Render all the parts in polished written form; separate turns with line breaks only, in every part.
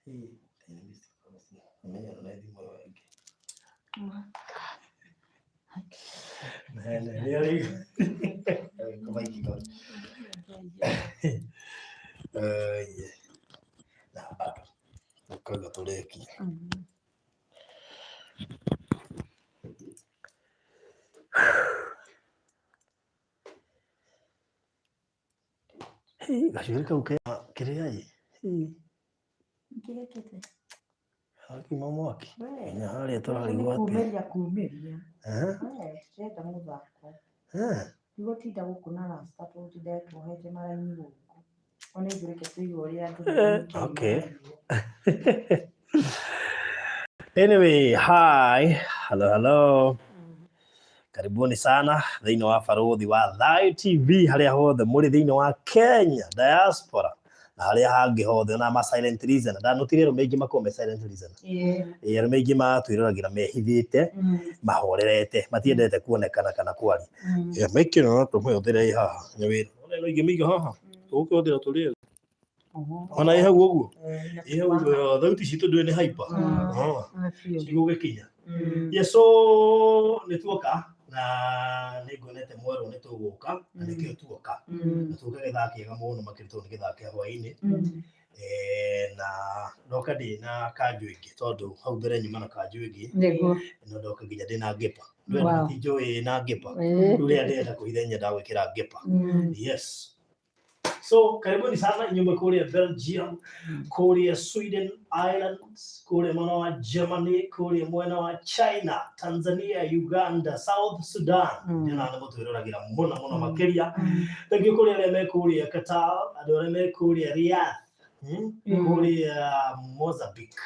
Menyana na thimũ ĩyo ĩngĩ. Nene, nĩ arĩ kũmaiki. Na bado ũkauga tũrĩkie. Gacuĩrĩ kau ke kĩrĩa ĩ.
Kĩrekete.
Hakiuma mwaki
We.
nginya harĩa tũrarigwo atĩ
Kumĩria kumĩria.
Eh?
We, tũtirenda mũthako.
Eh?
Ndigũtinda gũkũ na rasta tũtinde tuohete maraini gũkũ. Ona ithuĩ reke tũigue ũrĩa andũ
Okay. Anyway, hi. Hello, hello. Karibuni sana thĩinĩ wa barũthi wa Thayu TV harĩa hothe mũrĩ thĩinĩ wa Kenya diaspora na harĩa hangĩ hothe ona ma silent listener. Ndanotire arũme aingĩ makoragwo me silent listener. Ĩĩ, arũme aingĩ matwĩroragĩra mehithĩte, mahorerete, matiendete kuonekana kana kwaria. Yeah, maiki ĩno no tũmĩhũthĩre ĩ haha nĩ wĩra. Ona ĩno ingĩmĩiga haha, tũgũkĩhũthĩra tũrĩ erĩ. Ona ĩ hau ũguo. Ĩ hau ũguo, thauti citũ ndũĩ nĩ hyper. Ah, cigũgĩkinya. Yes, so nĩ tuoka na nĩ nguonete mwerũ nĩ tũgũka na nĩkĩo tuoka. Na tuoka gĩthaa kĩega mũno makĩria tondũ nĩ gĩthaa kĩa hwaĩ-inĩ. Na ndoka ndĩ na kanjũ ĩngĩ tondũ hau mbere nyuma na kanjũ ĩngĩ.
Nĩguo.
No ndoka nginya ndĩ na ngĩpa. Ndũĩ
Wow.
tinjũĩ na ngĩpa. Rĩu rĩrĩa ndĩrenda kũhitha nyendaga gwĩkĩra ngĩpa. Yes. So karibuni sana inyuĩ kũrĩa Belgium, kũrĩa Sweden, Ireland, kũrĩa mwena wa Germany, kũrĩa mwena wa China, Tanzania, Uganda, South Sudan. Ndĩrona nĩ mũtwĩroragĩra mũno mũno makĩria. Thank you kũrĩ arĩa me kũrĩa Qatar, andũ arĩa me kũrĩa Riyadh, kũrĩa Mozambique,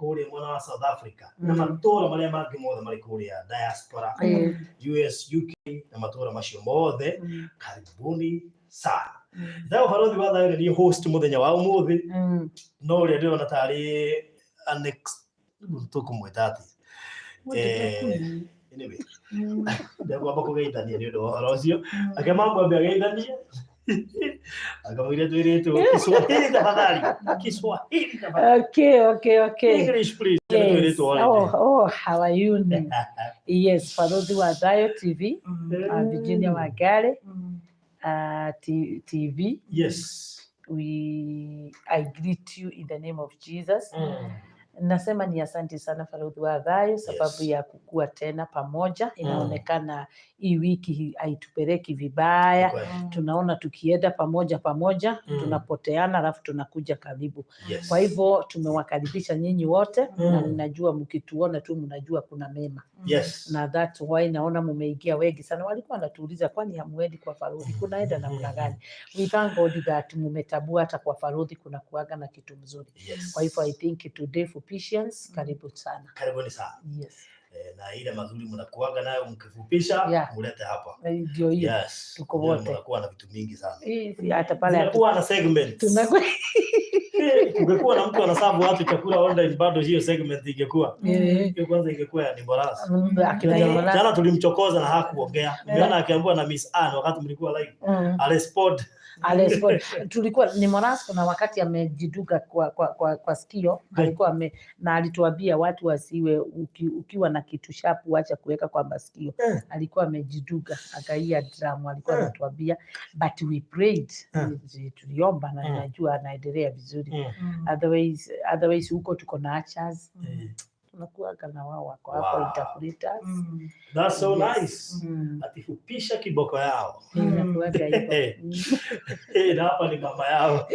kũrĩa mwena wa South Africa, na matũũra marĩa mangĩ mothe marĩ kũrĩa diaspora, US, UK na matũũra macio mothe. Karibuni sana. Thayo Barothi wa Thayo nĩ niĩ host mũthenya wa ũmũthĩ, no ũrĩa ndĩrona tarĩ Annex tũkũmwĩta atĩa? Anyway, ndekwamba kũgeithania nĩ ũndũ wa ũhoro ũcio. Ake mamwambe ageithanie. Akamwĩra twĩrĩtwo Kiswahili tafadhali. Kiswahili tafadhali.
Okay.
English please.
Yes.
Twĩrĩtwo already.
Oh, how are you? Yes, Barothi wa Thayo TV, Virginia Wangari, TV. I greet you in the name of Jesus. Nasema ni asante sana Barothi wa Thayo sababu ya kukua tena pamoja. Inaonekana hii wiki haitupeleki vibaya. Tunaona tukienda pamoja pamoja, tunapoteana alafu tunakuja karibu. Kwa hivyo tumewakaribisha nyinyi wote na ninajua mkituona tu mnajua kuna mema. Na that's why naona mumeingia wengi sana. Walikuwa wanatuuliza kwani hamuendi kwa Barothi, kunaenda namna gani? We thank God that mumetambua hata kwa Barothi kuna kuaga na kitu mzuri. Kwa hivyo I think today Fupishians, karibu sana.
Karibuni sana.
Yes.
Na ile mazuri mnakuaga nayo mkifupisha, mulete hapa.
Ndio hiyo.
Yes.
Tuko
Ndio
wote.
Mnakuwa na vitu mingi sana.
Hii si hata pale
Mnakuwa na segments.
Tunakuwa
Kungekuwa na mtu anasabu watu chakula online bado hiyo segment ingekuwa. Hiyo kwanza ingekuwa ya Nibolas.
Akina
Jana
Nibolas.
tulimchokoza na hakuongea. Nimeona akiambiwa na Miss Ann wakati mlikuwa live. Arespond.
Arespond. Tulikuwa ni Moras kuna wakati amejiduga kwa sikio, alikuwa ame, na alituambia watu wasiwe ukiwa na kitu sharp wacha kuweka kwa masikio. Alikuwa amejiduga akaia drum, alikuwa anatuambia but we prayed. Tuliomba na najua anaendelea vizuri. Otherwise huko tuko na achas. Tunakuaga na wao wako hapo interpreters.
That's so
Yes.
nice. Atifupisha kiboko yao.
Inakuaga hivyo.
Na hapa ni mama yao.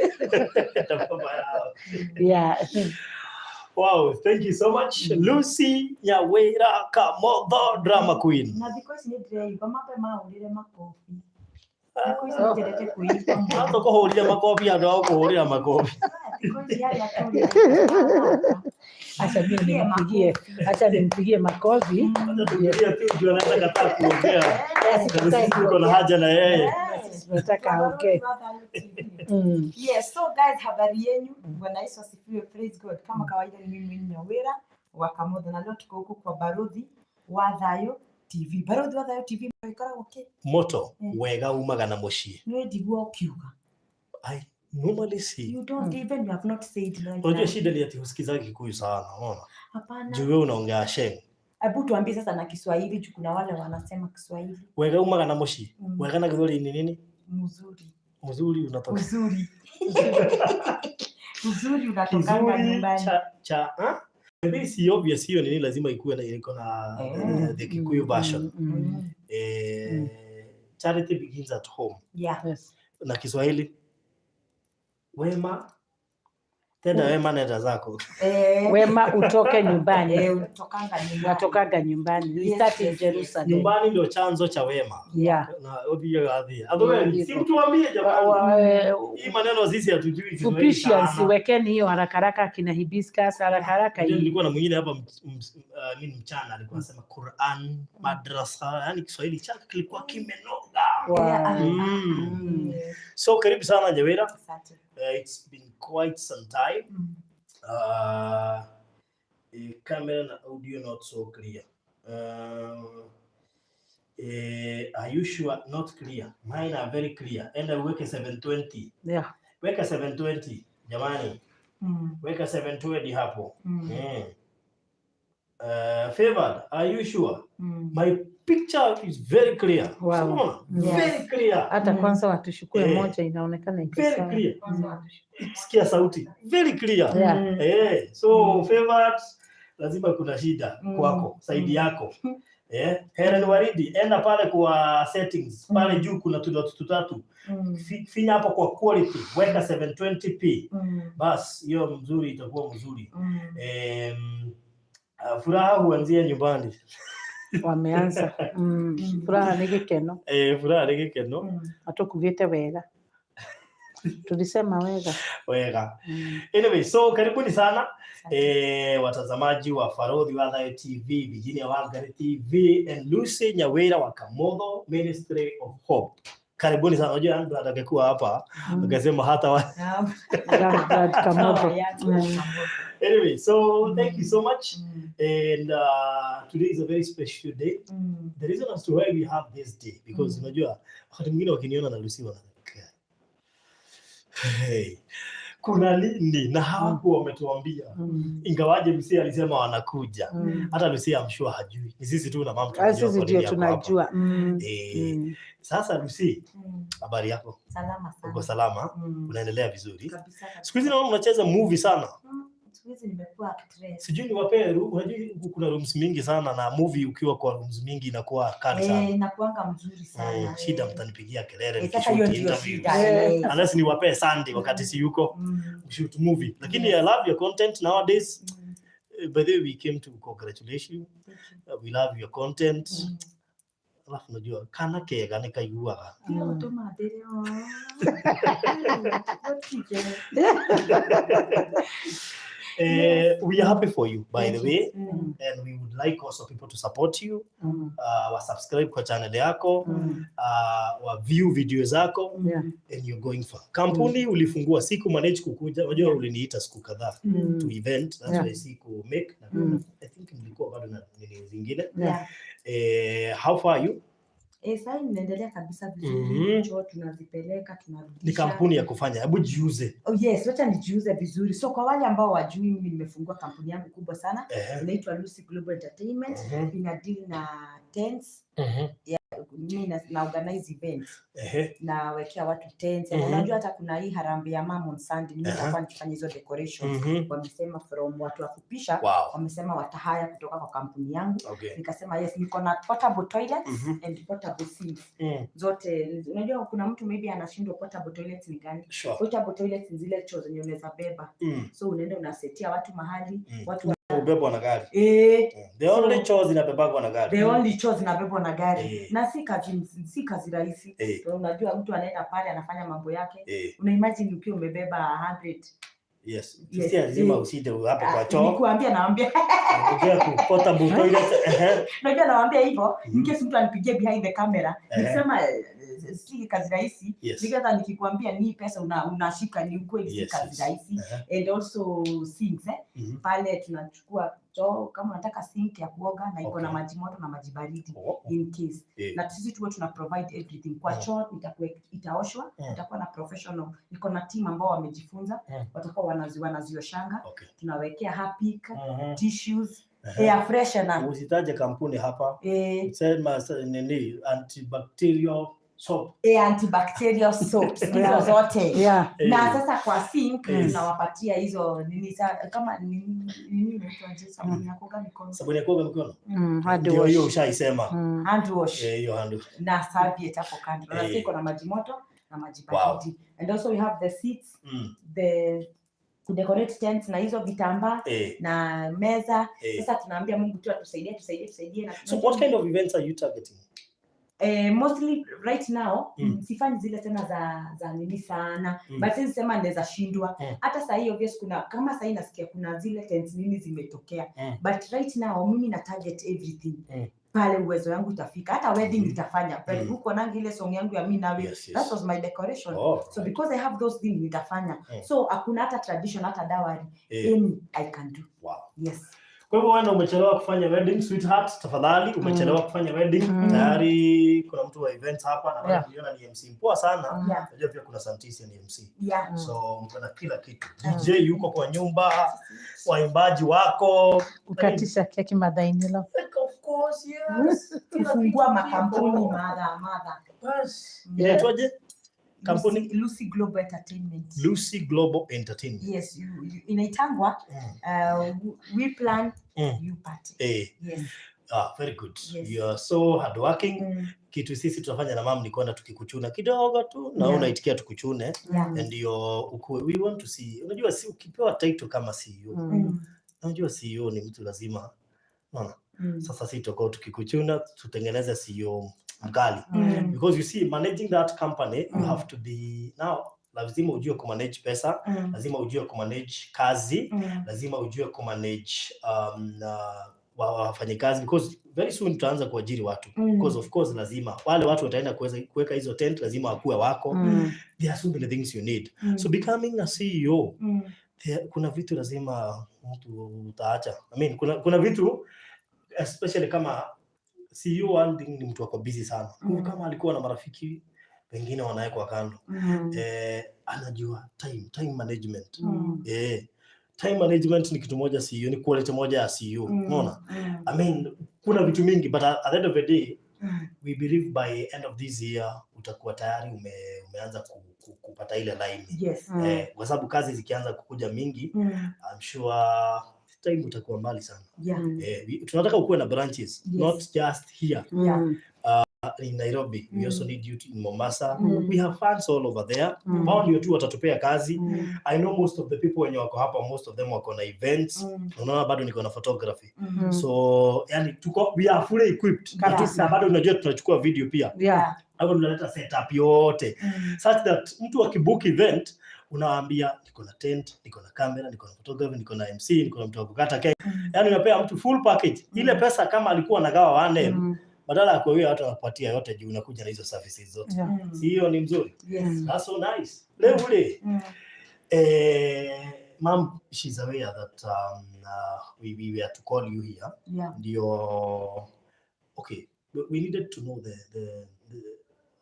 Na baba yao. Wow, thank you so much. Lucy Nyawira Kamotho, drama queen.
Na thikũ ici nĩ ndĩreimba mape mahũrĩre makobi. Thikũ ici nĩ nyendete kwĩimba mũno.
Hata kũhũrĩra makobi andũ a kũhũrĩra makobi.
Thikũ ici arĩa tũrĩ.
Acha mimi nimpigie, acha nimpigie makofi.
Acha tupigie tu juu anaweza kataa kuongea.
Yes,
Na sisi tuko na haja na yeye.
Sisi tunataka aongee.
Yes, so guys, habari yenyu. Bwana Yesu asifiwe, praise God. Kama kawaida ni mimi Nyawira wa Kamotho na leo tuko huku kwa Barothi wa Thayo TV. Barothi wa Thayo TV ĩkoragwo kĩ?
Moto wega umaga na mũciĩ.
Nĩ ndigua ũkiuga.
Ai, Normally si.
You don't even, you have not said like
Unajua
that.
shida ni ati husikizagi Kikuyu sana, unaona?
Hapana.
Juu wewe unaongea Sheng.
Hebu tuambie sasa na Kiswahili juu kuna wale wanasema Kiswahili.
Wega umaga na muciĩ.
Mm.
Wega na Gĩthweri ni nini?
Mzuri.
Mzuri unatoka.
Uzuri. Uzuri unatokanga
Kizuri
nyumbani.
cha ha? Maybe si obvious hiyo nini lazima ikuwe na iko na the Kikuyu version. Charity begins at home. Na Kiswahili wema, tenda wema nenda zako.
Wema utoke nyumbani.
Eh, utokanga nyumbani.
Watokaga nyumbani. We start in Jerusalem.
Nyumbani ndio chanzo cha wema. Na uthiaga athia. Otherwise, si mtuambie jamani. Hii maneno sisi hatujui Kiswahili
Fupisha,
sana.
siwekeni hiyo haraka haraka kina hibiscus haraka haraka
Unajua
hii.
nilikuwa na mwingine hapa mimi mchana alikuwa anasema Quran, madrasa, yani Kiswahili chake kilikuwa kimenoga.
Wow.
So karibu sana Nyawira.
Asante.
It's been quite some time. Camera na audio not so clear. Are you sure not clear? Mine are very clear. Enda uweke 720. Weka 720 jamani. Weka 720 hapo. Favored, are you sure? My picture is very clear.
Wow.
Unaona? Very clear.
Hata kwanza watushukue moja inaonekana iko
Very
sawa.
clear. Sikia sauti. Very clear. So favored, lazima kuna shida kwako, side yako. Helen Waridi, enda pale kwa settings, pale juu kuna tudot tutatu. Finya hapo kwa quality, weka 720p. Bas, hiyo mzuri itakuwa mzuri. Furaha huanzia nyumbani.
Wameanza. Furaha nĩ gĩkeno.
Furaha ni gĩkeno.
Atukugĩte wega. Tulisema wega.
Wega. Anyway, so karibuni sana watazamaji wa Farodhi wa Thayo TV, Virginia Wangari TV and Lucy Nyawira wa Kamotho Ministry of Hope. Karibuni sana. Unajua Andrew angekuwa hapa akasema hata wa...
Brad Kamotho.
Anyway, so thank you so much. And today is a very special day. The reason as to why we have this day because unajua wakati mwingine wakiniona na Lucy wana hey, kuna nini na hawakuwa wametuambia ingawaje Lucy alisema wanakuja. Hata Lucy I'm sure hajui, ni sisi tu na mama
Ah,
tunajua
sisi
kwa
ndio
nini ako hapa.
tunajua.
Sasa Lucy, habari yako?
Salama sana.
Uko salama? Unaendelea vizuri?
Kabisa kabisa.
Siku hizi naona unacheza movie sana.
Siku hizi nimekuwa actress.
Sijui niwapee, unajua huku kuna rooms mingi sana na movie ukiwa kwa rooms mingi inakuwa kali sana.
Inakuanga mzuri sana.
Shida mtanipigia kelele
Sasa hiyo
nikishoot
ndio
interviews.
shida.
Unless niwapee Sunday wakati si yuko shoot movie. Lakini I love your content nowadays. By the way, we came to congratulate you.
Thank you.
We love your content. Alafu unajua kana kega nĩ kaiguaga.
Tiga gũtũmathĩre, oh. Gũtige.
We are happy for you by the way and we would like also people to support you. Wa subscribe kwa channel yako, wa view video zako and you're going far. Kampuni ulifungua siku manage kukuja, unajua uliniita siku kadhaa to event, that's why siku make na I think nilikuwa bado na nini zingine. How far are you?
Sasa ninaendelea kabisa vizuri. Choo tunazipeleka, tunarudisha.
Ni kampuni ya kufanya, hebu jiuze.
Oh yes, wacha nijiuze vizuri. So kwa wale ambao wajui, mimi nimefungua kampuni yangu kubwa sana inaitwa Lucy Global Entertainment. Ina deal na tents. Mimi na organize events. Nawekea watu tents. Unajua hata kuna hii harambee ya Mom on Sunday, mimi nitakuwa nikifanya hizo decorations. Wamesema from watu wa kupisha, wamesema watahaya kutoka kwa kampuni yangu. Nikasema yes, niko na portable toilets and portable sinks. Zote unajua kuna mtu maybe anashindwa portable toilets ni gani. Portable toilets ni zile choo zenye unaweza beba. So unaenda unasetia watu mahali, watu
Ubebwa na gari. The only choo zinabebagwa na gari.
The only choo zinabebwa na gari. Na si kazi rahisi. Unajua mtu anaenda pale anafanya mambo yake. Una imagine ukiwa umebeba 100.
Yes.
Yes.
Si lazima usite hapo kwa choo.
Nikuambia naambia.
Ongea ku portable toilet.
Unajua nawaambia hivyo, in case mtu anipigie behind the camera, nikisema si kazi rahisi. Hata nikikwambia ni pesa unashika, ni ukweli, si kazi rahisi. And also sinks, eh? Pale tunachukua choo, kama unataka sink ya kuoga na iko na maji moto na maji baridi, in case. Na sisi tuwe tuna provide everything kwa choo, itakuwa itaoshwa, itakuwa na professional, iko na team ambao wamejifunza, watakuwa wanazioshanga, tunawekea Harpic, tissues, air freshener.
Usitaje kampuni hapa. Sema nini, antibacterial soap.
Antibacterial soaps, hizo zote. Na sasa kwa sink tunawapatia hizo nini kama nini nini inaitwa, sabuni ya kuoga mikono.
Sabuni ya kuoga mikono.
Hand
Ndio hiyo
wash.
ushaisema.
Hand wash.
Eh, hiyo hand.
Na serviette hapo kando na iko na maji moto na maji baridi. And also we have the seats, the kudecorate tents na hizo vitambaa na meza. Sasa tunaambia Mungu tu atusaidie, tusaidie, tusaidie na
So what kind of events are you targeting?
Mostly right now sifanyi zile tena za nini sana, but siwezi sema naweza shindwa. Hata saa hii, obvious, kuna kama saa hii nasikia kuna zile tents nini zimetokea, but right now mimi na target everything pale uwezo yangu itafika. Hata wedding nitafanya, but huko nangi ile song yangu ya mi nawe, that was my decoration. So because I have those things, nitafanya. So hakuna hata tradition, hata dowry, any I can do. Yes.
Kwa hivyo wewe umechelewa kufanya wedding, sweetheart, tafadhali, umechelewa kufanya wedding. Tayari kuna mtu wa events hapa na niliona ni MC poa sana. Unajua pia kuna Santisi ni MC. So mko na kila kitu. DJ yuko kwa nyumba, waimbaji wako.
Kukatisha keki mother-in-law.
Like, of course, yes. Kila
Kufungua
kitu
makampuni
kiko.
Madha madha.
Bas. Inaitwaje? Kampuni?
Lucy Global Entertainment.
Lucy Global Entertainment.
Yes, inaitangwa we plan, you party. Yes.
Ah, very good.
Yes.
You are so hardworking. Kitu sisi tunafanya na mam ni kwenda tukikuchuna kidogo tu na unaitikia tukuchune ndio ukue. We want to see. Unajua si ukipewa title kama CEO. Unajua CEO ni mtu lazima. Unaona? Sasa si tutakuwa tukikuchuna tutengeneze CEO mkali. Because you see, managing that company, you have to be, now lazima ujue kumanage pesa, lazima ujue kumanage kazi, lazima ujue kumanage wafanyikazi, because very soon tutaanza kuajiri watu, because of course lazima wale watu wataenda kuweza kuweka hizo tent, lazima wakuwe wako. There are so many things you need. So becoming a CEO, kuna vitu lazima mtu utaacha. I mean, kuna vitu, especially kama CEO, one thing ni mtu ako busy sana. Kama alikuwa na marafiki wengine wanawekwa kando. Anajua time management. Time management ni kitu moja CEO, ni quality moja ya CEO. Unaona? I mean, kuna vitu mingi, but at the end of the day we believe by end of this year utakuwa tayari umeanza kupata ile line. Kwa sababu kazi zikianza kukuja mingi, I'm sure time utakuwa mbali sana. Tunataka ukuwe na branches, not just here in Nairobi. We also need you in Mombasa. We have fans all over there. Wao ndio tu watatupea kazi. I know most of the people wenye wako hapa, most of them wako na events. Unaona bado niko na photography. So yani tuko, we are fully equipped.
Kabisa.
Na bado unajua tunachukua video pia. Hapo tunaleta setup yote such that mtu akibook event unawaambia niko na tent, niko na camera, niko na photography, niko na MC, niko na mtu wa kukata cake. Yani unapea mtu full package. Ile pesa kama alikuwa anagawa 1M, badala ya kuwawia watu wanakupatia yote juu unakuja na hizo services zote. Si hiyo ni mzuri?
Yes.
That's so nice. Leo ule ma'am, she's aware that we were to call you here. Ndio, okay, we needed to know the,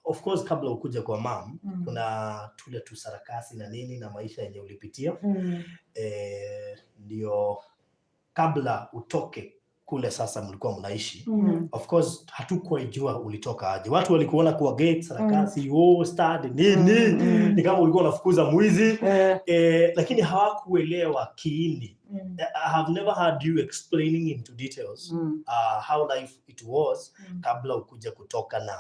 of course kabla ukuja kwa mam, kuna tule tu sarakasi na nini na maisha yenye ulipitia, ndio kabla utoke kule sasa mlikuwa mnaishi. Of course hatukuwaijua ulitoka aje. Watu walikuona kwa gate, sarakasi, oh, stad nini, ni kama ulikuwa unafukuza mwizi, lakini hawakuelewa kiini. I have never heard you explaining into details how life it was kabla ukuja kutoka na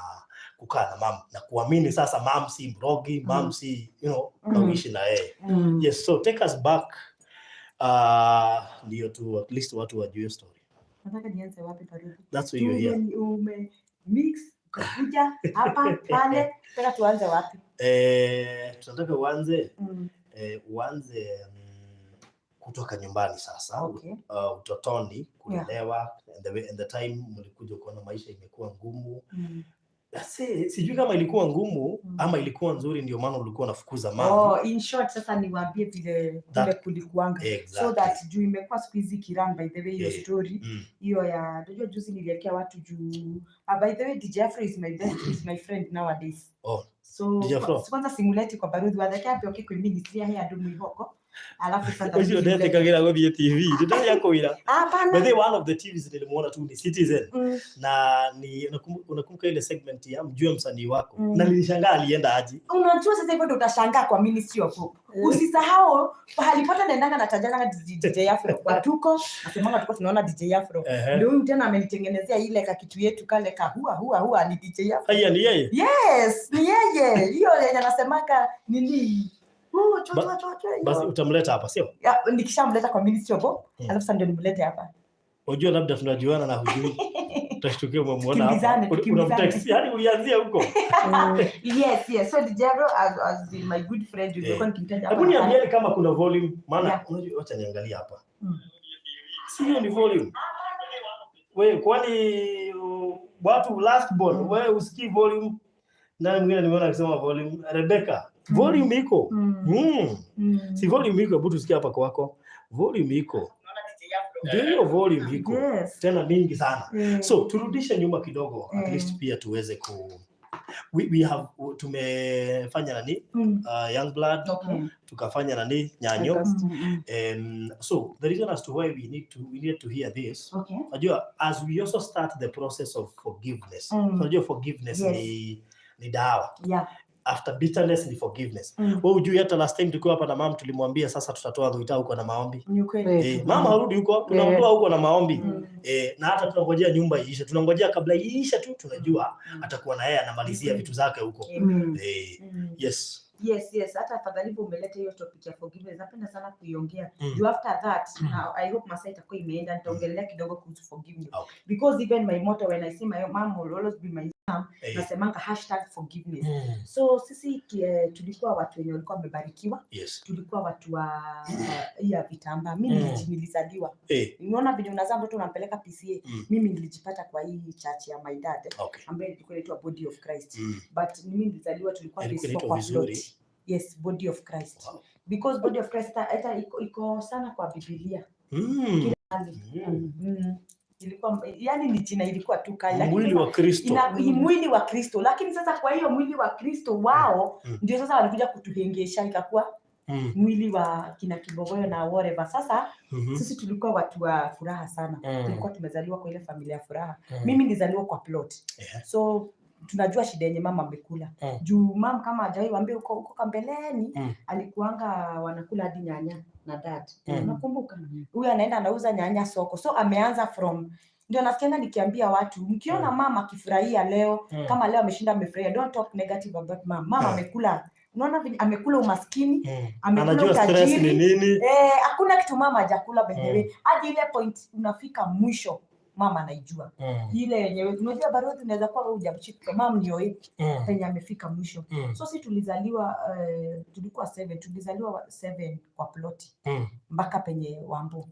kukaa na mam na kuamini sasa mam si mrogi, mam si na uishi na yeye. Yes, so take us back, ndio tu at least watu wajue story.
Nataka nianze wapi, Faruku?
That's why you're here.
Ume mix ukakuja hapa pale, nataka tuanze wapi?
Tunataka uanze uanze kutoka nyumbani sasa, utotoni, kulelewa, and the way, and the time mlikuja kuona maisha imekuwa ngumu. Sijui kama ilikuwa ngumu ama ilikuwa nzuri, ndio maana ulikuwa unafukuza mama.
Oh, in short sasa niwaambie vile vile kulikuanga. So that juu imekuwa siku hizi kiran, by the way, hiyo story hiyo ya, unajua juzi niliwekea watu juu, by the way, DJ Afro is my best, is my friend nowadays.
Oh,
So
DJ Afro.
Kwanza simuleti kwa baruthi watheke ambe oke kwĩ ministry ya andu mwihoko, alafu sasa
Ucio ndetĩkagĩra gũthiĩ TV, ndĩrĩa kwĩra.
Hapana.
By the way, one of the TVs nilimuona tu ni Citizen. Na ni unakumbuka ile segment ya mjue msanii wako? Na nilishangaa alienda aje.
Unajua sasa hivyo ndio utashangaa kwa Ministry of Hope. Usisahau pahali pote naendanga natajanga DJ Afro. Watuko nasemanga tuko tunaona DJ Afro. Ndio huyu tena amenitengenezea ile ka kitu yetu kale ka hua hua hua, ni DJ Afro.
Haya, ni yeye.
Yes, ni yeye. Hiyo yenye anasemanga nini? Huu chwa chwa chwa chwa.
Basi utamleta hapa, sio?
Ya, nikishamleta kwa Ministry of Hope, alafu sasa ndio nimlete hapa.
Unajua labda tunajuana na hujui. Utashtukia umemuona hapa.
Tukimbizane, tukimbizane.
Unamtext, yani ulianzia huko.
Yes. So DJ Afro as my good friend, nilikuwa nikimtaja hapa
Hebu
na pale.
niambieni kama kuna volume, maana unajua, wacha niangalie hapa. Sio ni volume. We kwani watu last born, we usikii volume? Nani mwingine nimeona akisema volume? Rebecca. Volume iko. Si volume iko, hebu tusikie hapa kwako. Volume iko.
Unaona DJ Afro.
Ndio hiyo volume iko. Tena mingi sana. So turudishe nyuma kidogo at least pia tuweze ku we have tumefanya nani? Young Blood, tukafanya nani? Nyanyo. So the reason as to why we need to hear this. Unajua, as we also start the process of forgiveness. Unajua forgiveness ni dawa. After bitterness ni forgiveness. Wewe hujui hata last time tukiwa hapa na mama tulimwambia sasa tutatoa Thuita huko na maombi.
Ni ukweli.
Mama arudi huko, tunamtoa huko na maombi. Na hata tunangojea nyumba iishe. Tunangojea kabla iishe tu tunajua atakuwa na yeye anamalizia vitu zake huko. Yes.
Yes. Hata afadhali hivyo umeleta hiyo topic ya forgiveness. Napenda sana kuiongea. Juu after that, now I hope masaa itakuwa imeenda, nitaongelea kidogo kuhusu forgiveness. Because even my motto, when I say my mom will always be my mom, nasemanga #forgiveness. So sisi tulikuwa watu wenye walikuwa wamebarikiwa. Tulikuwa watu wa ya vitambaa. Mimi nilizaliwa. Unaona vile unazaa mtoto unampeleka PCEA. Mimi nilijipata kwa hii church ya my dad ambayo ilikuwa inaitwa Body of Christ. But mimi nilizaliwa tulikuwa
Ilikuwa
phase
inaitwa
four kwa
vizuri.
plot. Yes, Body of Christ. Because Body of Christ hata iko sana kwa Biblia. Ilikuwa yani ni jina ilikuwa tu kali, lakini
Mwili wa Kristo.
Mwili wa Kristo, lakini sasa kwa hiyo mwili wa Kristo wao ndio sasa walikuja kutuhengesha ikakuwa mwili wa kina Kibogoyo na whatever. Sasa sisi tulikuwa watu wa furaha sana. Tulikuwa tumezaliwa kwa ile familia ya furaha. Mimi nilizaliwa kwa plot. So tunajua shida yenye mama amekula. Juu mam kama hajawai waambia huko huko kambeleni alikuanga wanakula hadi nyanya na dad. Unakumbuka? Huyu anaenda anauza nyanya soko. So ameanza from, ndio nasikianga nikiambia watu mkiona mama akifurahia leo, kama leo ameshinda amefurahia, don't talk negative about mom. Mama amekula, unaona vile amekula umaskini, amekula
Anajua stress ni
utajiri.
nini.
Hakuna kitu mama hajakula, by the way. Hadi ile point unafika mwisho mama anaijua. Ile yenyewe unajua barodhi unaweza kuwa wewe hujamshika mama ndio hii penye amefika mwisho. So si tulizaliwa, tulikuwa seven, tulizaliwa seven kwa ploti mpaka penye Wambo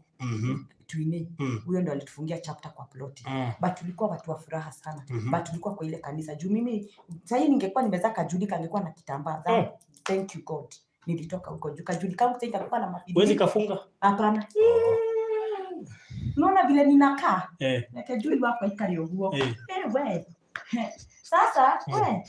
Twine. Huyo ndo alitufungia chapter kwa ploti. But tulikuwa watu wa furaha sana. But tulikuwa kwa ile kanisa. Juu mimi sahii ningekuwa nimezaa Kajuli kangekuwa na kitambaa. Thank you God. Nilitoka huko juu Kajuli kangu sasa itakuwa na mapidi.
Huwezi kafunga?
Hapana. Unaona vile ninakaa? Na Kajuli wako ikari uguo. We. Sasa we,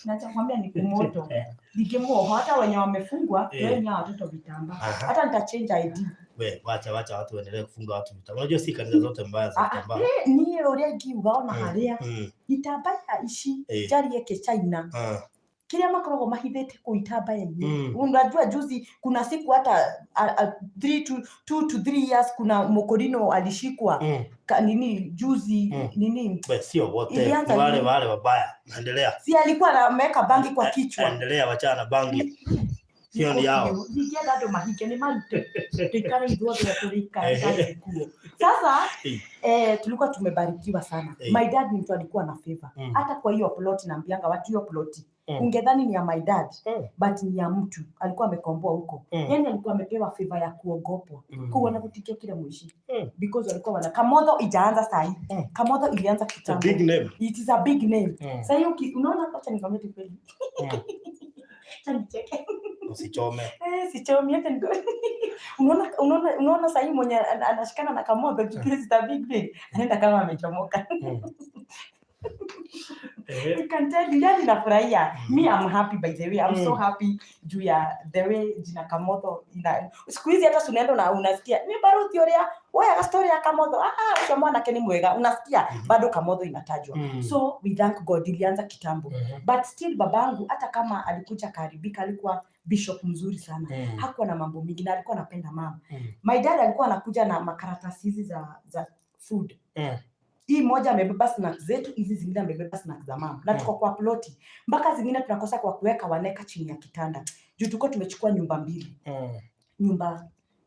nachokwambia ni kumoto. Nikimuoho hata wenye wamefungwa, wewe ni hao watoto vitambaa. Hata nitachange ID.
We, wacha watu waendelee kufunga watu vitambaa. Unajua si kanisa zote mbaya za vitambaa.
Niĩ ũrĩa ingiuga ona harĩa itambaya ici njarie kĩ China kĩrĩa makoragwo mahithĩte kũu itambaya-inĩ. Unajua juzi kuna siku hata 2 to 3 years kuna mokorino alishikwa nini juzi nini.
We, sio wote.
Ilianza
Ni wale
lini?
wale wabaya. Endelea.
Si alikuwa ameweka bangi kwa kichwa.
Endelea, wachana na bangi. Hiyo ni yao.
Ingĩenda andũ mahinge nĩ marute tuikare ithuothe tũrĩikare nguo sasa. Tulikuwa tumebarikiwa sana. My dad ni mtu alikuwa na favor. Hata kwa hiyo plot, naambianga watu hiyo plot Ungedhani ni ya my dad, but ni ya mtu alikuwa amekomboa huko. Yani alikuwa amepewa favor ya kuogopwa, kuona kutikia kila mwishi, because walikuwa wana Kamotho ijaanza sahi. Kamotho ilianza
It's a
kitambo.
Big name.
It is a big name. Sahii unaona, acha nikwambie tu kweli. Acha nicheke.
Usichome.
Eh, sichomi hata unaona sahii mwenye anashikana na Kamotho because it's a big thing, anaenda kama amechomoka. I can tell you, yani nafurahia. Me, I'm happy, by the way. I'm so happy juu ya the way jina Kamotho ina siku hizi, hata sunaenda na unasikia ni baruthi uria woyaga story ya Kamotho, ah, ucio mwanake ni mwega, unasikia bado Kamotho inatajwa. So we thank God, ilianza kitambo. But still babangu, hata kama alikuja akaharibika, alikuwa bishop mzuri sana. Hakuwa na mambo mingi na alikuwa anapenda mama. My dad alikuwa anakuja na makaratasi hizi za food. Hii moja amebeba snacks zetu, hizi zingine amebeba snacks za mama, na tuko kwa ploti, mpaka zingine tunakosa kwa kuweka, waneka chini ya kitanda juu tuko tumechukua nyumba mbili,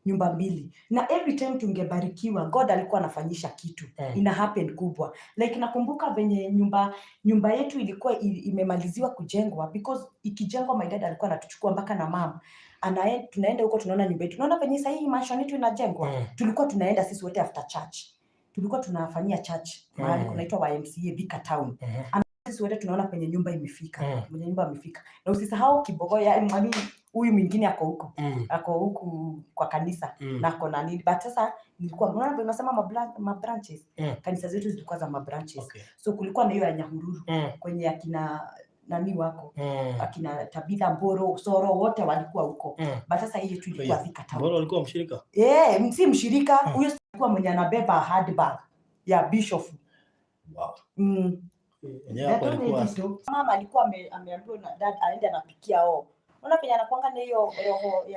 nyumba mbili. Na every time tungebarikiwa, God alikuwa anafanyisha kitu, ina happen kubwa. Like nakumbuka venye nyumba yetu ilikuwa imemaliziwa kujengwa, because ikijengwa my dad alikuwa anatuchukua mpaka na mama. Tunaenda huko, tunaona nyumba yetu, tunaona venye sahii mansion yetu inajengwa. Tulikuwa tunaenda sisi wote after church, tulikuwa tunafanyia church mahali kunaitwa YMCA Thika Town. Sisi wote tunaona penye nyumba imefika, mwenye nyumba amefika. Na usisahau Kibogoya, I mean, huyu mwingine ako huko, ako huku kwa kanisa, na ako na nini. But sasa nilikuwa, unaona vile unasema ma branches, kanisa zetu zilikuwa za ma branches. So kulikuwa na hiyo ya Nyahururu, kwenye akina nani wako, akina Tabitha Mboro, Soro, wote walikuwa huko. But sasa hii yetu ilikuwa Thika Town.
Mbona walikuwa mshirika?
Eh, si mshirika, huyo alikuwa mwenye anabeba handbag ya bishop.
Yenyewe hapo alikuwa
Mama alikuwa ameambiwa na dad aende anapikia o. Unaona penye anakuanga na hiyo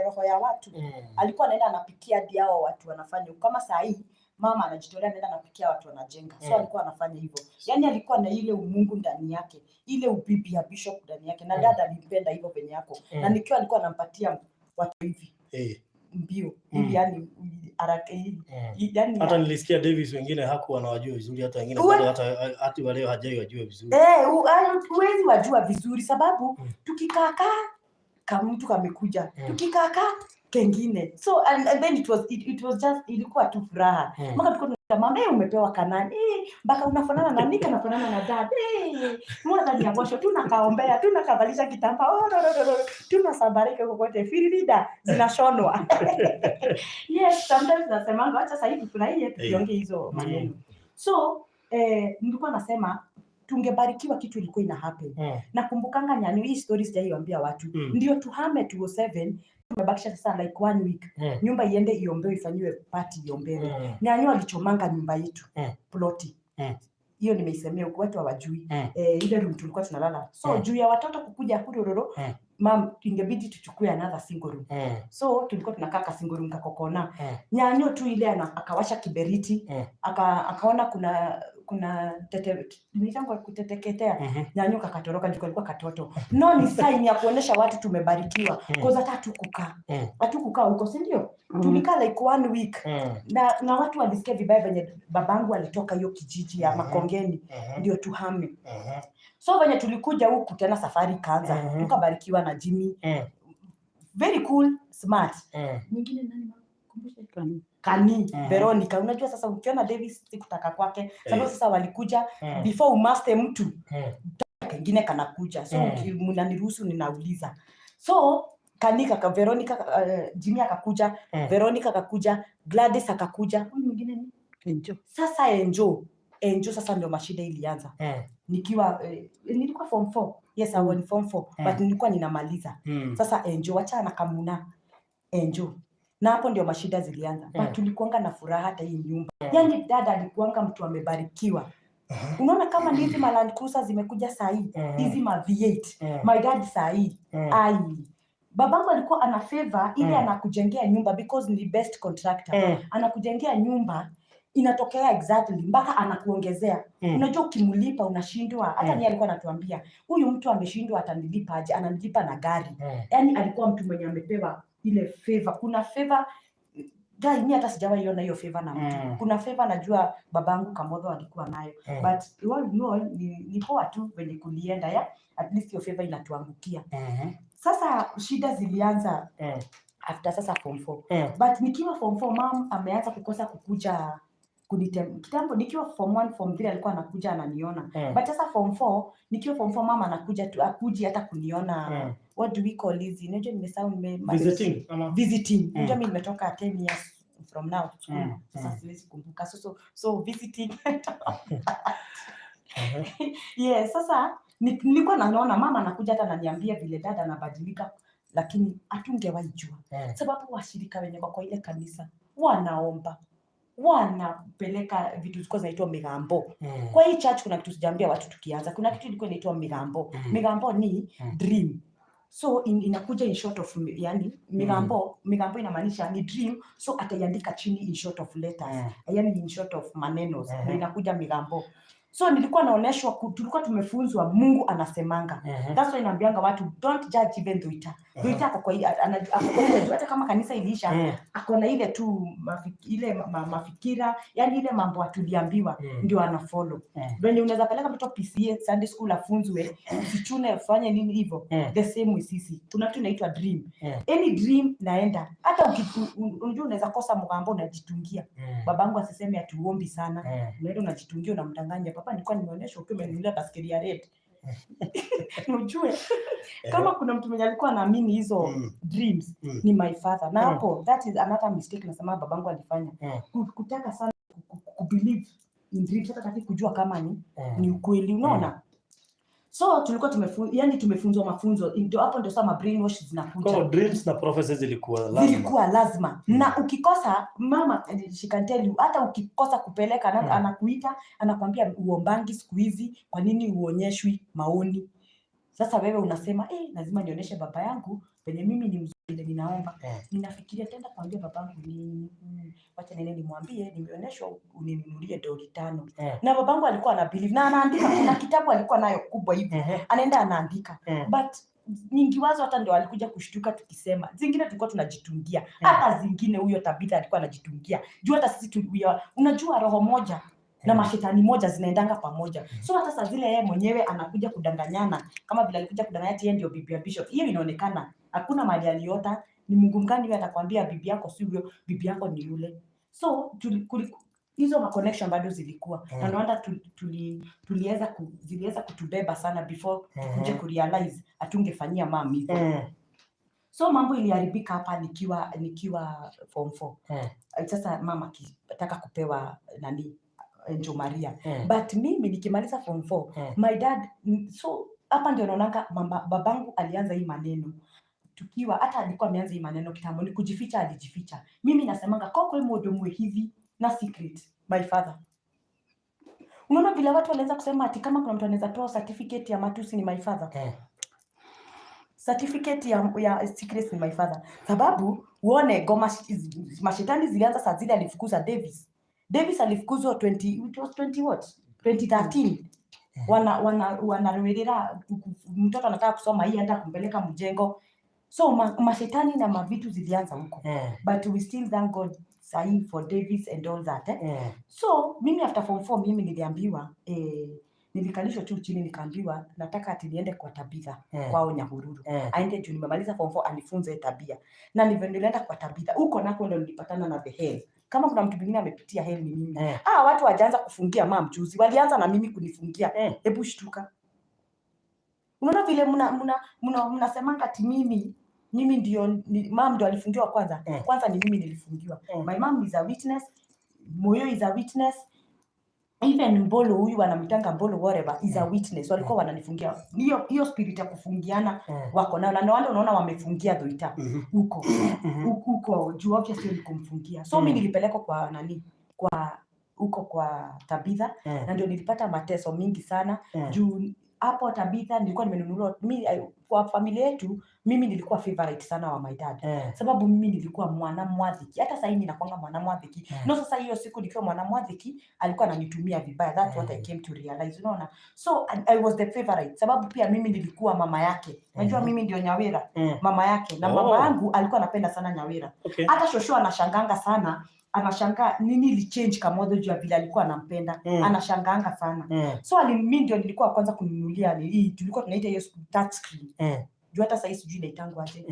roho ya watu. Alikuwa anaenda anapikia hadi hao watu wanafanya. Kama saa hii mama anajitolea, anaenda anapikia watu wanajenga. So alikuwa anafanya hivyo. Yaani alikuwa na ile umungu ndani yake, ile ubibi ya bishop ndani yake, na dad alimpenda hivyo penye yako. Na nikiwa alikuwa anampatia watu hivi mbio hivi, yani haraka hivi. Yani
Hata nilisikia Davis wengine hakuwa anawajua vizuri, hata wengine bado hata wale hajai wajua vizuri.
Eh, huwezi wajua vizuri sababu tukikaakaa kamtu kamekuja, tukikaakaa kengine. So and then it was just, ilikuwa tu furaha, mpaka tulikuwa tunaita mama, "Eh, umepewa kanani, eh, mpaka unafanana na Nika, anafanana na dad, eh, mbona ni ngosho." Tunakaombea, tunakavalisha kitambaa, oh, no, no, no, no. Tunasabarika kokote, firirida zinashonwa. Yes, sometimes nasemanga acha sasa hivi tufurahie tukiongea hizo maneno. So nilikuwa nasema tungebarikiwa, kitu ilikuwa ina happen. Nakumbukanga nyani, hii story sijaiambia watu. Ndio tuhame 207, tumebakisha sasa like one week nyumba iende iombewe, ifanyiwe party, iombewe. Nyanyo alichomanga nyumba yetu, ploti. Hiyo nimeisemea huku, watu hawajui. Ile room tulikuwa tunalala, so juu ya watoto kukuja hurururu, mam, ingebidi tuchukue another single room. So tulikuwa tunakaa ka single room kakokona. Nyanyo tu ile akawasha kiberiti, akaona kuna tete, nitangwa kuteteketea. Nyanyo kakatoroka juu kalikuwa katoto. No, ni sign ya kuonesha watu tumebarikiwa, cause hata hatukukaa, hatukukaa huko, si ndio? Tulikaa like one week, na watu walisikia vibaya venye babangu alitoka hiyo kijiji ya Makongeni ndio tuhame. So venye tulikuja huku tena, safari ikaanza. Tukabarikiwa na Jimmy, very cool, smart. Mwingine nani, mama? Kumbushe.
Kani.
Kani. Veronica. Unajua sasa ukiona Davis sikutaka kwake, sababu sasa walikuja before umaste mtu, kengine kanakuja. So mnaniruhusu ninauliza. So Kanika ka Veronica, Jimmy akakuja, Veronica akakuja, Gladys akakuja, huyu mwingine ni
Enjo.
Sasa Enjo, Enjo sasa ndio mashida ilianza. Nikiwa nilikuwa form 4. Yes, I was in form 4, but nilikuwa ninamaliza. Sasa Enjo, wachana na Kamuna, Enjo, na hapo ndio mashida zilianza. But tulikuanga na furaha hata hii nyumba. Yani dada alikuanga mtu amebarikiwa. Unaona kama ni hizi ma Land Cruiser zimekuja saa hii, hizi ma V8, my dad saa hii, ai, babangu alikuwa ana favor ile, anakujengea nyumba because ni best contractor. Anakujengea nyumba inatokea exactly, mpaka anakuongezea. Unajua ukimlipa unashindwa hata. Ni alikuwa anatuambia, huyu mtu ameshindwa, atanilipa aje? Ananilipa na gari. Yani alikuwa mtu mwenye amepewa ile favor. Kuna favor Guy, mi hata sijawahi ona hiyo favor na mtu. Kuna favor najua babangu Kamotho alikuwa nayo, but all in all, ni poa tu venye kulienda ya at least hiyo favor inatuangukia. Sasa shida zilianza after sasa form 4. But nikiwa form 4, mom ameanza kukosa kukuja kunitem. Kitambo nikiwa form 1, form 3, alikuwa anakuja ananiona. But sasa form 4, nikiwa form 4, mama anakuja tu, akuji hata kuniona. What do we call hizi? Unajua nimesahau, nime
Visiting ama?
Visiting. Unajua mimi nimetoka 10 years from now school. Sasa siwezi kumbuka. So visiting. Yeah, sasa nilikuwa naona mama anakuja, hata ananiambia vile dada anabadilika, lakini hatungewahi jua sababu washirika wenye kwa ile kanisa wanaomba, wanapeleka vitu zilikuwa zinaitwa migambo. Kwa hii church kuna kitu sijaambia watu tukianza, kuna kitu ilikuwa inaitwa migambo. Migambo ni dream, so inakuja in short of, yani migambo, migambo inamaanisha ni dream, so ataiandika chini in short of letters, yani in short of maneno. Ndio inakuja migambo. So nilikuwa naoneshwa, tulikuwa tumefunzwa Mungu anasemanga. That's why naambianga watu, don't judge even Thuita. Thuita ako kwa ako kwa ile juu, hata kama kanisa iliisha, ako na ile tu ile mafikira, yani ile mambo atuliambiwa ndio ana follow. Venye unaweza peleka mtoto PCEA Sunday school afunzwe usichune, ufanye nini hivyo, the same with sisi. Kuna kitu inaitwa dream. Any dream naenda, hata unajua unaweza kosa mgambo, unajitungia. Babangu asiseme ati uombi sana. Unaenda unajitungia, unamdanganya, "Papa, nilikuwa nimeonyeshwa ukiwa umenunulia baskeli ya red." Ujue kama kuna mtu mwenye alikuwa anaamini hizo dreams ni my father. Na hapo that is another mistake nasema babangu alifanya, kutaka sana kubelieve in dreams, hata hataki kujua kama ni ukweli, unaona? So tulikuwa yani tumefunzwa mafunzo, ndio hapo ndio sasa brainwash zinakuja.
Kwa dreams na prophecies zilikuwa lazima.
Zilikuwa lazima. Na ukikosa, mama, she can tell you, hata ukikosa kupeleka, anakuita, anakwambia, "Uombangi siku hizi, kwa nini uonyeshwi maoni?" Sasa wewe unasema, "Eh, lazima nionyeshe baba yangu penye mimi ni mzuri vile ninaomba." Ninafikiria tenda kuambia babangu nini? Wacha nene nimwambie nimeonyeshwa uninunulie doli 5. Na babangu alikuwa ana believe na anaandika. Kuna kitabu alikuwa nayo kubwa hivi, anaenda anaandika. But nyingi wazo hata ndio alikuja kushtuka tukisema zingine tulikuwa tunajitungia. Hata zingine huyo Tabitha alikuwa anajitungia, juu hata sisi unajua roho moja na mashetani moja zinaendanga pamoja. So hata saa zile yeye mwenyewe anakuja kudanganyana, kama vile alikuja kudanganya ati yeye ndio bibi ya bishop, hiyo inaonekana hakuna mahali aliota. Ni Mungu mgani huyo atakwambia bibi yako si huyo, bibi yako ni yule? So hizo ma connection bado zilikuwa, na ndio hata tuliweza kutubeba sana before tukuje kurealize hatungefanyia mam hivyo. So mambo iliharibika hapa nikiwa form 4. Sasa mama akitaka kupewa nani, Angel Maria. But mimi nikimaliza form 4, my dad, so hapa ndio naonanga babangu alianza hii maneno tukiwa, hata alikuwa ameanza hii maneno kitambo, ni kujificha alijificha. Mimi nasemanga kokwe mundu mwe hivi na secret, my father. Unaona vile watu walianza kusema ati kama kuna mtu anaweza toa certificate ya matusi ni my father, certificate ya secrets ni my father, sababu uone goma mashetani zilianza saa zile alifukuza Davis. Davis alifukuzwa 20, it was 20 what, 2013. Wana wanarwirira mtoto anataka kusoma hii, anataka kumpeleka mjengo. So mashetani na mavitu zilianza huko. But we still thank God sahi for Davis and all that, eh? So mimi after form 4, mimi niliambiwa, nilikalishwa tu chini, nikaambiwa nataka ati niende kwa Tabitha kwao Nyahururu. Aende juu nimemaliza form 4, anifunze tabia. Na nilienda kwa Tabitha huko, nako ndo nilipatana na the hell. Kama kuna mtu mwingine amepitia hell ni mimi. Ah, watu wajaanza kufungia mam juzi, walianza na mimi kunifungia. Hebu shtuka. Unaona vile mnasemanga ati mimi ndio mam ndio alifungiwa kwanza. Kwanza ni mimi nilifungiwa. My mom is a witness, Moyo is a witness, even Mbolo, huyu wanamtanga Mbolo, whatever, is a witness. Walikuwa wananifungia. Hiyo hiyo spirit ya kufungiana wako nayo, na ndio wale unaona wamefungia Dhuita huko huko juu, obviously ni kumfungia. So mi nilipelekwa kwa nani, kwa huko kwa Tabitha, na ndio nilipata mateso mingi sana, juu hapo Tabitha nilikuwa nimenunuliwa mi, kwa familia yetu. Mimi nilikuwa favorite sana wa my dad, sababu mimi nilikuwa mwana mwadhiki. Hata sahii ninakwanga mwana mwadhiki. No, sasa hiyo siku nikiwa mwana mwadhiki alikuwa ananitumia vibaya. That's what I came to realize, unaona? So I was the favorite sababu pia mimi nilikuwa mama yake, unajua. Mimi ndio Nyawira, mama yake na mama yangu alikuwa anapenda sana Nyawira. Hata shosho anashanganga sana, anashangaa nini ilichange Kamotho juu ya vile alikuwa anampenda. Anashanganga sana. So mi ndio nilikuwa wa kwanza kununulia hii tulikuwa tunaita hiyo siku touch screen, juu hata sahii sijui inaitangwa aje.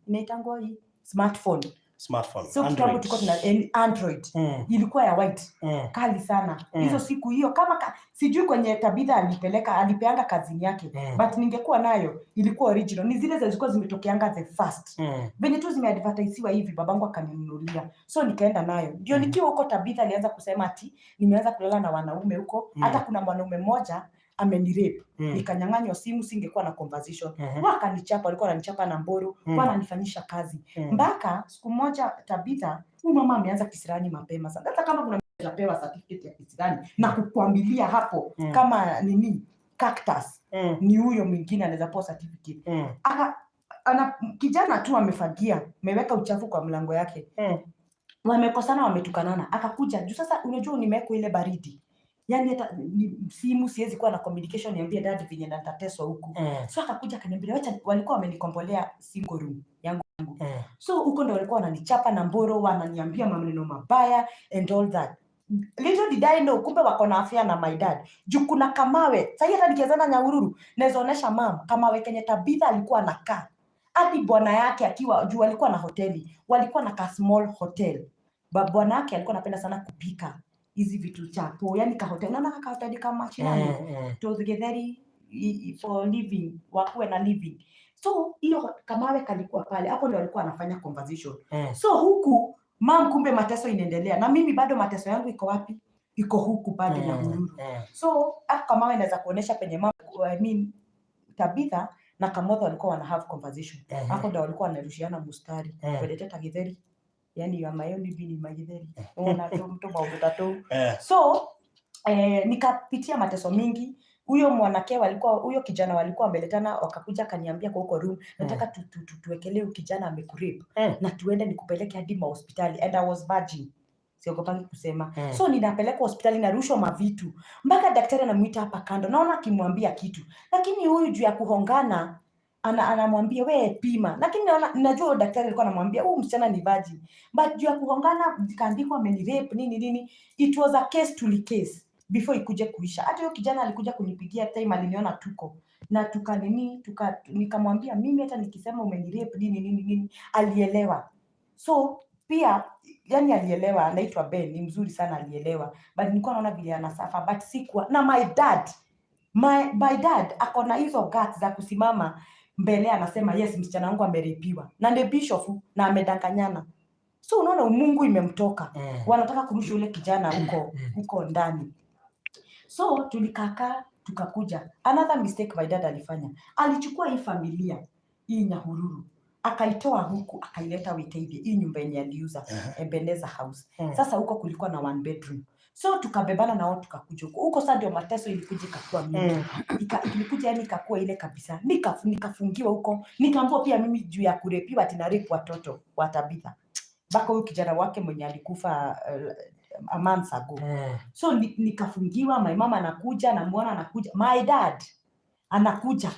Inaitangwa hii smartphone.
Smartphone.
So kitambo
Android.
tulikuwa tuna Android. Ilikuwa ya white, kali sana. Hizo siku hiyo kama sijui kwenye Tabitha alipeleka, alipeanga kazini yake, but ningekuwa nayo, ilikuwa original, ni zile zilikuwa zimetokeanga the first, venye tu zimeadvertisiwa hivi, babangu akaninunulia, so nikaenda nayo ndio. Nikiwa huko, Tabitha alianza kusema ati nimeanza kulala na wanaume huko. Hata kuna mwanaume mmoja amenirape. Nikanyang'anywa simu, singekuwa na conversation. Wakanichapa, walikuwa wananichapa na mboro, wananifanyisha kazi mpaka siku moja Tabitha, huyu mama ameanza kisirani mapema sana. Hata kama kuna pewa certificate ya kisirani na kukwambilia hapo kama nini cactus, ni huyo mwingine anaweza pewa certificate. Aka ana kijana tu amefagia, ameweka uchafu kwa mlango yake. Wamekosana, wametukanana, akakuja juu sasa unajua nimewekwa ile baridi, yani hata simu siwezi kuwa na communication niambie dad venye natateswa huku. So akakuja akaniambia wacha, walikuwa wamenikombolea single room yangu. So huko ndo walikuwa wananichapa na mboro, wananiambia maneno mabaya and all that. Little did I know kumbe wako na affair na my dad, juu kuna kamawe sahii hata nikianzana Nyahururu naweza onyesha mam kamawe kenye Tabitha alikuwa anakaa hadi bwana yake akiwa juu walikuwa na hoteli, walikuwa na ka small hotel. Bwana yake alikuwa anapenda sana kupika hizi vitu chapo, yani ka hotel, unaona ka hoteli kama mashinani, to githeri for living, wakuwe na living. So hiyo kamawe kalikuwa pale, hapo ndio walikuwa wanafanya conversation. So huku mam, kumbe mateso inaendelea na mimi bado mateso yangu iko wapi? Iko huku bado na Nyahururu. So hapo kamawe naweza kuonesha penye mam, I mean, Tabitha na Kamotho walikuwa wana have conversation. Hapo ndio walikuwa wanarushiana mustari. Wendete githeri, yani ya mayo ni bini magitheri ona tu mtu maundu ta tou. So nikapitia mateso mingi. Huyo mwanake walikuwa, huyo kijana walikuwa wameletana, wakakuja akaniambia kwa huko room, nataka tuwekelee huyu kijana amekurape na tuende nikupeleke hadi mahospitali. And I was virgin, siogopangi kusema. So ninapelekwa hospitali, narushwa mavitu mpaka daktari anamuita hapa kando, naona akimwambia kitu, lakini huyu juu ya kuhongana anamwambia we pima, lakini naona, najua huyo daktari alikuwa anamwambia huyu msichana ni virgin, but juu ya kuhongana ikaandikwa amenirape, nini nini. It was a case to case before ikuje kuisha. Hata huyo kijana alikuja kunipigia time aliniona tuko na tukanini nikamwambia mimi hata nikisema umenirape, nini nini nini, alielewa. So pia yani alielewa, anaitwa Ben, ni mzuri sana, alielewa, but nilikuwa naona vile anasuffer, but sikuwa na my dad. My dad ako na hizo guts za kusimama mbele anasema yes, msichana wangu amerepiwa, na ni bishop na amedanganyana. So unaona Mungu imemtoka. Wanataka kurusha ule kijana huko huko ndani. So tulikakaa tukakuja. Another mistake my dad alifanya, alichukua hii familia hii Nyahururu akaitoa huku akaileta Witeithie, hii nyumba yenye aliuza, Ebeneza House. Sasa huko kulikuwa na one bedroom, so tukabebana nao tukakuja huko huko. Sasa ndio mateso ilikuja ikakuwa mingi. Ilikuja yani ikakuwa ile kabisa. Nikafungiwa huko, nikaambiwa pia mimi juu ya kurepiwa ati narape watoto wa Tabitha, mpaka huyu kijana wake mwenye alikufa a month ago. So nikafungiwa. My mama anakuja, namuona anakuja, my dad anakuja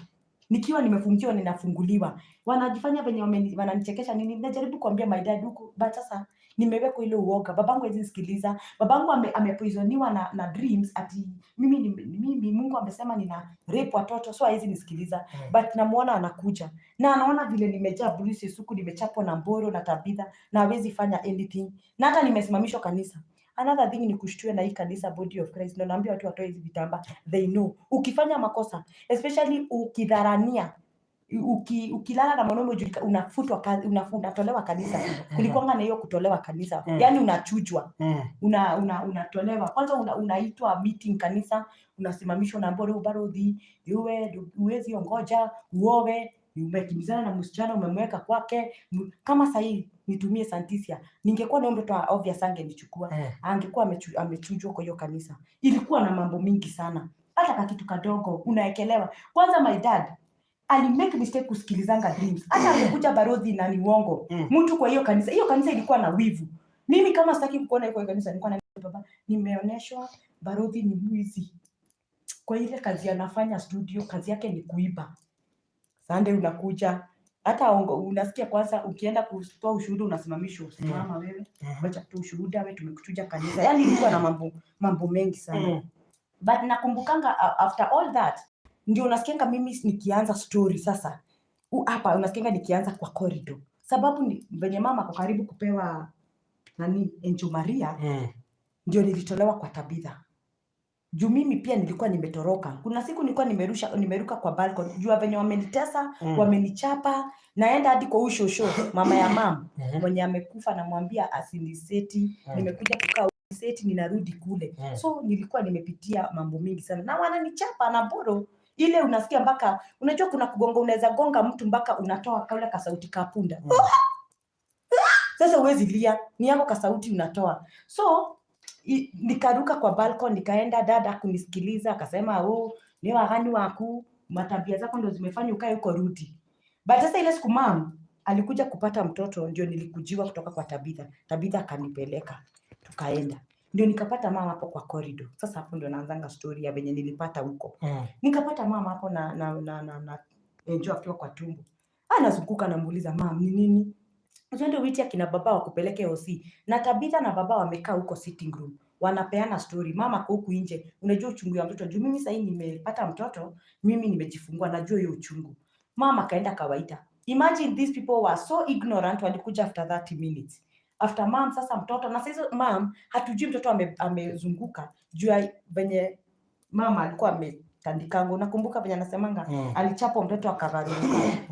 nikiwa nimefungiwa, ninafunguliwa, wanajifanya venye wananichekesha nini. Najaribu kuambia my dad huku, but sasa nimewekwa ile uoga, babangu hawezi nisikiliza. Babangu amepoisoniwa na dreams ati mimi Mungu amesema nina rape watoto, so hawezi nisikiliza. But namuona anakuja na anaona vile nimejaa bruises huku, nimechapwa na mboro na Tabitha, na hawezi fanya anything, na hata nimesimamishwa kanisa. Another thing ni kushtue na hii kanisa, Body of Christ, ndio naambia watu watoe hizi vitamba. They know ukifanya makosa, especially ukidharania, ukilala na mwanaume unafutwa kazi, unatolewa kanisa. Kulikuwanga na hiyo kutolewa kanisa. Yani unachujwa, unatolewa kwanza, unaitwa meeting kanisa, unasimamishwa, unaambiwa rĩu barothi iwe uwezi ongoja uowe, umekimbizana na msichana umemweka kwake. Kama sahii nitumie Santisia, ningekuwa na huyo mtoto, obvious angenichukua. Angekuwa amechujwa kwa hiyo kanisa. Ilikuwa na mambo mingi sana, hata kakitu kadogo unaekelewa. Kwanza my dad Alimake mistake kusikilizanga dreams. Hata angekuja barodhi na ni uongo. Mtu kwa hiyo kanisa, hiyo kanisa ilikuwa na wivu. Mimi kama sitaki kuona hiyo kanisa, nilikuwa na baba, nimeoneshwa barodhi ni mwizi. Kwa ile kazi anafanya studio, kazi yake ni kuiba. Sunday unakuja hata unasikia kwanza ukienda kutoa ushuhuda unasimamishwa, usimama wewe, wacha tu ushuhuda wewe, tumekuchuja kanisa. Yani ilikuwa na mambo mambo mengi sana. But nakumbukanga after all that ndio unasikianga mimi nikianza story sasa hapa unasikianga nikianza kwa corridor, sababu ni venye mama ako karibu kupewa nani, Angel Maria, ndio nilitolewa kwa Tabitha juu mimi pia nilikuwa nimetoroka. Kuna siku nilikuwa nimeruka kwa balcony juu ya venye wamenitesa, wamenichapa, naenda hadi kwa ushosho mama ya mam mwenye amekufa, namwambia asiniseti, nimekuja kukaa seti, ninarudi kule. So nilikuwa nimepitia mambo mingi sana na wananichapa na boro ile unasikia mpaka unajua kuna kugonga, unaweza gonga mtu mpaka unatoa kale kasauti kapunda. Sasa huwezi lia, ni yako kasauti unatoa. So nikaruka kwa balcony, nikaenda, dada kunisikiliza akasema, "Oh, ni wagani waku matabia zako ndo zimefanya ukae huko, rudi." But sasa ile siku mam alikuja kupata mtoto ndio nilikujiwa kutoka kwa Tabitha. Tabitha akanipeleka tukaenda, ndio nikapata mama hapo kwa corridor. Sasa hapo ndio naanzanga story ya venye nilipata huko. Nikapata mama hapo na Enjo akiwa kwa tumbo, anazunguka, namuuliza, "Mam, ni nini?" Twende uite akina baba wakupeleke hosi. Na Tabitha na baba wamekaa huko sitting room wanapeana story. Mama ako huku nje. Unajua uchungu ya mtoto. Juu mimi sahii nimepata mtoto, mimi nimejifungua, najua hiyo uchungu. Mama akaenda kawaita. Imagine these people were so ignorant, walikuja after 30 minutes. After mom sasa mtoto na sasa mam hatujui mtoto amezunguka juu ya venye mama alikuwa ametandikango. Nakumbuka venye anasemanga alichapwa mtoto akagharuka.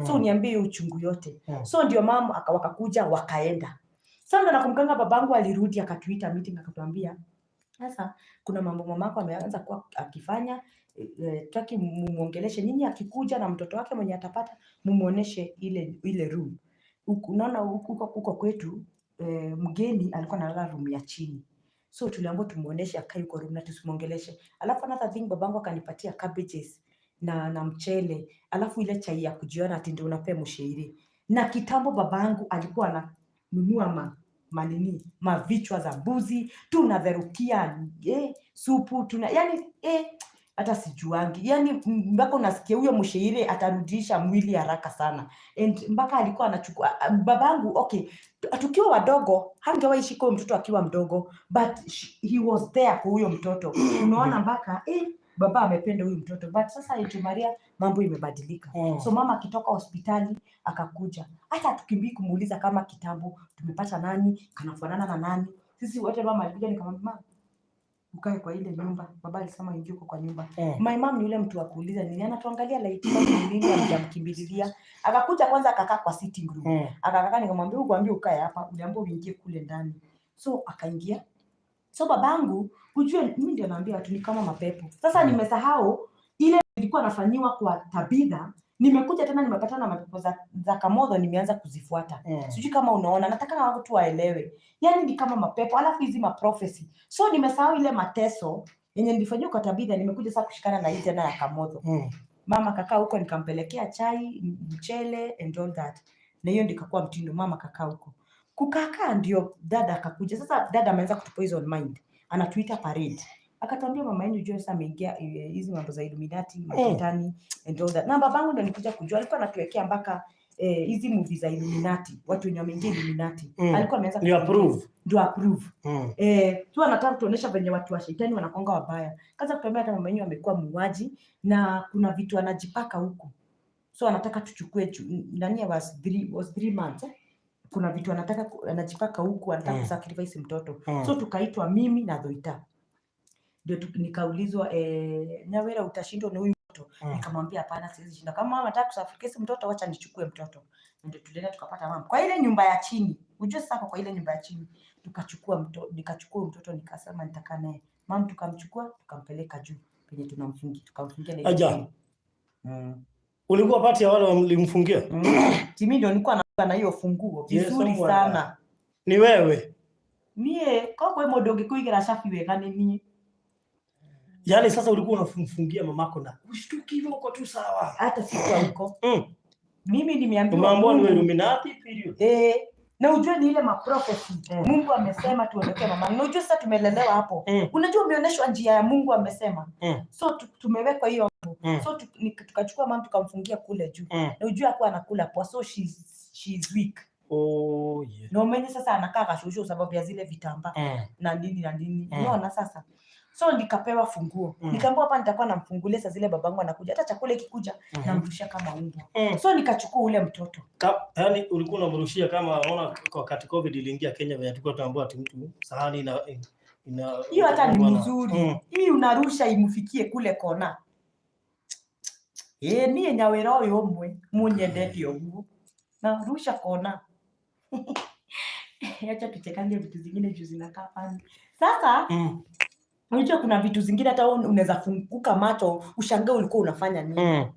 So uniambie hiyo uchungu yote. So ndio mama wakakuja wakaenda. Sasa ndo nakumbukanga babangu alirudi akatuita meeting akatuambia, "Sasa kuna mambo mamako ameanza kuwa akifanya, taki mumuongeleshe nyinyi, akikuja na mtoto wake mwenye atapata mumuoneshe ile ile room." Unaona huko kwetu mgeni alikuwa analala room ya chini. So tuliambiwa tumuoneshe akae huko room na tusimuongeleshe. Alafu another thing, babangu akanipatia cabbages na mchele, alafu ile chai ya kujiona ati ndio unapea mshairi. Na kitambo babangu alikuwa ananunua manini, mavichwa za mbuzi tunatherukia, supu tuna yani, hata sijuangi yani, mpaka unasikia huyo mshairi atarudisha mwili haraka sana. And mpaka alikuwa anachukua babangu, okay, tukiwa wadogo hangewahi shika huyo mtoto akiwa mdogo, but he was there kwa huyo mtoto. Unaona mpaka baba amependa huyu mtoto. But sasa Angel Maria mambo imebadilika. So mama akitoka hospitali akakuja, hata hatukimbii kumuuliza kama kitambo tumepata nani kanafanana na nani. Sisi wote mama alikuja, nikamwambia, "Mama, ukae kwa ile nyumba, baba alisema ingie huko kwa nyumba." My mom ni yule mtu wa kuuliza nini, anatuangalia like kwani ni nini hamjamkimbililia. Akakuja kwanza akakaa kwa sitting room. Akakaa, nikamwambia, "Ukuambia ukae hapa, uliambiwa uingie kule ndani." So akaingia. So babangu, ujue mimi ndio naambia watu ni kama mapepo. Sasa nimesahau ile nilikuwa nafanyiwa kwa Tabitha, nimekuja tena nimepatana na mapepo za Kamotho, nimeanza kuzifuata. Sijui kama unaona, nataka watu waelewe. Yaani ni kama mapepo, alafu hizi maprophecy. So nimesahau ile mateso yenye nilifanyiwa kwa Tabitha, nimekuja sasa kushikana na hii tena ya Kamotho. Mama kakaa huko, nikampelekea chai, mchele and all that. Na hiyo ndio ikakuwa mtindo, mama kakaa huko. Kukakaa ndio dada akakuja. Sasa dada ameanza kutupoison mind. Anatuita parade. Akatuambia, "Mama yenu jua sasa ameingia hizi mambo za Illuminati, mashetani and all that." Na babangu ndo nilikuja kujua alikuwa anatuwekea mpaka hizi movie za Illuminati, watu wenye wameingia Illuminati. Alikuwa ameanza
Ni approve.
Ndio approve. Tu anataka kutuonyesha venye watu wa shetani wanakonga wabaya. Kaza kutuambia hata mama yenu amekuwa muuaji na kuna vitu anajipaka huku. So anataka tuchukue nani was 3 months, eh? Kuna vitu anataka anajipaka huku, anataka kusacrifice mtoto. So tukaitwa mimi na Dhoita. Ndio nikaulizwa, "Nyawera, utashindwa na huyu mtoto?" Nikamwambia, "Hapana, siwezi shinda. Kama mama anataka kusacrifice mtoto, wacha nichukue mtoto." Na ndio tulienda tukapata mama kwa ile nyumba ya chini. Ujue sasa kwa ile nyumba ya chini tukachukua mtoto, nikachukua mtoto nikasema nitakaa naye. Mam tukamchukua tukampeleka juu penye tunamfungia, tukamfungia na ile
Aja.
chini.
Ulikuwa part ya wale walimfungia?
Mm. Timi ndio nilikuwa na hiyo funguo
Yes,
vizuri
bwana.
sana.
Ni wewe.
Niĩ ko kwĩ mũndũ ũngĩkũigĩra cabi wega nĩ niĩ.
Yaani sasa ulikuwa unamfungia mamako na ushtuki hivyo, uko tu sawa.
Hata sikuwa huko. Mimi nimeambiwa
Umeambiwa ni
Mungu.
Illuminati, period.
Eh, na ujue ni ile maprophecy. Mungu amesema tuondokee mama. Na ujue sasa tumelelewa hapo. Unajua umeonyeshwa njia ya Mungu amesema. So tumewekwa hiyo. So tukachukua mama tukamfungia kule juu. Na ujue hakuwa anakula poa, so she's weak.
Oh, yeah.
Na umenye sasa anakaa kashushu sababu ya zile vitambaa na nini na nini. Unaona sasa? So nikapewa funguo. Nikaambiwa hapa nitakuwa namfungulia saa zile babangu anakuja. Hata chakula ikikuja namrushia kama umbwa. So nikachukua ule mtoto.
Yaani ulikuwa unamrushia kama, unaona wakati COVID iliingia Kenya venye tulikuwa tunaambiwa ati mtu sahani ina
Hiyo hata ni mzuri. Hii unarusha imfikie kule kona. Ĩ niĩ nyawĩra ũyũ ũmwe mũnyendete ũguo. Narusha kona. Acha tuchekange vitu zingine juu zinakaa funny. Sasa unajua kuna vitu zingine hata wewe unaweza funguka macho ushangae ulikuwa unafanya nini.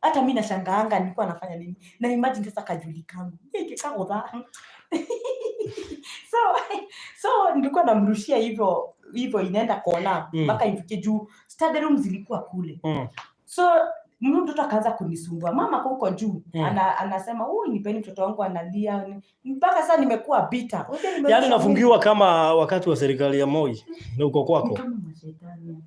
Hata mi nashangaanga nilikuwa nafanya nini. Na imagine sasa kajuli kangu. Kikagotha. So nilikuwa namrushia hivyo hivyo inaenda kona mpaka ifike juu, study room zilikuwa kule. So mimi mtoto akaanza kunisumbua, mama ako huko juu. Anasema huyu, nipeni mtoto wangu, analia mpaka sasa nimekuwa bitter. Unajua nimerusha.
Yaani unafungiwa kama wakati wa serikali ya Moi na uko
Ni
kwako.
Kama mashetani.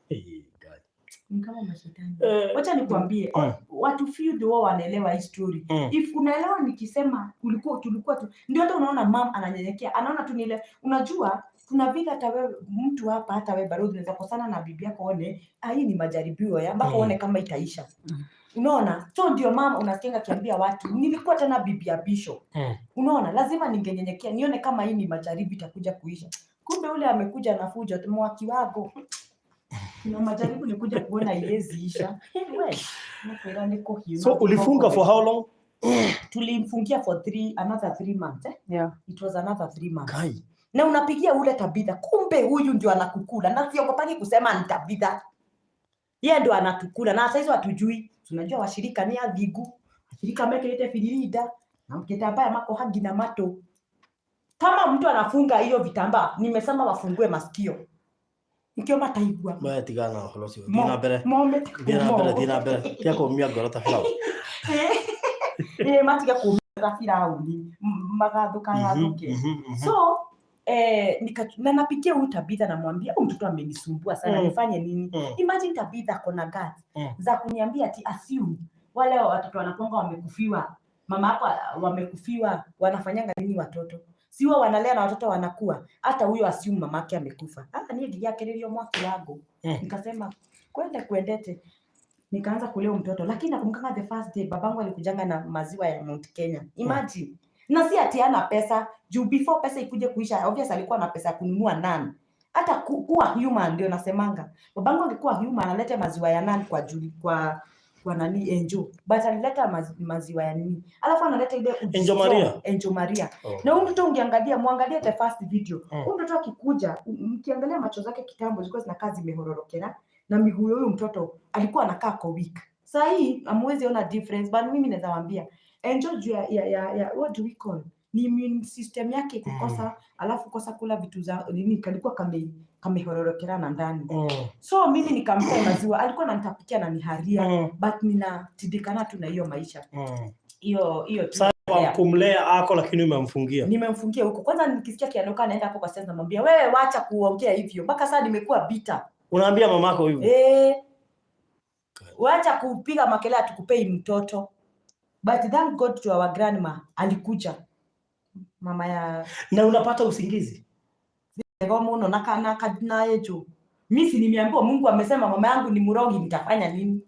Hey, God.
Ni kama mashetani.
Eh,
Wacha nikwambie, watu few ndio wao wanaelewa hii story. If unaelewa nikisema ulikuwa tulikuwa tu ndio hata unaona mam ananyenyekea, anaona tu ni ile, unajua kuna vile hata wewe mtu hapa, hata wewe bado unaweza kosana na bibi yako, one ah, hii ni majaribio ya mpaka uone kama itaisha. Unaona? So ndio mama unasikia akiambia watu nilikuwa tena bibi ya bishop. Unaona, lazima ningenyenyekea nione kama hii ni majaribu itakuja kuisha. Kumbe ule amekuja na fujo tu, mwaki wako. Kuna majaribu nikuja kuona iwezi isha. We, nakwira nĩ kũhiũha.
So ulifunga for how long?
Tulimfungia for another 3 months, eh?
Yeah.
It was another 3 months.
Kai.
Na unapigia ule Tabitha, kumbe huyu ndio anakukula, na siogopangi kusema ni Tabitha. Yeye ndio anatukula na sasa hizo hatujui. Tunajua washirika ni athingu. Washirika mekirite firirida na mkitambaya makohagi na mato. Kama mtu anafunga hiyo vitambaa, nimesema wafungue masikio. Nikio mataigua.
Maya, tigana na ũhoro ũcio.
Mo-
Thiĩ na mbere.
Mome.
Thiĩ na mbere, thiĩ na mbere. Tiga kũũmia ngoro ta Firaũni.
Eh, matige kũũmia ta Firaũni, magathũka gathũke. So na napigia huyu Tabitha, namwambia huyu mtoto amenisumbua sana, nifanye nini? Imagine Tabitha ako na guts za kuniambia ati assume wale watoto wanakuanga wamekufiwa, mama yako wamekufiwa, wanafanyanga nini watoto? Si wao wanalea na watoto wanakuwa. Hata huyo assume mama yake amekufa. Ah, niĩ ngĩgĩakĩrĩrio mwaki wangu. Nikasema kwende kuendete. Nikaanza kulea huyu mtoto, lakini nakumbukanga the first day babangu alikujanga na maziwa ya Mount Kenya. Imagine. Na si ati hana pesa, juu before pesa ikuje kuisha, obvious alikuwa na pesa ya kununua nan. Hata kuwa human ndio nasemanga. Babangu angekuwa human alete maziwa ya nan kwa juu kwa nani Enjo. But alileta maziwa ya nini? Alafu analeta ile uji
Enjo
strong,
Maria?
Enjo Maria.
Oh.
Na huyu mtoto ungeangalia, muangalie the first video. Huyu mtoto akikuja, mkiangalia macho zake kitambo zilikuwa zinakaa zimehororokera na miguu ya huyu mtoto alikuwa anakaa kwa weak. Saa hii hamwezi ona difference, but mimi naweza waambia Enjo juu ya what do we call, ni immune system yake kukosa, alafu kukosa kula vitu za nini, kalikuwa kamehororokera na ndani. So mimi nikampea maziwa, alikuwa ananitapikia na niharia, but ninatindikana tu na hiyo maisha hiyo hiyo tu.
Sasa wa kumlea ako, lakini umemfungia.
Nimemfungia huko kwanza, nikisikia kianuka naenda hapo kwa sasa, namwambia wewe wacha kuongea hivyo, mpaka sasa nimekuwa bitter.
Unaambia mamako hivyo?
Eh, wacha kupiga makelele, atukupei mtoto. But thank God to our grandma, alikuja mama ya
Na unapata usingizi?
Ego muno na kana na yejo. Mimi si nimeambiwa Mungu amesema mama yangu ni mrogi, nitafanya nini?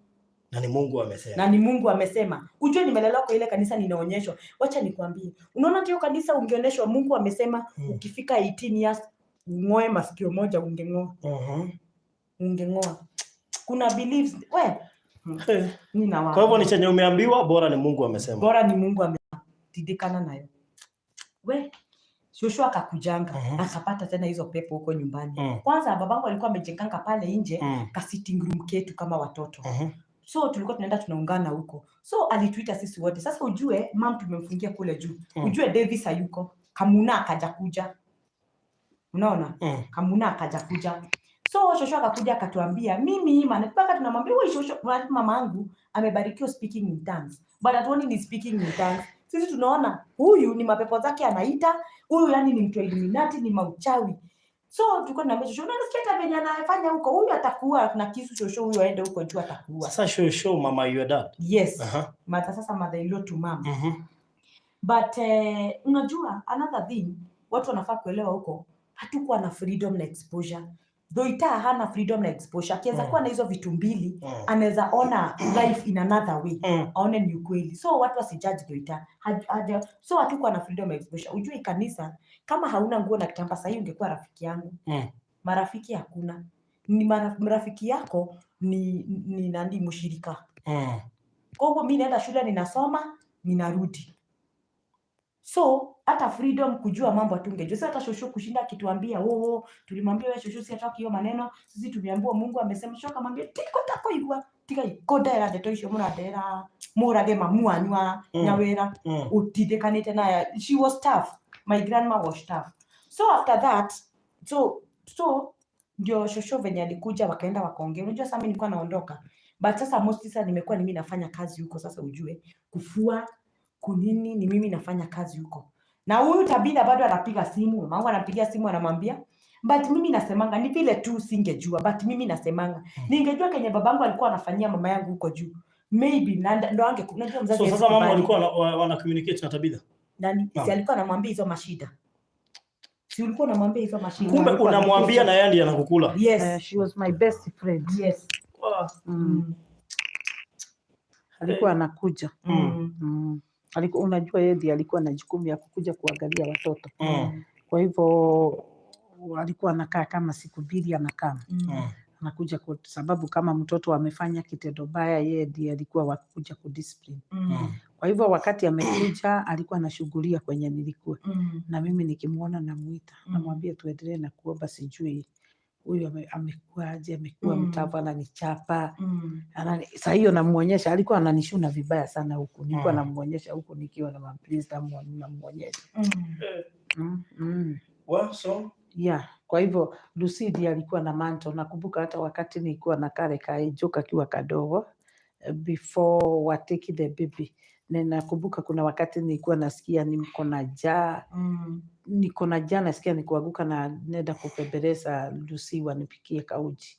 Na ni Mungu amesema.
Na ni Mungu amesema. Ujue nimelelewa kwa ile kanisa ninaonyeshwa. Wacha nikwambie. Unaona hiyo kanisa ungeonyeshwa Mungu amesema ukifika 18 years ung'oe masikio moja, ungeng'oa. Ungeng'oa. Kuna beliefs we
Eh.
nina.
Kwa hivyo ni chenye umeambiwa, bora ni Mungu amesema.
Bora ni Mungu ametindikana nayo. We shosho akakujanga, akapata tena hizo pepo huko nyumbani. Kwanza babangu alikuwa amejenganga pale nje ka sitting room ketu kama watoto. So tulikuwa tunaenda tunaungana huko. So alituita sisi wote. Sasa ujue mam tumemfungia kule juu. Ujue Davis hayuko. Kamuna akaja kuja. Unaona? Kamuna akaja kuja. So shosho akakuja akatuambia, mimi hii maana mpaka tunamwambia, wewe shosho, mama yangu amebarikiwa speaking in tongues, but hatuoni ni speaking in tongues. Sisi tunaona huyu ni mapepo zake anaita huyu, yani ni mtu wa Illuminati, ni mauchawi. So tulikuwa tunaambia shosho, unasikia hata venye anafanya huko, huyu atakuua na kisu shosho, huyu aende huko juu atakuua.
Sasa shosho, mama your dad.
Yes. Mother, sasa mother in law to mom. But unajua another thing watu wanafaa kuelewa huko, hatukuwa na freedom na exposure. Dhoita hana freedom na exposure. Akiweza kuwa na hizo vitu mbili, anaweza ona life in another way, aone ni ukweli. So watu wasijudge Dhoita. So hatukuwa na freedom na exposure. Ujue kanisa kama hauna nguo na kitambaa, sahii ungekuwa rafiki yangu. Marafiki hakuna. Ni marafiki yako ni nani, mshirika. Kwa hivyo mi naenda shule, ninasoma, ninarudi. So hata freedom kujua mambo hatungejua. Sasa hata shosho kushinda akituambia, oh, tulimwambia wewe shosho, si hataki hiyo maneno, sisi tumeambiwa Mungu amesema. Shosho akamwambia, tiko tako igua tiga ikondera ndeto icio mũrandera mũrage mamu wanyu wa Nyawĩra ũtindĩkanĩte naye. She was tough, my grandma was tough. So after that, so ndio shosho venye alikuja, wakaenda wakaongea. Unajua sasa mimi nilikuwa naondoka, but sasa mostly sasa nimekuwa ni mimi nafanya kazi huko. Sasa ujue kufua kunini ni mimi nafanya kazi huko, na huyu Tabitha bado anapiga simu, mamangu anampigia simu anamwambia. But mimi nasemanga ni vile tu singejua, but mimi nasemanga ningejua kenye babangu alikuwa anafanyia mama yangu huko juu, maybe na ndo ange, unajua mzazi
So
hawezi
sasa mama
kubali.
walikuwa wana communicate na Tabitha.
Nani?
Mama.
Si alikuwa anamwambia hizo mashida? Si ulikuwa unamwambia hizo mashida?
Kumbe
Alikuwa
unamwambia na yeye ndiye anakukula.
Yes.
She was my best friend.
Yes.
Alikuwa anakuja. Alikuwa, unajua yeye ndiye alikuwa na jukumu ya kukuja kuangalia watoto. Kwa hivyo alikuwa anakaa kama siku 2 anakaa. Anakuja kwa sababu kama mtoto amefanya kitendo baya, yeye ndiye alikuwa wa kuja kudiscipline. Kwa hivyo wakati amekuja alikuwa anashughulia kwenye nilikuwa, na mimi nikimuona namuita, namwambia tuendelee na kuomba, sijui huyu amekuwa aje, amekuwa mtavu, ananichapa. Saa hiyo namuonyesha, alikuwa ananishuna vibaya sana huku, nilikuwa namuonyesha huku nikiwa na mapriest, namuonyesha.
Well, so
Yeah, kwa hivyo Lucy ndiye alikuwa na mantle. Nakumbuka hata wakati nilikuwa na kale kaejo kakiwa kadogo, before watake the baby. Na nakumbuka kuna wakati nilikuwa nasikia niko na njaa, niko na njaa, nasikia nikuanguka na nenda kupembeleza Lucy wanipikie kauji.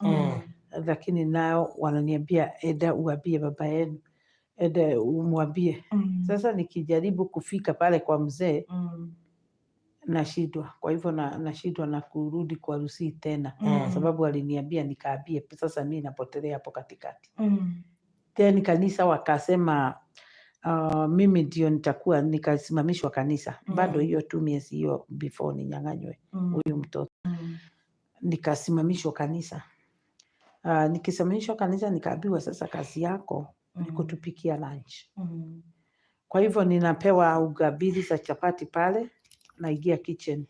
Lakini nao wananiambia, enda uambie baba yenu, enda umwambie. Sasa nikijaribu kufika pale kwa mzee nashindwa, kwa hivyo nashindwa na kurudi kwa Lucy tena, sababu aliniambia nikaambie. Sasa mi napotelea hapo katikati. Then kanisa wakasema mimi ndio nitakuwa, nikasimamishwa kanisa bado hiyo tu miezi hiyo before ninyang'anywe huyu mtoto, nikasimamishwa kanisa. Nikisimamishwa kanisa nikaambiwa sasa kazi yako ni kutupikia lunch. Kwa hivyo ninapewa unga mbili za chapati pale, naingia kitchen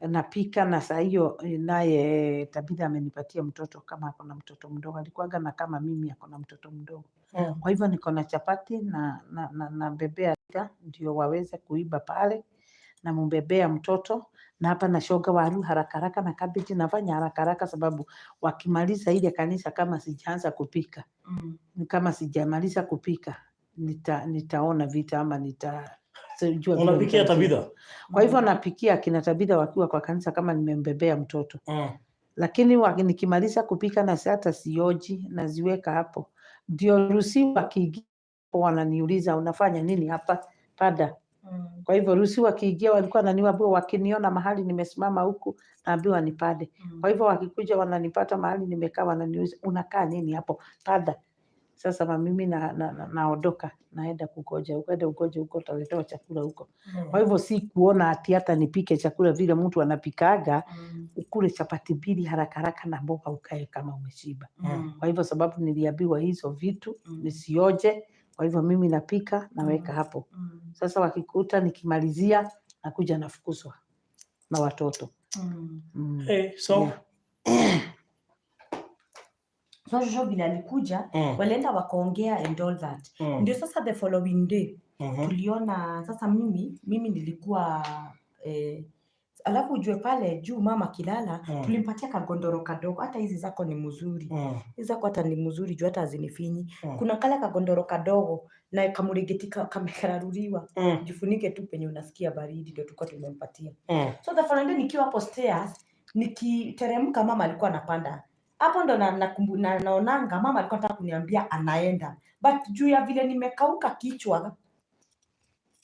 napika, na saa hiyo naye Tabitha amenipatia mtoto, kama ako na mtoto mdogo, alikuwaga na kama mimi ako na mtoto mdogo. Kwa hivyo niko na chapati na bebea ndio waweze kuiba pale, namumbebea mtoto na hapa nashoga waru haraka haraka na cabbage, nafanya haraka haraka sababu wakimaliza ile kanisa kama sijaanza kupika, kama sijamaliza kupika nitaona vita ama sijua vile
Unapikia
nitafanya.
Tabitha?
Kwa hivyo napikia akina Tabitha wakiwa kwa kanisa kama nimembebea mtoto, lakini nikimaliza kupika na hata sioji, naziweka hapo, ndio Lucy wakiingia wananiuliza, unafanya nini hapa pada? Kwa hivyo Lucy wakiingia walikuwa wananiambia, wakiniona mahali nimesimama huku naambiwa nipande. Kwa hivyo wakikuja wananipata mahali nimekaa, wananiuliza, unakaa nini hapo pada? Sasa na mimi naondoka naenda kugoja, ukaenda ugoje huko utaletewa chakula huko. Kwa hivyo si kuona ati hata nipike chakula vile mtu anapikaga, ukule chapati mbili haraka haraka na mboga ukae kama umeshiba. Kwa hivyo sababu niliambiwa hizo vitu nisioje, kwa hivyo mimi napika naweka hapo. Sasa wakikuta nikimalizia nakuja nafukuzwa na watoto.
Hey, so
Yeah.
So shosho vile alikuja, walienda wakaongea and all that. Ndio sasa the following day tuliona sasa mimi nilikuwa Alafu ujue pale juu mama akilala, tulimpatia kagondoro kadogo. Hata hizi zako ni mzuri, hizi zako hata ni mzuri juu hata hazinifinyi. Kuna kale kagondoro kadogo na kamurigiti kamekararuliwa, jifunike tu penye unasikia baridi, ndio tulikuwa tumempatia. So the following day nikiwa hapo stairs nikiteremka, mama alikuwa anapanda hapo, ndo naonanga mama alikuwa anataka kuniambia anaenda, but juu ya vile nimekauka kichwa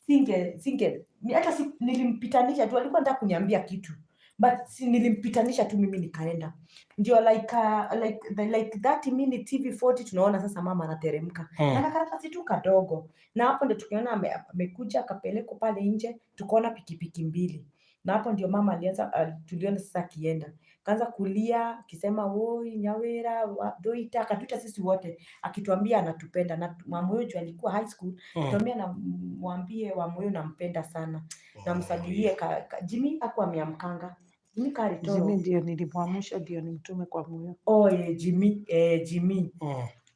singe hata nilimpitanisha tu. Alikuwa anataka kuniambia kitu but nilimpitanisha tu, mimi nikaenda. Ndio like 30 minutes hivi, 40, tunaona sasa mama anateremka na kakaratasi tu kadogo, na hapo ndio tukiona amekuja akapelekwa pale nje, tukaona pikipiki mbili, na hapo ndio mama alianza, tuliona sasa akienda, kaanza kulia akisema, "Woi Nyawera Doita," akatuita sisi wote akituambia anatupenda, na mama juu alikuwa high school, tuambia na mwambie Wamoyo nampenda sana na msalimie Jimmy aku ameamkanga Jimmy Karitoro.
Jimmy ndio nilimwamsha ndio nimtume kwa moyo.
Oh, Jimmy, Jimmy.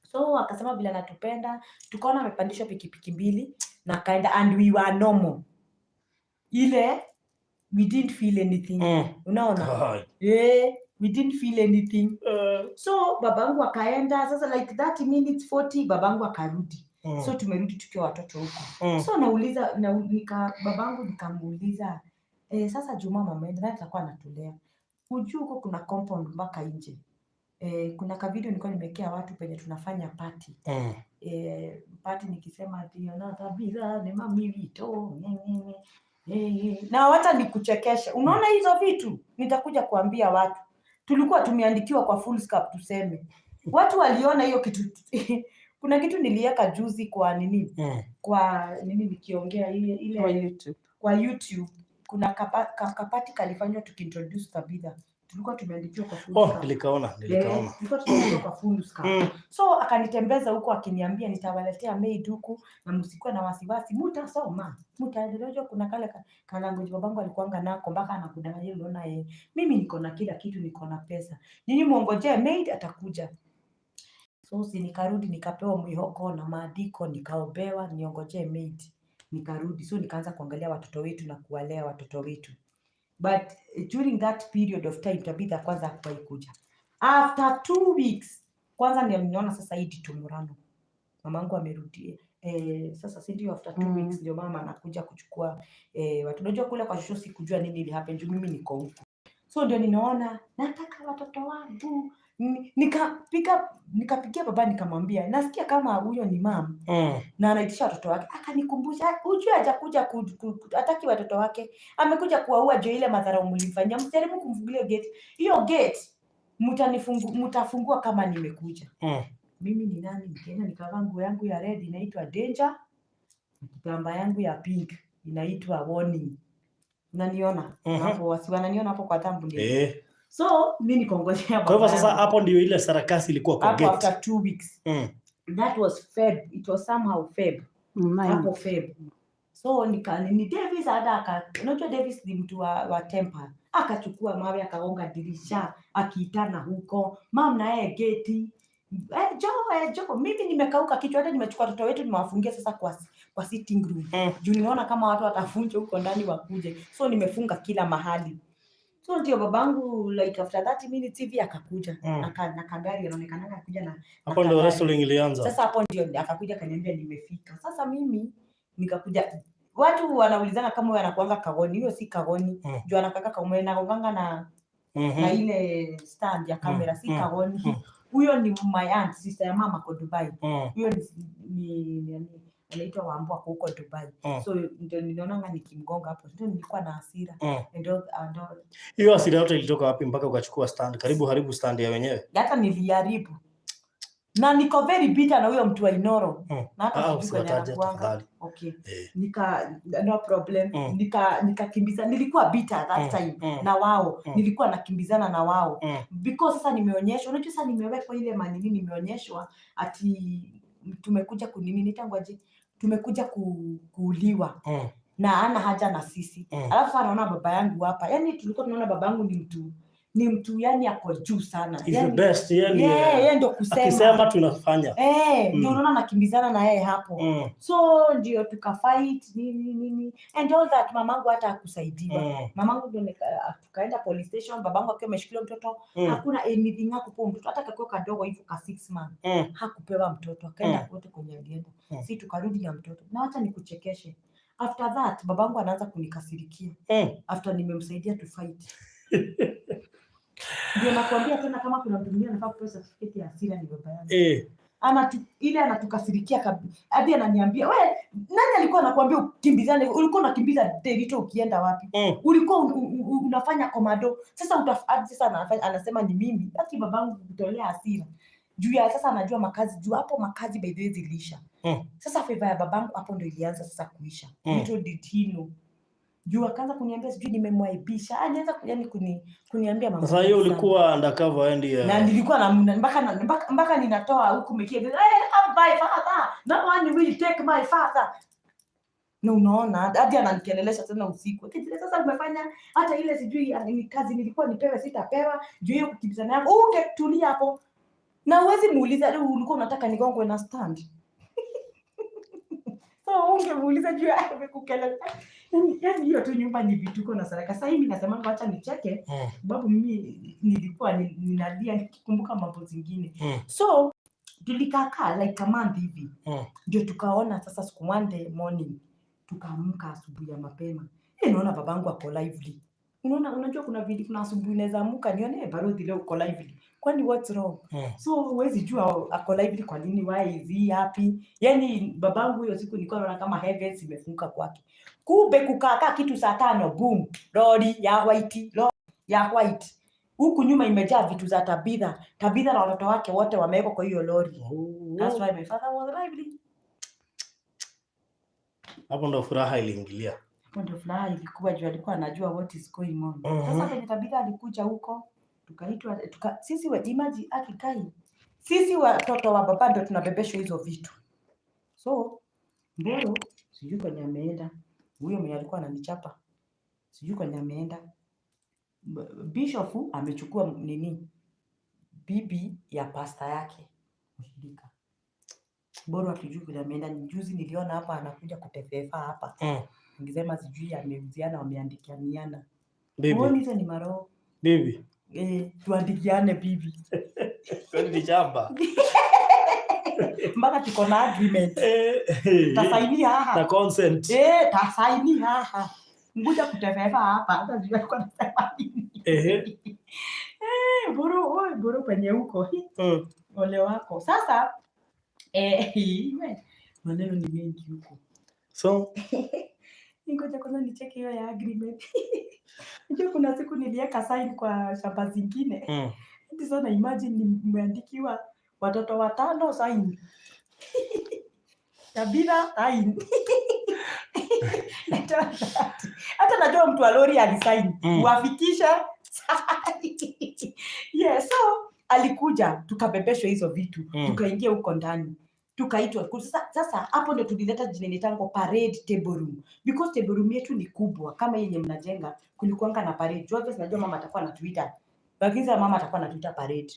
So akasema vile anatupenda, tukaona amepandishwa pikipiki mbili na akaenda, and we were normal, ile we didn't feel anything. Unaona?
God.
Yeah, we didn't feel anything. So babangu akaenda sasa like 30 minutes, 40, babangu akarudi. So tumerudi tukiwa watoto huko. So nauliza babangu nikamuuliza, "Sasa Juma mama ameenda, nani atakuwa anatulea?" Ujue huko kuna compound mpaka nje. Kuna kavideo nilikuwa nimekea watu penye tunafanya party. Party nikisema ati na tabira ni mami wito nye, nye, nye. Na wacha nikuchekeshe. Unaona hizo vitu nitakuja kuambia watu. Tulikuwa tumeandikiwa kwa foolscap tuseme. Watu waliona hiyo kitu. Kuna kitu niliweka juzi kwa nini? Kwa nini nikiongea ile ile
Kwa YouTube.
Kwa YouTube kuna kapati kalifanywa tukiintroduce Tabitha. Tulikuwa tumeandikiwa kwa
Oh,
foolscap.
nilikaona, nilikaona.
Tulikuwa tumeandikiwa kwa foolscap. So akanitembeza huko akiniambia nitawaletea maid huku na msikuwe na wasiwasi, mutasoma, mutaendelea. Unajua kuna kale kalanguage babangu alikuanga nako mpaka anakudanganya, unaona yeye. Mimi niko na kila kitu, niko na pesa. Nyinyi muongojee maid atakuja. So si nikarudi nikapewa mwihoko na maandiko, nikaombewa niongojee maid. Nikarudi, so nikaanza kuangalia watoto wetu na kuwalea watoto wetu. But during that period of time Tabitha kwanza hakuwahi kuja. After 2 weeks kwanza ndio niliona sasa hii Ditumurano. Mamangu amerudi. Sasa si ndio after two weeks ndio mama anakuja kuchukua watu. Unajua kule kwa shosho sikujua nini ili happen juu mimi niko huku. So ndio ninaona nataka watoto wangu. Nikapigia baba nikamwambia nasikia kama huyo ni mam na anaitisha watoto wake. Akanikumbusha, ujue hajakuja hataki watoto wake, amekuja kuwaua juu ile madhara mlimfanyia. Msijaribu kumfungulia gate, hiyo gate mtafungua kama nimekuja. Mimi ni nani? Nikaenda nikavaa nguo yangu ya red inaitwa danger na kitambaa yangu ya pink inaitwa warning. Unaniona hapo? Wasi wananiona hapo kwa thumbnail?
Eh.
So mi nikongojea
Kwa hivyo
baba
sasa
yangu.
Hapo ndio ile sarakasi ilikuwa kwa
Hapo
gate.
After 2 weeks. That was Feb, it was somehow Feb.
Nine.
Hapo Feb. So ni Davis hata unajua Davis ni mtu wa temper, akachukua mawe akagonga dirisha akiitana huko, mam na yeye geti, jo, jo, mimi nimekauka kichwa, hata nimechukua watoto wetu nimewafungia sasa kwa sitting room juu nimeona kama watu watavunja huko ndani wakuje, so nimefunga kila mahali. So ndio babangu like after 30 minutes hivi akakuja na kagari, anaonekana akakuja na
Hapo ndio
kagari.
Wrestling ilianza.
Sasa hapo ndio akakuja akaniambia nimefika. Sasa mimi nikakuja, watu wanaulizana kama huyo anakuanga kagoni. Hiyo si kagoni juu anakaka kama anagonganga na ile stand ya kamera, si kagoni. Huyo ni my aunt, sister ya mama, kwa Dubai. Huyo ni anaitwa Wambua, ako huko Dubai. So ndio nilionanga nikimgonga hapo, ndio nilikuwa na hasira. Ndio
Hiyo hasira yote ilitoka wapi mpaka ukachukua stand? Karibu haribu stand ya wenyewe.
Hata niliharibu na niko very bitter na huyo mtu wa Inoro na hata
Ah,
sijui kwenye
usiwataje
anakuanga.
tafadhali.
Okay.
Eh.
No problem. Nikakimbiza, nilikuwa bitter that time na wao. Nilikuwa nakimbizana na wao because sasa nimeonyeshwa, unajua sasa nimewekwa ile manini, nimeonyeshwa ati tumekuja kunini, nitangwaje, tumekuja kuuliwa na ana haja na sisi. Alafu sasa naona baba yangu hapa, yani tulikuwa tunaona baba yangu ni mtu Ni mtu yani ako juu sana.
He's the
Yani,
best. Yeye ndiye
yeah, yeye ndio kusema.
Akisema tunafanya.
Eh, ndio unaona nakimbizana na yeye hapo. So ndio tukafight nini nini and all that. Mamangu hata hakusaidiwa. Mamangu ndio tukaenda police station, babangu akiwa ameshikilia mtoto. Hakuna anything, hakupewa mtoto hata kakiwa kadogo hivyo ka 6 months. Hakupewa mtoto, akaenda kote kwenye alienda. Si tukarudi na mtoto. Na wacha nikuchekeshe, after that babangu anaanza kunikasirikia after nimemsaidia to fight. Ndio nakwambia tena, kama kuna mtu mwingine anafaa kupewa certificate ya hasira ni baba yangu. Ile anatukasirikia hadi ananiambia, "We, nani alikuwa anakuambia ukimbizane? Ulikuwa unakimbiza Derito ukienda wapi? Ulikuwa unafanya komando." Sasa hadi sasa anasema ni mimi ati babangu kutolea hasira juu ya sasa anajua makazi, juu hapo makazi by the way ziliisha. Sasa favor ya babangu hapo ndo ilianza sasa kuisha. Little did he know, juu akaanza kuniambia sijui nimemwaibisha, alianza yani kuniambia mambo
Sasa hiyo
mengi sana.
Ulikuwa undercover, wewe ndiye.
Na nilikuwa na mpaka ninatoa huku mekia, "Hey, I'm my father, no one will take my father." Na unaona hadi ananikelelesha tena usiku. Akijua sasa umefanya hata ile sijui ni kazi nilikuwa nipewe sitapewa juu hiyo kukimbizana yako. Ungetulia hapo na uwezi muuliza, "Eh, ulikuwa unataka nigongwe na stand?" So ungemuuliza juu ya amekukelelesha. Yani hiyo tu nyumba ni vituko na saraka. Sasa hivi nasema wacha nicheke sababu mimi nilikuwa ninalia nikikumbuka mambo zingine. So tulikaakaa like a month hivi, ndio tukaona sasa siku Monday morning tukaamka asubuhi ya mapema. Eh, naona babangu ako lively. Unaona, unajua kuna vidi, kuna asubuhi naweza amuka nione, "Eh, Barodhi leo uko lively. Kwani what's wrong?" So huwezi jua ako lively kwa nini, why is he happy? Yani babangu hiyo siku nilikuwa naona kama heavens imefunguka kwake. Kumbe kukaakaa kitu saa 5, boom, lori ya white, lori ya white. Huku nyuma imejaa vitu za Tabitha. Tabitha na watoto wake wote wamewekwa kwa hiyo lori. That's why my father was lively.
Hapo ndo furaha iliingilia.
Hapo ndio furaha ilikuwa, juu alikuwa anajua what is going on. Sasa penye Tabitha alikuja huko, tukaitwa sisi wa imagine akikai. Sisi watoto wa baba ndio tunabebeshwa hizo vitu. So Mboro sijui kwenye ameenda. Huyo mwenye alikuwa ananichapa. Sijui kwenye ameenda. Bishop amechukua nini? Bibi ya pasta yake mshirika. Mboro hatujui kwenye ameenda. Juzi niliona hapa anakuja kutefefa hapa. Ningesema sijui ameuziana, wameandikianiana.
Bibi.
Huoni hizo ni maroho?
Bibi.
Eh, tuandikiane bibi.
Kwani ni shamba?
Mpaka tuko na agreement.
Eh,
Tasaini
na
haha.
consent.
Eh, tasaini haha. Ngoja kutefefa hapa. Hata sijui alikuwa anasema nini. Eh, Mboro, oi, Mboro penye huko. Ole wako. Sasa eh, we, maneno ni mengi huko.
So
Ngoja kwanza nicheke hiyo ya agreement. Unajua kuna siku niliweka sign kwa shamba zingine. Hadi sana imagine nimeandikiwa watoto watano sign. Tabitha sign. Hata najua mtu wa lori alisign. Uafikisha. Yeah, so alikuja tukabebeshwa hizo vitu. Tukaingia huko ndani. Tukaitwa. Sasa hapo ndio tulileta jina inaitangwa parade table room. Because table room yetu ni kubwa kama yenye mnajenga, kulikuanga na parade. Juu obvious najua mama atakuwa anatuita. Lakini sasa mama atakuwa anatuita parade.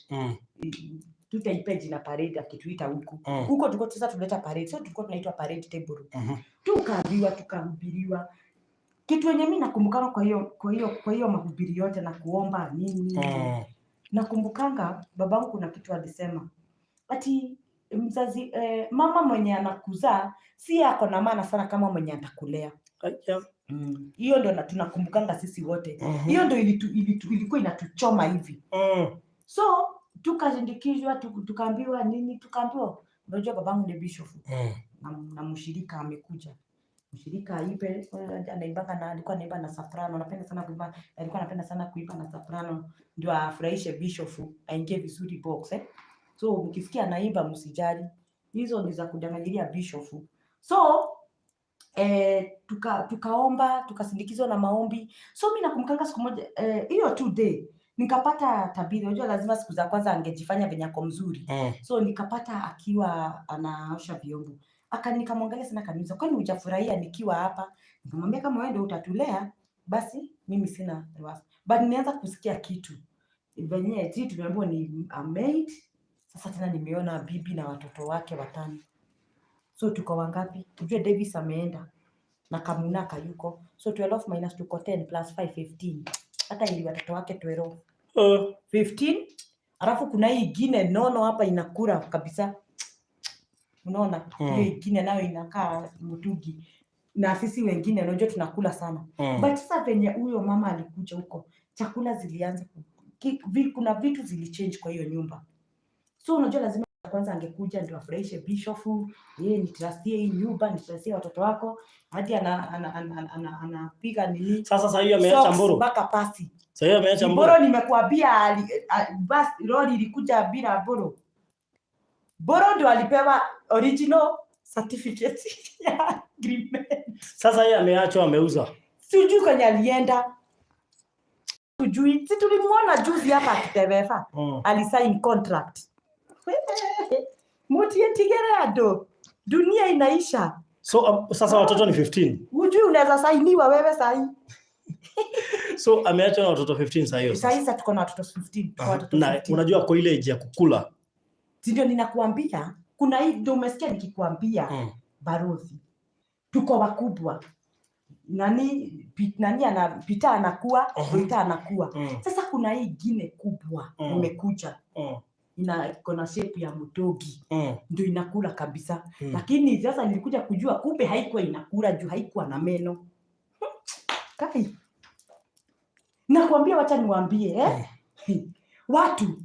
Tutaipe jina parade akituita huku. Huko tulikuwa sasa tuleta parade. So tulikuwa tunaitwa parade table room. Tukaambiwa, tukahubiriwa. Kitu yenye mimi nakumbukanga kwa hiyo mahubiri yote na kuomba nini. Nakumbukanga babangu kuna kitu alisema. Ati mzazi, mama mwenye anakuzaa si ako na maana sana kama mwenye atakulea.
Aya.
Hiyo ndio tunakumbukanga sisi wote. Hiyo ndio ilikuwa inatuchoma hivi. So tukasindikizwa, tukaambiwa nini, tukaambiwa unajua babangu ni bishop na mshirika amekuja. Mshirika aibe, anaimbanga na alikuwa anaimba na soprano, anapenda sana kuimba, alikuwa anapenda sana kuimba na soprano ndio afurahishe bishop aingie vizuri box, eh. So mkisikia anaimba msijali. Hizo ni za kudanganyilia bishop. So tukaomba, tukasindikizwa na maombi. So mimi nakumbukanga siku moja, hiyo tu day nikapata Tabitha. Unajua lazima siku za kwanza angejifanya venye ako mzuri. So nikapata akiwa anaosha vyombo. Nikamwangalia sana, akaniuliza, "Kwani hujafurahia nikiwa hapa?" Nikamwambia, "Kama wewe ndio utatulea basi mimi sina wasi." But nianza kusikia kitu. Venye si tumeambiwa ni a maid. Sasa tena nimeona bibi na watoto wake watano. So tuko wangapi? Ujue Davis ameenda na Kamuna kayuko. So 12 minus tuko 10 plus 5, 15. Hata ili watoto wake 12. 15. Alafu kuna hii ingine nono hapa inakula kabisa. Unaona? Hiyo ingine nayo inakaa mtugi. Na sisi wengine unajua tunakula sana. But sasa venye huyo mama alikuja huko, chakula zilianza kuna vitu zilichange kwa hiyo nyumba. So unajua lazima kwanza angekuja ndio afurahishe bishop, yeye nitrustie hii nyumba, nitrustie watoto wako, hadi anapiga nini?
Sasa hiyo ameacha
Socks
mburu.
Mpaka pasi.
Sasa hiyo ameacha mburu.
Mboro nimekuambia bas lori ilikuja bila boro. Boro ndio alipewa original certificate ya agreement.
Sasa yeye ameachwa, ameuza.
Sijui kwenye alienda. Sijui. Si tulimuona juzi hapa akitevefa. Alisign contract. Mutietigere ando. Dunia inaisha.
So sasa watoto ni 15.
Hujui unaweza sainiwa wewe sahi.
So ameachwa na watoto 15 sasa hiyo.
Sahi sasa tuko na watoto 15. Tuko watoto
Na
15.
unajua kwa ile age ya kukula.
Si ndio ninakuambia kuna hii, ndio umesikia nikikwambia, Barothi, tuko wakubwa. Nani ana Pita anakuwa, Rita anakuwa. Sasa kuna hii ingine kubwa imekuja, ina iko na shape ya mtogi, ndio inakula kabisa. Lakini sasa nilikuja kujua kumbe haikuwa inakula juu haikuwa na meno. Kai, nakwambia, wacha niwaambie, eh? Watu,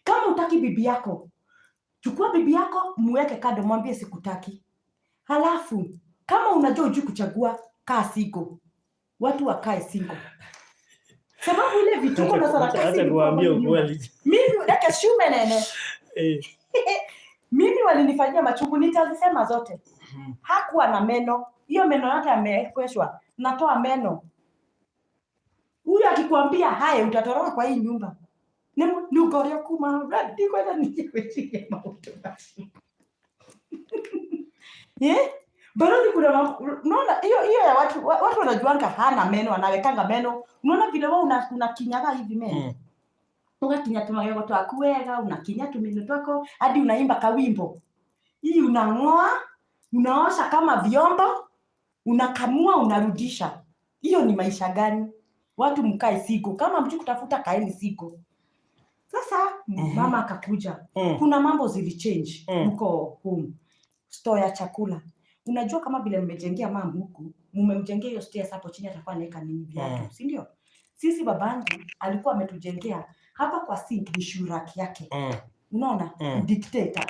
kama utaki bibi yako, chukua bibi yako muweke kando, mwambie sikutaki. Halafu kama unajua ujui kuchagua, kaa single. Watu wakae single, sababu ile vituko na sarakasi
Acha
ilikuwa
niwaambie
kwa nyumba.
ukweli.
Mimi dake shume nene. Mimi walinifanyia machungu, nitazisema zote. Hakuwa na meno, hiyo meno yote amekweshwa. Natoa meno. Huyu akikwambia haya, utatoroka kwa hii nyumba. Nĩ kuma ndikwenda niĩ gwĩciria maũndũ macio. Eh? Barothi, kuna unaona hiyo hiyo ya watu watu wanajuanga hana meno, anawekanga meno. Unaona vile wewe unakinyaga hivi meno. Ugakinya tumagego twaku wega, unakinya tumeno twako hadi unaimba kawimbo. Hii unang'oa, unaosha kama vyombo, unakamua, unarudisha. Hiyo ni maisha gani? Watu mkae single. Kama mtu kutafuta, kaeni single. Sasa mama akakuja. Kuna mambo zilichange huko home. Store ya chakula. Unajua kama vile mmejengea mama huku, mmemjengea hiyo stairs hapo chini, atakuwa anaweka nini? Viatu, si ndio? Sisi babangu alikuwa ametujengea hapa kwa sink ni shoe rack yake. Unaona? Dictator.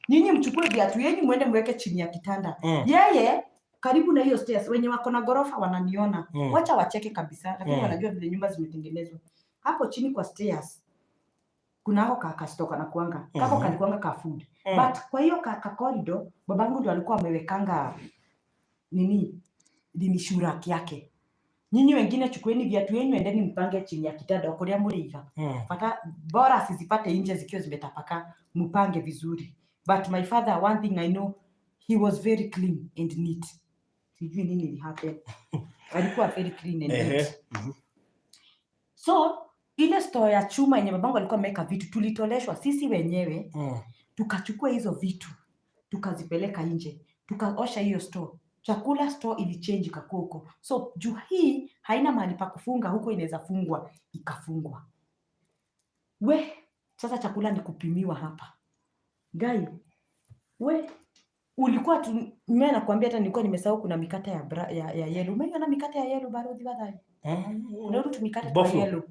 Nyinyi mchukue viatu yenyu mwende mweke chini ya kitanda. Yeye karibu na hiyo stairs, wenye wako na gorofa wananiona. Wacha wacheke kabisa, lakini wanajua vile nyumba zimetengenezwa. Hapo chini kwa stairs kuna ako ka kastoka na kuanga. Kako kalikuanga ka food. But kwa hiyo ka corridor babangu ndo alikuwa amewekanga nini shoe rack yake. Nyinyi wengine chukueni viatu yenu, endeni mpange chini ya kitanda kuria mũrĩiga. Pata bora sizipate nje zikiwa zimetapaka, mpange vizuri. But my father, one thing I know, he was very clean and neat. Sijui nini ili happen. Alikuwa very clean and neat. So ile store ya chuma yenye babangu alikuwa ameweka vitu, tulitoleshwa sisi wenyewe, tukachukua hizo vitu tukazipeleka nje, tukaosha hiyo store. Chakula store ilichange ikakuwa huko. So juu hii haina mahali pa kufunga huko, inaweza fungwa, ikafungwa. We, sasa chakula ni kupimiwa hapa. Gai, we ulikuwa tu, mimi nakwambia hata nilikuwa nimesahau kuna mikate ya yellow. Umeiona mikate ya yellow, Barothi Wathai? Kuna tu mikate kwa
Buffalo.
Yellow.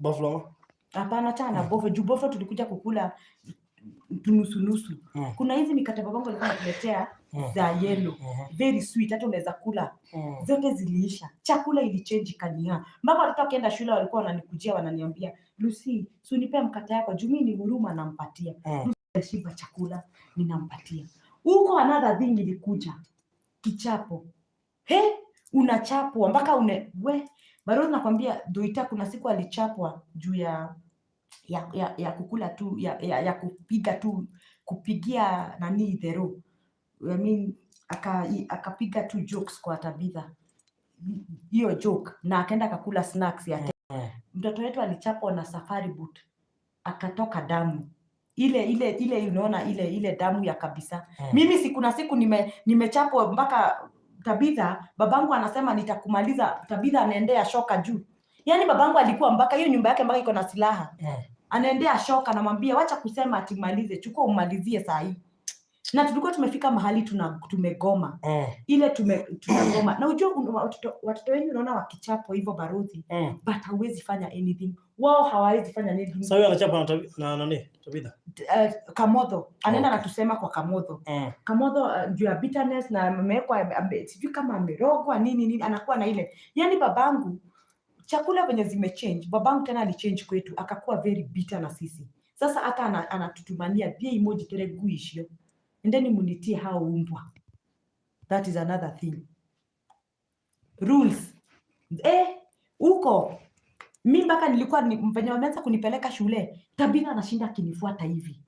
Buffalo.
Hapana, chana boflo. Juu boflo tulikuja kukula tunusu nusu. Kuna hizi mikate babangu alikuwa anatuletea za yellow. Very sweet, hata unaweza kula. Zote ziliisha. Chakula ilichange kania. Mpaka watoto wakienda shule walikuwa wananikujia wananiambia, "Lucy, si unipe mkate yako." Juu mimi ni huruma nampatia. Lucy shiba chakula ninampatia. Huko another thing ilikuja. Kichapo. He, unachapwa mpaka une we bado nakwambia Doita kuna siku alichapwa juu ya kukula tu ya kupiga tu, kupigia nani dhero. I mean, akapiga tu jokes kwa Tabitha, hiyo joke, na akaenda akakula snacks ya Mtoto wetu alichapwa na safari boot akatoka damu ile ile ile, unaona ile ile damu ya kabisa. Mimi si kuna siku nimechapwa mpaka Tabitha, babangu anasema nitakumaliza. Tabitha anaendea shoka juu. Yaani babangu alikuwa mpaka hiyo nyumba yake mpaka iko na silaha. Anaendea shoka, namwambia wacha kusema ati malize, chukua umalizie saa hii. Na tulikuwa tumefika mahali tumegoma. Ile tunagoma. Na ujue watoto wenyu unaona wakichapwa hivyo baruthi, but hauwezi fanya anything. Wao hawawezi fanya anything.
Sasa huyo anachapa na nani? Tabitha.
Kamotho anaenda anatusema kwa Kamotho. Kamotho juu ya bitterness na amewekwa sijui kama amerogwa nini nini, anakuwa na ile yani babangu chakula venye zimechange, babangu tena alichange kwetu akakuwa very bitter na sisi. Sasa hata anatutumania thie emoji tere ngui icio endeni munitie hao umbwa. That is another thing. Rules. Huko mi mpaka nilikuwa venye wameanza kunipeleka shule, Tabitha anashinda akinifuata hivi.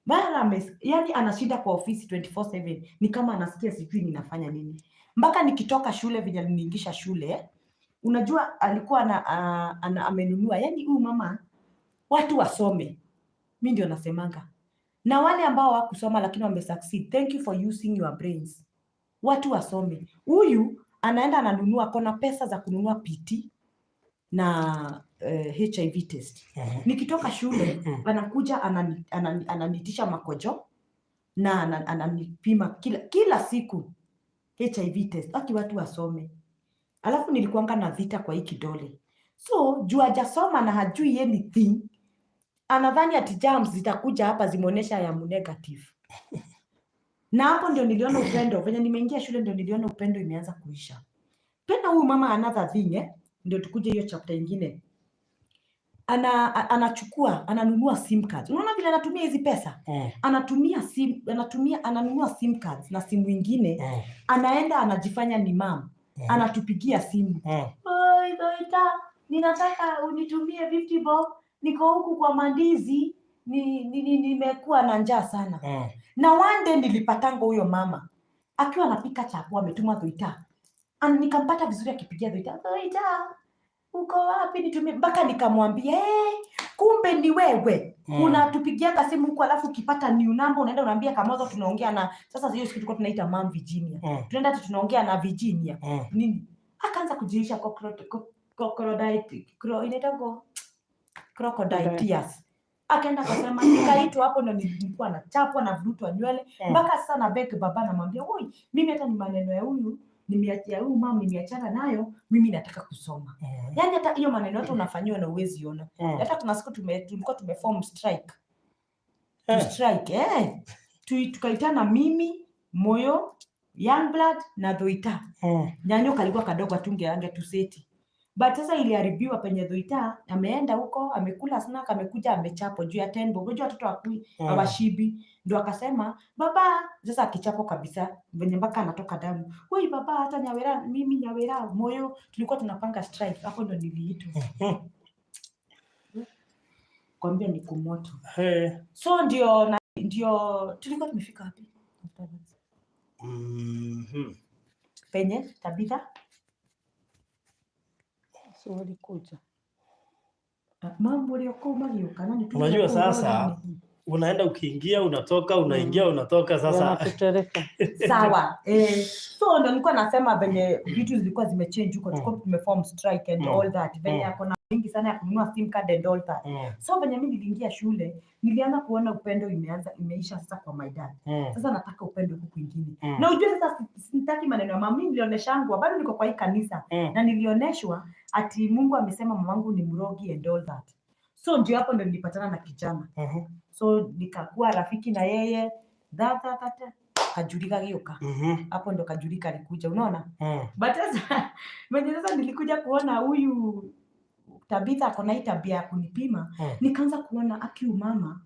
Mara yani anashinda kwa ofisi 24/7 ni kama anasikia sijui ninafanya nini. Mpaka nikitoka shule venye aliniingisha shule, unajua alikuwa amenunua, yani huyu mama watu wasome. Mi ndio nasemanga. Na wale ambao hawakusoma lakini wamesucceed, thank you for using your brains. Watu wasome. Huyu anaenda ananunua, kona pesa za kununua PT na HIV test. Nikitoka shule anakuja ananiitisha makojo na ananipima kila siku HIV test. Aki watu wasome. Alafu nilikuanga na vita kwa hii kidole. So juu hajasoma na hajui anything, anadhani ati germs zitakuja hapa zimuonesha ya negative. Na hapo ndio niliona upendo. Venye nimeingia shule ndio niliona upendo imeanza kuisha. Tena huyu mama another thing, ndio tukuje hiyo chapter ingine. Anachukua, ananunua SIM cards. Unaona vile anatumia hizi pesa? Anatumia sim, anatumia, ananunua SIM cards na simu ingine. Anaenda anajifanya ni mam. Anatupigia simu. Oi, Doita, ninataka unitumie 50 bob. Niko huku kwa mandizi, nimekuwa na njaa sana. Na one day nilipatanga huyo mama akiwa anapika chakula ametuma Doita. Nikampata vizuri akipigia Doita. Doita, uko wapi nitumie? Mpaka nikamwambia, kumbe ni wewe. Unatupigianga simu huko alafu ukipata new number unaenda unaambia Kamotho tunaongea na sasa hiyo siku tulikuwa tunaita Mam Virginia. Tunaenda tu tunaongea na Virginia. Nini? Akaanza kujirisha crocodile, inaitwa crocodile tears. Akaenda akasema nikaitwa hapo ndo nilikuwa nachapwa na vurutwa nywele mpaka sasa na beg baba namwambia, "Oi, mimi hata ni maneno ya huyu nimeachia huyu mama nimeachana nayo, mimi nataka kusoma." Yaani hata hiyo maneno yote unafanyiwa na uwezi ona. Hata kuna siku tulikuwa tumeform strike. To strike. Tukaitana mimi, Moyo, Youngblood na Dhoita. Nyanyo kalikuwa kadogo atunge tuseti. But sasa iliharibiwa penye Dhoita ameenda huko, amekula snack, amekuja amechapo juu ya 10 bob. Unajua watoto wakui hawashibi. Ndio akasema baba, sasa akichapo kabisa venye mpaka anatoka damu. Oi baba, hata Nyawera, mimi Nyawera, Moyo tulikuwa tunapanga strike. Hapo ndo niliitwa. Kwambia ni kumoto. So ndio tulikuwa tumefika wapi? Penye Tabitha?
So walikuja.
Mambo uliokuwa magiuka nani tu
Unajua sasa unaenda ukiingia unatoka unaingia unatoka sasa.
Wanatutereka.
Sawa. So ndo nilikuwa nasema venye vitu zilikuwa zimechange huko, tulikuwa tumeform strike and all that. Venye ako na mingi sana ya kununua SIM card and all that. So venye mimi niliingia shule, nilianza kuona upendo imeanza imeisha sasa kwa my dad. Sasa nataka upendo huku kwingine. Na ujue sasa sitaki maneno ya mama, mimi nilioneshangwa bado niko kwa hii kanisa na nilioneshwa ati Mungu amesema mamangu ni mrogi and all that. So ndio hapo ndo nilipatana na kijana. So nikakuwa rafiki na yeye dha dha dha dha Kajurika gioka. Hapo ndo Kajurika alikuja, unaona? But sasa venye sasa nilikuja kuona huyu Tabitha ako na hii tabia ya kunipima, nikaanza kuona aki mama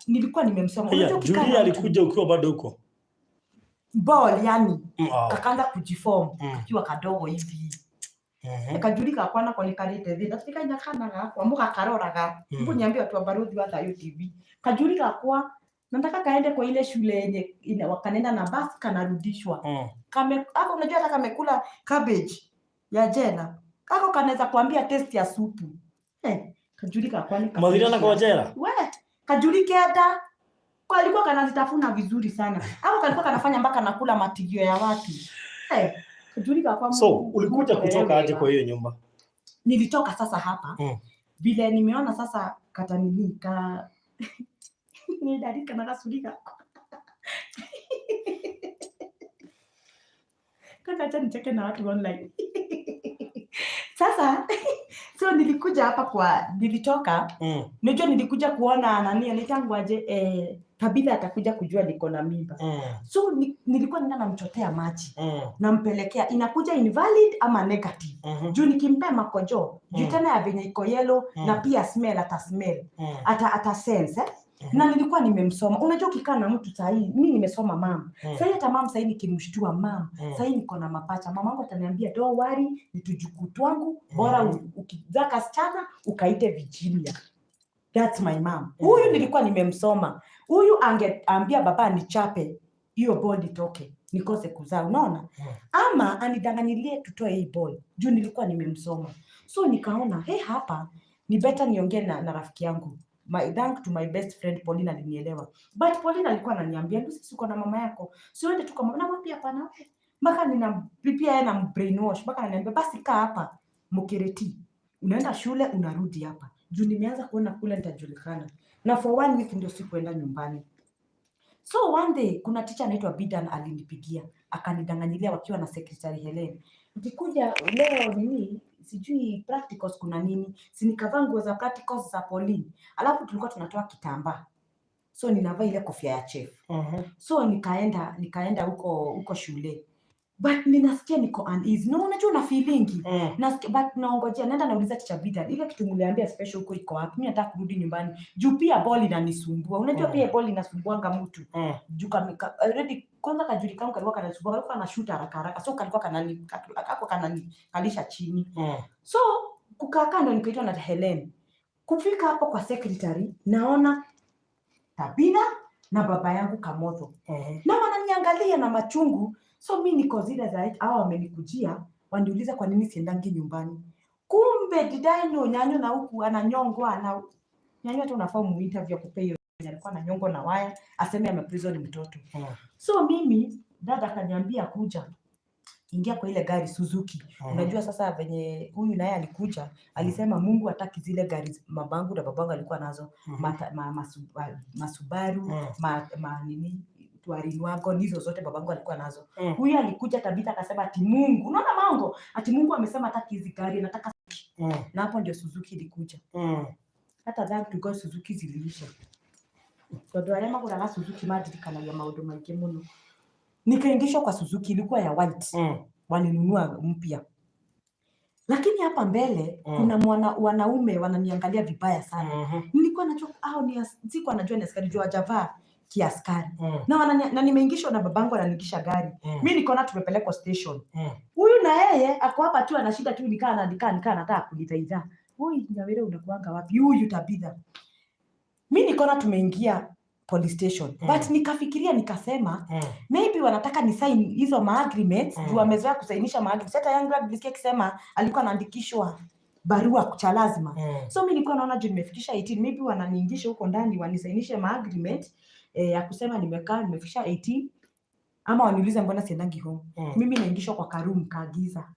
nilikuwa nimemsoma.
Haya,
Unajua ukikaa
Julia
na mtu
alikuja ukiwa bado huko.
Ball yani kakaanza kujiform kakiwa kadogo hivi. Kajurika kwana konikarite thi ndatirikania kana gakwa mugakaroraga. Hebu niambie watu wa Baruthi wa Thayu TV. Kajurika kwa nataka kaende kwa ile shule yenye wakanenda na basi kanarudishwa. Kame hapo unajua hata kamekula cabbage ya jela. Kako kanaweza kuambia taste ya supu. Eh, Kajuri kakwani
Mathira na kojera.
We, Kajuri kenda kalikuwa kanazitafuna vizuri sana. Hapo kalikuwa kanafanya mpaka nakula matigio ya watu. Eh, Kajuri kakwa.
So ulikuja kutoka aje kwa hiyo nyumba?
Nilitoka sasa hapa. Vile nimeona sasa kata nini ka ni dadi kana kasulika. Kwanza acha nicheke na watu online. Sasa so nilikuja hapa kwa nilitoka. Unajua nilikuja kuona nani anaitangwaje, Tabitha atakuja kujua niko na mimba. So nilikuwa nenda namchotea maji. Nampelekea, inakuja invalid ama negative. Juu nikimpea makojo, juu tena ya venye iko yellow na pia smell ata smell. Ata sense, eh? Na nilikuwa nimemsoma. Unajua ukikaa na mtu sahi, mimi nimesoma mam. Sahi hata mam sahi nikimshtua mam, sahi niko na mapacha. Mamangu ataniambia don't worry, ni tujukuu twangu, bora ukizaa kasichana ukaite Virginia. That's my mom. Huyu nilikuwa nimemsoma. Huyu angeambia baba nichape hiyo ball itoke, nikose kuzaa, unaona? Ama anidanganyilie tutoe hii ball. Juu nilikuwa nimemsoma. So nikaona, hey, hapa ni better niongee na rafiki yangu. My thank to my best friend Pauline alinielewa. But Pauline alikuwa ananiambia, ndio sisi uko na mama yako. Si uende tu kwa mama. Namwambia hapana. Mpaka ninampigia yeye na brainwash. Mpaka ananiambia basi kaa hapa Mukiriti. Unaenda shule unarudi hapa. Juu nimeanza kuona kule nitajulikana. Na for 1 week ndio sikuenda nyumbani. So one day kuna teacher anaitwa Bidan alinipigia, akanidanganyilia wakiwa na secretary Helen. Ukikuja leo nini sijui practicals kuna nini, si nikavaa nguo za practicals za Pauline. Alafu tulikuwa tunatoa kitambaa. So ninavaa ile kofia ya chef. So nikaenda huko shule. But ninasikia niko uneasy. No, unajua una feeling. Nasikia, but naongojea, naenda nauliza teacher Bidan, ile kitu mliambia special huko iko wapi? Mimi nataka kurudi nyumbani. Juu pia ball inanisumbua. Unajua pia ball inasumbuanga mtu. Juu already kwanza Kajuri kangu kalikuwa kanasumbua, kalikuwa kanashoot haraka haraka. So kalikuwa kananikalisha chini. So kukaa kando nikaitwa na Helen. Kufika hapo kwa secretary naona Tabitha na baba yangu Kamotho. Na wananiangalia na machungu. So mi niko zile za hao wamenikujia waniuliza kwa nini siendangi nyumbani. Kumbe did I know nyanyo na huku ananyongwa na nyanyo, hata unafaa muinterview akupe hiyo. Alikuwa ananyongwa na waya aseme ameprison mtoto. So mimi dada akaniambia kuja ingia kwa ile gari Suzuki. Unajua sasa venye huyu naye alikuja alisema Mungu hataki zile gari mabangu na babangu alikuwa nazo. Masubaru, ma nini Touring wagon, hizo zote babangu alikuwa nazo. Huyu alikuja Tabitha akasema ati Mungu, unaona maongo? Ati Mungu amesema hataki hizi gari, anataka Suzuki. Na hapo ndio Suzuki ilikuja. Hata thank to God Suzuki ziliisha. Tondu aria maguraga Suzuki mandirikanagia maundu maingi muno. Nikaingishwa kwa Suzuki, ilikuwa ya white. Walinunua mpya. Lakini hapa mbele kuna wanaume wananiangalia vibaya sana. Nilikuwa najua hao ni sikuwa najua ni askari juu hawajavaa kiaskari. Na nimeingishwa na babangu ananiingisha gari. Mimi nikaona tumepelekwa station. Huyu na yeye ako hapa tu ana shida tu, nikaa na nikaa nikaa nataka kunitaidha. Huyu Nyawira unakuanga wapi? Huyu Tabitha. Mimi nikaona tumeingia police station. But nikafikiria nikasema maybe wanataka ni sign hizo ma agreements, juu wamezoea kusainisha ma agreements. Hata Young Blood nilisikia akisema alikuwa anaandikishwa barua cha lazima. So mimi nilikuwa naona juu nimefikisha 18, maybe wananiingisha huko ndani wanisainishe ma agreement ya kusema nimekaa nimefikisha 18, ama waniulize mbona siendangi home. Mimi naingishwa kwa karoom kaagiza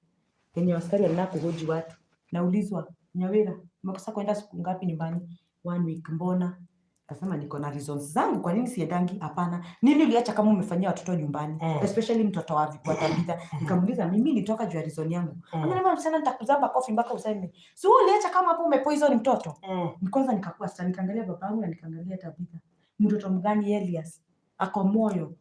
yenye askari wanaenda kuhoji watu. Naulizwa, Nyawira, umekosa kwenda siku ngapi nyumbani? 1 week. Mbona? Kasema niko na reasons zangu kwa nini siendangi. Hapana. Nini uliacha kama umefanyia watoto nyumbani? Especially mtoto wa Tabitha. Nikamuuliza mimi nilitoka juu ya reason yangu. Akaniambia msichana nitakuzaba kofi mpaka useme. Si wewe uliacha kama hapo umepoison mtoto? Kwanza nikakuwa sasa nikaangalia babangu na nikaangalia Tabitha. Mtoto mgani Elias? Ako moyo.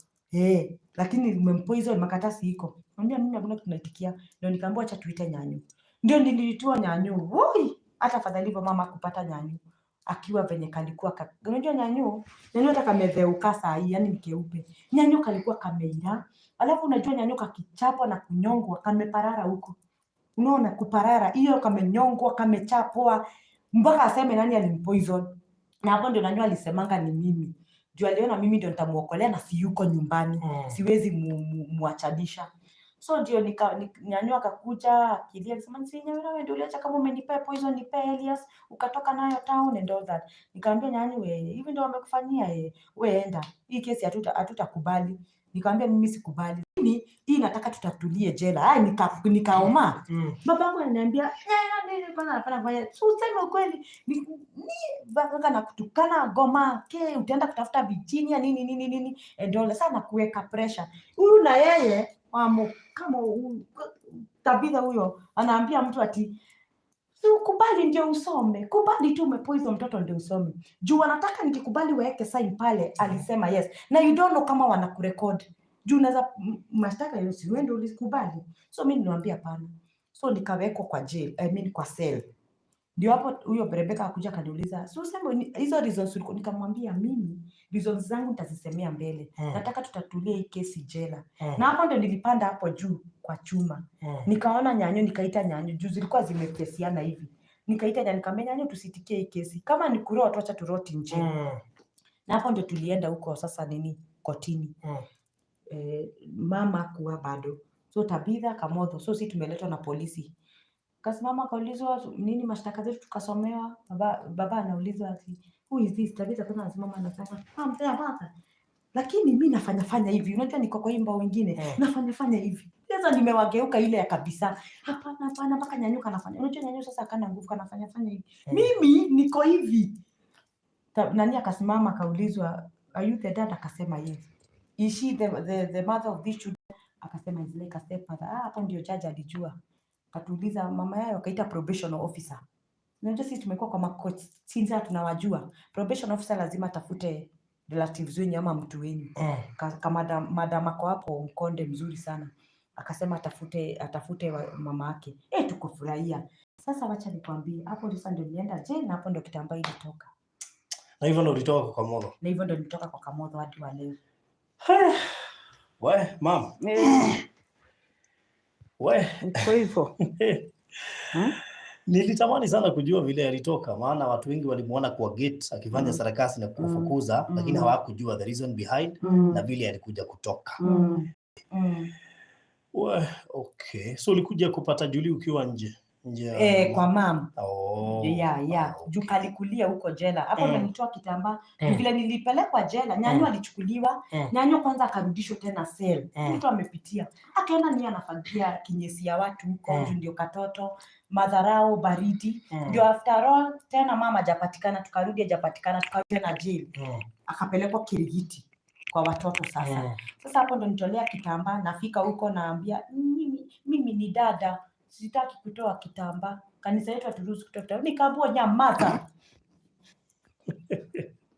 Lakini umempoison makatasi iko. Mwambia mimi hakuna kitu naitikia. Ndio nikaambiwa acha tuite nyanyu. Ndio nilitoa nyanyu. Woi, hata afadhali hivyo mama kupata nyanyu. Akiwa venye kalikuwa unajua nyanyu, nyanyu hata kamedheuka saa hii, yani ni keupe. Nyanyu kalikuwa kameira. Alafu unajua nyanyu kakichapwa na kunyongwa kameparara huko. Unaona kuparara, hiyo kamenyongwa, kamechapwa mpaka aseme nani alimpoison. Na hapo ndio nyanyu alisemanga ni mimi. Juu aliona mimi ndio nitamuokolea na si yuko nyumbani. Siwezi muachanisha. So ndio nyanyua akakuja akilia akisema, si Nyawira, wewe ndio uliacha kama umenipea poison nipe Elias ukatoka nayo town and all that. Nikamwambia, "Nyanyi, we hivi ndio wamekufanyia? Eh, we enda, hii kesi hatutakubali." Nikamwambia, "Mimi sikubali. Mimi hii nataka tutatulie jela." Ai, nikaoma. Babangu ananiambia, "Eh, nini kwanza anafanya fanya, si useme ukweli ni baka na kutukana goma ke utaenda kutafuta Virginia nini nini nini and all sana kuweka pressure." Huyu na yeye wamo kama Tabitha huyo anaambia mtu ati, "Si ukubali ndio usome, kubali tu umepoison mtoto ndio usome." Juu wanataka nikikubali waweke sign pale alisema yes, na you don't know kama wanakurecord, juu unaweza mashtaka hiyo, si wewe ndio ulikubali? So mimi niliwaambia hapana, so nikawekwa kwa jail, I mean kwa cell. Ndio hapo huyo Rebecca akuja akaniuliza, "So useme hizo reasons ulikuwa." Nikamwambia, "Mimi reasons zangu nitazisemea mbele. Nataka tutatulie hii kesi jela." Na hapo ndio nilipanda hapo juu kwa chuma. Nikaona nyanyo, nikaita nyanyo juu zilikuwa zimepesiana hivi. Nikaita nyanyo, nikamwambia nyanyo, "Tusitikie hii kesi. Kama ni kurot, wacha turot nje." Na hapo ndio tulienda huko sasa nini kotini. Eh, mama kuwa bado, so Tabitha Kamotho, so si tumeletwa na polisi, kasimama akaulizwa nini mashtaka zetu, tukasomewa. Baba anaulizwa ati, "Who is this Tabitha?" Kwanza anasimama anasema, "Ah, mzee hapana." Lakini mi nafanya fanya hivi, unajua niko kwa imba wengine. Nafanya fanya hivi sasa, nimewageuka ile ya kabisa, hapana hapana, mpaka nyanyuka nafanya, unajua nyanyu sasa akana nguvu, kanafanya fanya hivi. Mimi niko hivi. Nani akasimama akaulizwa, "Are you the dad?" Akasema, "Yes." "Is she the mother of these children?" Akasema, "Is like a stepmother." Ah, hapo ndio judge alijua. Akatuuliza mama yao, akaita probation officer. Unajua sisi tumekuwa kwa makotini sana, tunawajua. Probation officer lazima atafute relatives wenyu ama mtu wenyu. Kama madam ako hapo mkonde mzuri sana, akasema atafute mama yake. Eh, tukufurahia. Sasa wacha nikwambie, hapo sasa ndio nilienda jail na hapo ndio kitambaa ilitoka.
Na hivyo ndo ulitoka kwa Kamotho?
Na hivyo ndio nilitoka kwa Kamotho hadi wa leo.
We, mam.
Eh,
We.
Iko hivyo.
Nilitamani sana kujua vile alitoka, maana watu wengi walimuona kwa gate akifanya sarakasi na kufukuza, lakini hawakujua the reason behind na vile alikuja kutoka. We, okay. So ulikuja kupata Julie ukiwa nje nje ya
Eh, kwa mam.
Oh.
Yeah.
Ah,
Juu
okay.
kalikulia huko jela. Hapo ndo nilitoa kitambaa. Vile nilipelekwa jela, nyanyo alichukuliwa, nyanyo kwanza akarudishwa tena cell. Mtu amepitia. Akaenda ni anafagia kinyesi ya watu huko, juu ndio katoto, madharau, baridi. Ndio after all tena mama hajapatikana, tukarudi hajapatikana, tukarudi tena jail. Akapelekwa Kirigiti kwa watoto sasa. Sasa hapo ndo nitolea kitambaa, nafika huko naambia, Mimi ni dada, sitaki kutoa kitambaa. Kanisa yetu haturuhusu kutoa kitambaa." Nikaambiwa, "Nyamaza.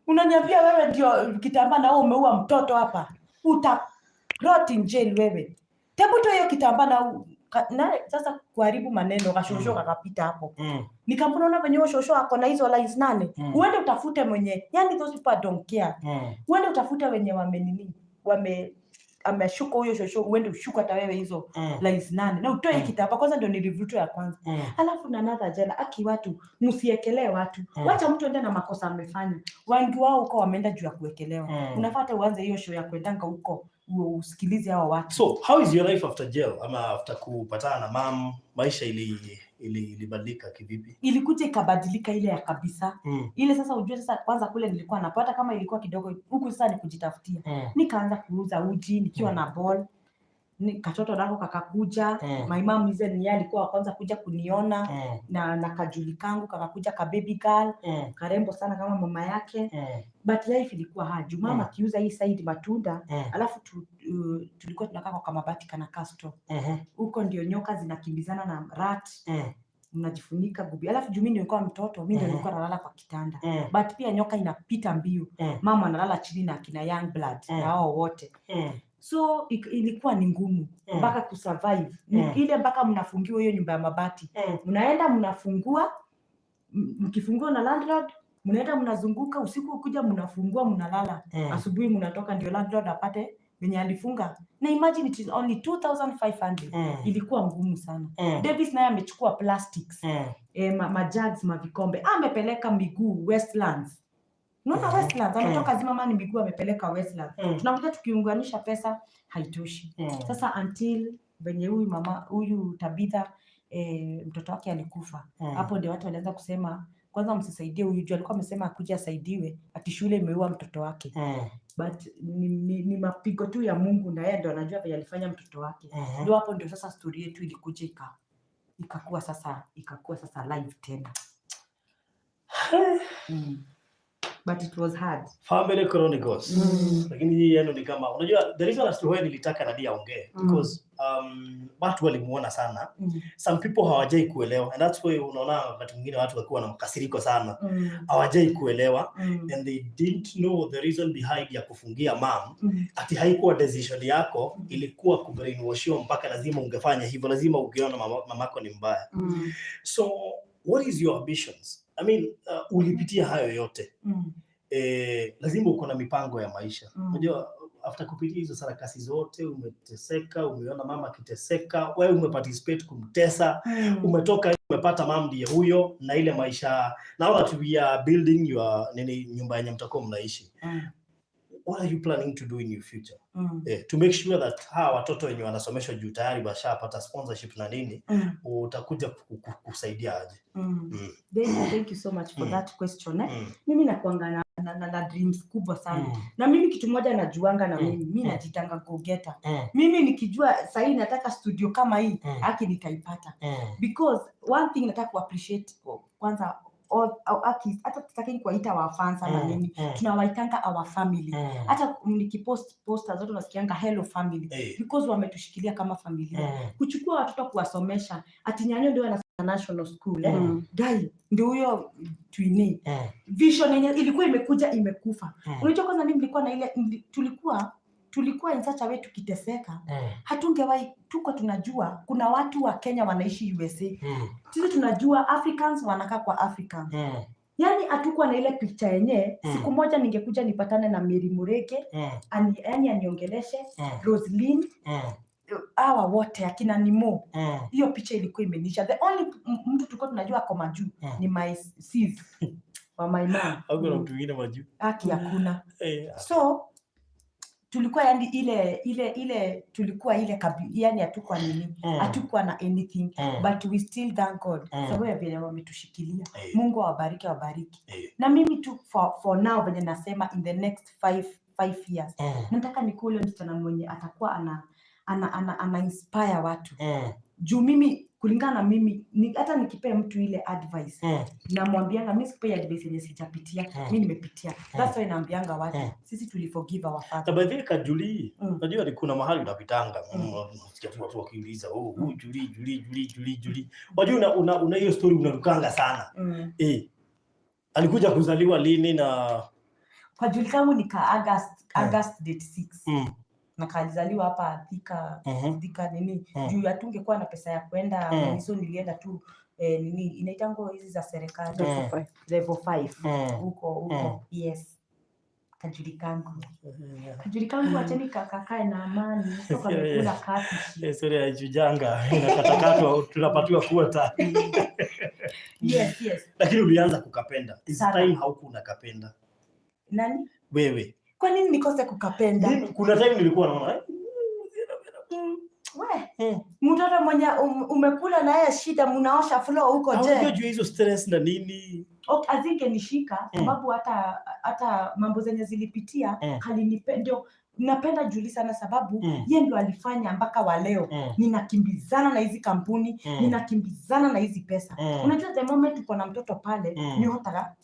Unaniambia wewe ndio kitambaa na wewe umeua mtoto hapa. Uta rot in jail wewe. Hebu toa hiyo kitambaa." Na sasa kuharibu maneno, kashosho kakapita hapo. Nikamwona, "Unaona venye huyo shosho ako na hizo lines 8? Uende utafute mwenye, yani those people don't care. Uende utafute wenye wamenini, wame ameshuka huyo shosho, uende ushuka hata wewe hizo lines 8 na utoe kitambaa kwanza." Ndio nilivutwa ya kwanza. Alafu na another jela, aki watu msiekelee watu. Wacha mtu ende na makosa amefanya. Wengi wao huko wameenda juu ya kuwekelewa. Unafaa hata uanze hiyo show ya kuendanga huko usikilize hao watu.
So how is your life after jail ama after kupatana na mam, maisha ilibadilika kivipi?
Ilikuja ikabadilika ile ya kabisa. Ile sasa ujue sasa kwanza kule nilikuwa napata kama ilikuwa kidogo, huku sasa ni kujitafutia. Nikaanza kuuza uji nikiwa na ball. Katoto nako kakakuja. My mom ize ni yeye alikuwa wa kwanza kuja kuniona na kajuli kangu kakakuja, ka baby girl, karembo sana kama mama yake. But life ilikuwa hard. Juu mama akiuza hii side matunda, alafu tulikuwa tunakaa kwa kamabati kana castro. Huko ndio nyoka zinakimbizana na rat. Mnajifunika gubi. Alafu juu mimi nilikuwa mtoto, mimi ndio nilikuwa nalala kwa kitanda. But pia nyoka inapita mbio. Mama analala chini na akina young blood na hao wote. So ilikuwa ni ngumu mpaka kusurvive. Ni ile mpaka mnafungiwa hiyo nyumba ya mabati. Mnaenda mnafungua, mkifungua na landlord, mnaenda mnazunguka usiku ukuja mnafungua mnalala. Asubuhi mnatoka ndio landlord apate venye alifunga. Na imagine it is only 2500. Ilikuwa ngumu sana. Davis naye amechukua plastics, majugs, mavikombe, amepeleka miguu Westlands. Unaona Westlands ametoka Zimmerman miguu amepeleka Westlands. Tunakuja tukiunganisha pesa haitoshi. Sasa until Venye huyu mama, huyu Tabitha, mtoto wake alikufa, hapo ndio watu walianza kusema kwanza msisaidie huyu, juu alikuwa amesema akuja asaidiwe, ati shule imeua mtoto wake. But ni mapigo tu ya Mungu na yeye ndo anajua venye alifanya mtoto wake. Ndio hapo ndio sasa story yetu ilikuja ikakuwa sasa live tena. But it was hard.
Family Chronicles. Lakini hii yenu ni kama, unajua, the reason as to why nilitaka Nadia aongee, because watu walimuona sana. Some people hawajai kuelewa, and that's why unaona wakati mwingine watu wakiwa na makasiriko sana, hawajai kuelewa, and they didn't know the reason behind ya kufungia mam, ati haikuwa decision yako, ilikuwa kubrainwashiwa mpaka lazima ungefanya hivyo, lazima ungeona mamako ni mbaya. So what is your ambitions? I mean, ulipitia hayo yote, lazima uko na mipango ya maisha. Unajua, after kupitia hizo sarakasi zote, umeteseka, umeona mama akiteseka, wewe umeparticipate kumtesa, umetoka, umepata mam ndiye huyo na ile maisha. Now that we are building your nini, nyumba yenye mtakuwa mnaishi, what are you planning to do in your future, to make sure that hawa watoto wenye wanasomeshwa, juu tayari washapata sponsorship na nini, utakuja kusaidia aje?
Thank you so much for that question, eh? Mimi nakuanga na dreams kubwa sana. Na mimi kitu moja najuanga na mimi najitanga go-getter. Mimi nikijua sahii nataka studio kama hii, haki nitaipata, because one thing nataka kuappreciate kwanza haki, hata tutaki kuwaita wa fans ama nini, tunawaitanga our family. Hata nikipost poster zote unasikianga "Hello family", because wametushikilia kama familia. Kuchukua watoto kuwasomesha, ati nyanyo ndio ana national school, eh? Guy ndio huyo twini, vision yenye ilikuwa imekuja imekufa. Unajua, kwanza mimi nilikuwa na ile tulikuwa in such a way tukiteseka, hatungewahi, tuko tunajua kuna watu wa Kenya wanaishi USA. Sisi tunajua Africans wanakaa kwa Africa. Yani hatukuwa na ile picha yenye siku moja ningekuja nipatane na Mary Murege, yani aniongeleshe, Roslyn, hawa wote akina Nimo. Hiyo picha ilikuwa imenisha. The only mtu tulikuwa tunajua ako majuu ni my sis wa my mom.
Hakuna mtu mwingine majuu.
Haki hakuna. So tulikuwa yani ile tulikuwa ile yani hatukuwa nini, hatukuwa na anything, but we still thank God sababu ya vile wametushikilia. Mungu awabariki, awabariki. Na mimi tu for now, venye nasema, in the next 5 years nataka nikuwe ule msichana mwenye atakuwa ana inspire watu, juu mimi, kulingana na mimi hata nikipea mtu ile advice, namwambianga mi sikupei advice yenye sijapitia. Mi nimepitia. That's why naambianga watu, sisi tuliforgive our father.
Na by the way, Kajuli, unajua ni kuna mahali unapitanga, unasikia tu watu wakiuliza, "Oh, huyu Julie, Julie, Julie, Julie, Julie." Unajua una hiyo story unarukanga sana. Alikuja kuzaliwa lini na
Kwa Julie kangu ni ka August, August date 6, na kalizaliwa hapa Thika. Thika nini, juu hatungekuwa na pesa ya kwenda nini, so nilienda tu, nini inaitango hizi za serikali, level 5, huko huko. Yes, Kajuli kangu, Kajuli kangu, acheni kakakae na amani huko, kamekula kapishi.
Story ya Jujanga inakatakatwa, tunapatiwa kuota.
Yes.
Lakini ulianza kukapenda. This
Sana.
time haukuwa unakapenda.
Nani?
Wewe.
Kwa nini nikose kukapenda?
Mimi, kuna time nilikuwa naona,
We, mtoto mwenye umekula na yeye shida, mnaosha floor huko.
Haujua
Je,
juu hizo stress na nini.
Okay, azingenishika, sababu hata mambo zenye zilipitia, ndio napenda Julie sana, sababu ye ndo alifanya mpaka wa leo ninakimbizana na hizi kampuni, ninakimbizana na hizi pesa. Unajua, the moment uko na mtoto pale, ni hotaga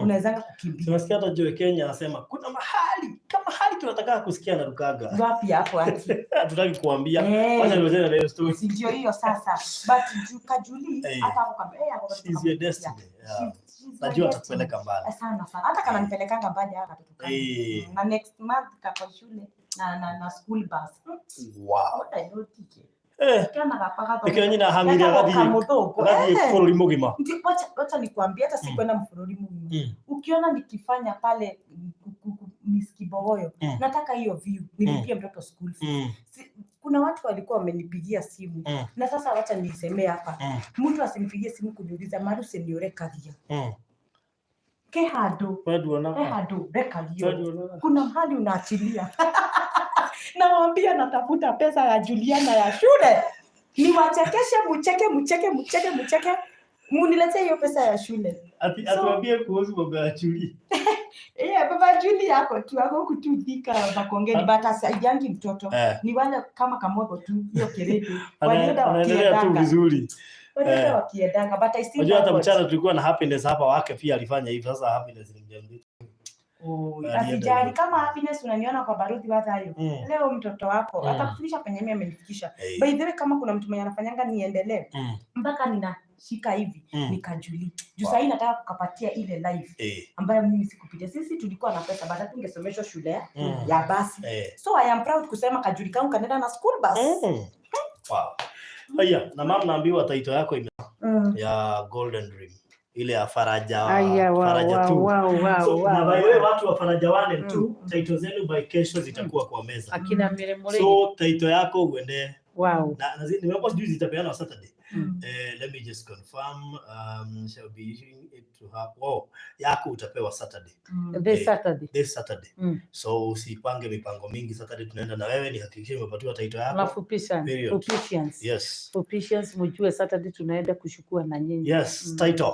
unawezanga kukimbia.
Tunasikia hata Joy Kenya anasema kuna mahali kama hali tunataka kusikia na Rukaga.
Wapi hapo ati?
Hatutaki kuambia. Wacha niwachane na hiyo story.
Si ndio hiyo sasa, but Kajuli hata ako
She's your destiny. Yeah.
She's my
Najua
destiny.
atakupeleka mbali.
Sana sana, hata kana nipelekanga mbali haka katoto kangu. Na next month kako shule na school bus. What I know teacher. Kana gapaka.
Ikira nyina hang'ire agathie agathie bũrũri mũgima.
Wacha nikwambie, hata sikwenda mfururi mugima. Ukiona nikifanya pale Miss Kibogoyo, nataka hiyo view nilipie mtoto school fees. Kuna watu walikuwa wamenipigia simu, na sasa wacha nisemee hapa, mtu asinipigie simu kuniuliza maruse niorekagia ke handu,
Wewe nduonaga.
he handu rekagia.
Wewe nduonaga.
Kuna mahali unaachilia. Nawambia natafuta pesa ya Juliana ya shule. Niwachekeshe, mucheke, mucheke, mucheke, mucheke. Muniletee hiyo pesa ya shule.
Ati atuambie kuhusu baba ya Julie.
Yeah, baba Julie yako tu, ako kutu Thika Makongeni, but asaidiangi mtoto. Ni wale kama Kamotho tu, hiyo Kireti. Walienda
Anaendelea tu
wakiendanga.
Vizuri.
Walienda wakiendanga, but I still
Unajua hata
have God.
mchana tulikuwa na Happiness hapa, wake pia alifanya hivi. Sasa Happiness ni mjamzito.
Oh,
Alienda
asijali
hivyo.
kama Happiness unaniona kwa Baruthi wa Thayo. Leo mtoto wako atakufikisha penye mimi amenifikisha. By the way, kama kuna mtu mwenye anafanyanga niendelee mpaka ninashika hivi nikajuli. Juu sahii nataka kukapatia ile life ambayo mimi sikupitia. Sisi tulikuwa na pesa, but hatungesomeshwa shule ya basi. So I am proud kusema kajuli kangu kanaenda na school bus.
Wow. Haya, na mama, naambiwa title yako ya Golden Dream, ile ya Faraja.
Aya, wow,
Faraja
wow,
2.
wow,
So, na by the way, watu wa Faraja 1 and 2, title zenu by kesho zitakuwa kwa meza.
Akina Miremuregi.
So title yako uende na nimeambiwa sijui zitapeanwa Saturday. Let me just confirm, shall be issuing it to her. Oh, yako utapewa Saturday.
This Saturday.
This Saturday. So usipange mipango mingi. Saturday tunaenda na wewe nihakikishe umepatiwa title yako.
Nafupisha.
Period.
Fupishians.
Yes.
Fupishians, mjue Saturday tunaenda kushukua na nyinyi.
Yes, title.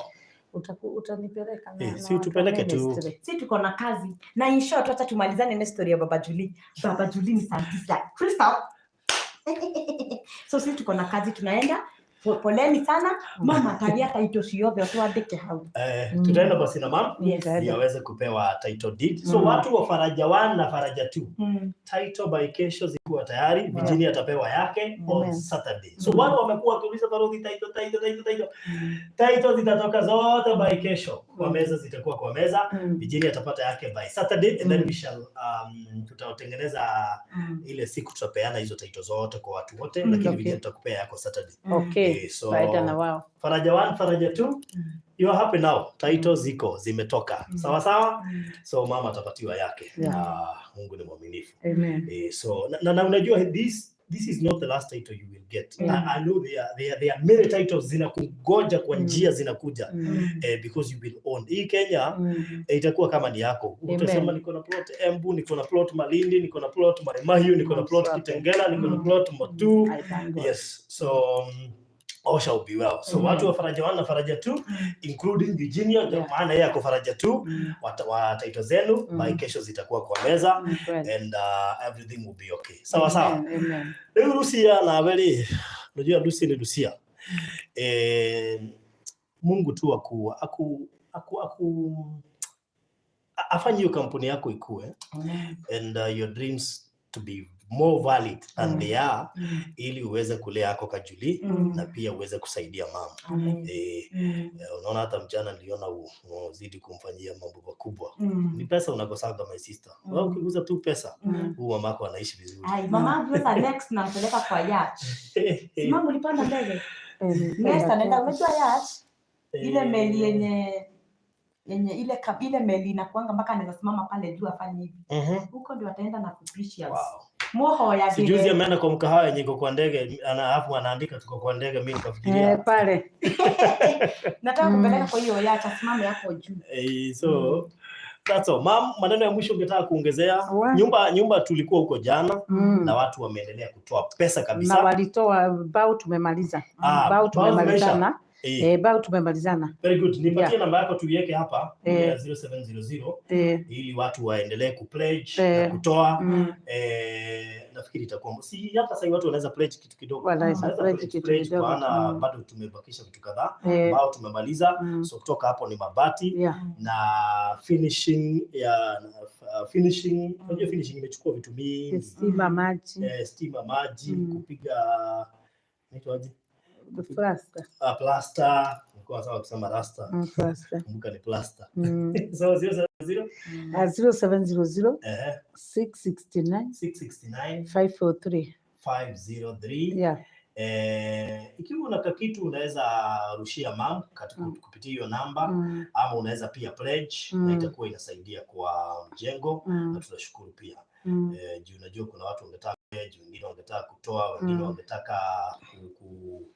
Utanipeleka na,
Eh,
na
si
watu wa
utupeleke tu.
ministry.
Si tuko na kazi. Na in short, wacha tumalizane na story ya Baba Julie. Baba Julie ni scientist like Crystal. So sisi tuko na kazi, tunaenda. Poleni sana, mama taria title ciothe twandike hau.
Tutaenda basi na mam
Nitaenda.
ndio aweze kupewa title deed. So watu wa Faraja 1 na Faraja 2, title by kesho zikuwa tayari. Virginia atapewa yake on
Amen.
Saturday. So wale wamekuwa wakiuliza, "Baruthi, title, title, title, title." Title zitatoka zote by kesho kwa meza, zitakuwa kwa meza. Virginia atapata yake by Saturday and then we shall tutatengeneza ile siku tutapeana hizo title zote kwa watu wote, lakini Virginia tutakupea yako Saturday.
Okay.
So
Faida na wao.
Faraja 1, Faraja 2, you are happy now. Title ziko zimetoka. Sawa sawa? So mama atapatiwa yake. Ah, Mungu ni mwaminifu.
Amen.
So na unajua this is not the last title you will get. I know there are many titles zinakungoja kwa njia zinakuja. Because you will own. Hii Kenya itakuwa kama ni yako. Utasema
Amen.
niko na plot Embu, niko na plot Malindi, niko na plot Mai Mahiu, niko na plot
Safi.
Kitengela, niko na plot Matuu.
I thank God.
Yes. So all shall be well. So watu wa Faraja 1 na Faraja 2, including Virginia, maana yeye ako Faraja 2, wa title zenu by kesho zitakuwa kwa meza
Kweli.
and everything will be okay. Sawa sawa.
Amen. Amen.
Rĩu Lucia nawe rĩ, unajua Lucy ni Lucia. Mungu tu aku afanye hiyo kampuni yako ikue and your dreams to be more valid than they are, ili uweze kulea yako kajuli na pia uweze kusaidia mama.
Amen.
Unaona hata mchana niliona uzidi kumfanyia mambo makubwa. Ni pesa unakosaga, my sister. Wewe ukiguza tu pesa, huu mamako anaishi vizuri.
Ai, mama yangu sasa next nampeleka kwa yacht. Si mama ulipanda ndege? Next anaenda, unajua yacht? Ile meli yenye ile meli inakuanga mpaka anaweza simama pale juu afanye hivi. Huko ndio ataenda na Precious. Moho ya
Si juzi ameenda kwa mkahawa yenye iko kwa ndege, alafu anaandika "tuko kwa ndege", mimi nikafikiria
Pale.
Nataka kupeleka kwa hiyo yacht asimame hapo juu.
So that's all. Mam, maneno ya mwisho ungetaka kuongezea? Nyumba tulikuwa huko jana na watu wameendelea kutoa pesa
Na
kabisa.
walitoa bao, tumemaliza.
Ah,
Bao
bao
tumemalizana.
Eh,
Bao tumemalizana.
Very good. Nipatie namba yako tuiweke hapa, ile ya 0700, ili watu waendelee kupledge na kutoa. Nafikiri itakuwa, si hata sasa watu wanaweza pledge kitu kidogo.
Wanaweza
Wanaweza
pledge kitu
pledge,
kidogo.
maana bado tumebakisha vitu kadhaa. Bao tumemaliza. So kutoka hapo ni mabati na finishing ya finishing. Unajua finishing imechukua vitu mingi.
Stima, maji.
Stima, maji, kupiga, inaitwaje?
Plaster.
Plaster. Nilikuwa sawa kusema rasta.
Plaster.
Kumbuka ni plaster. So 070
0700 669
669
543.
503.
Yeah.
Ikiwa una kakitu unaweza rushia mam kupitia hiyo namba ama unaweza pia pledge na itakuwa inasaidia kwa mjengo na tunashukuru pia. Juu unajua kuna watu wangetaka pledge, wengine wangetaka kutoa, wengine wangetaka ku, ku,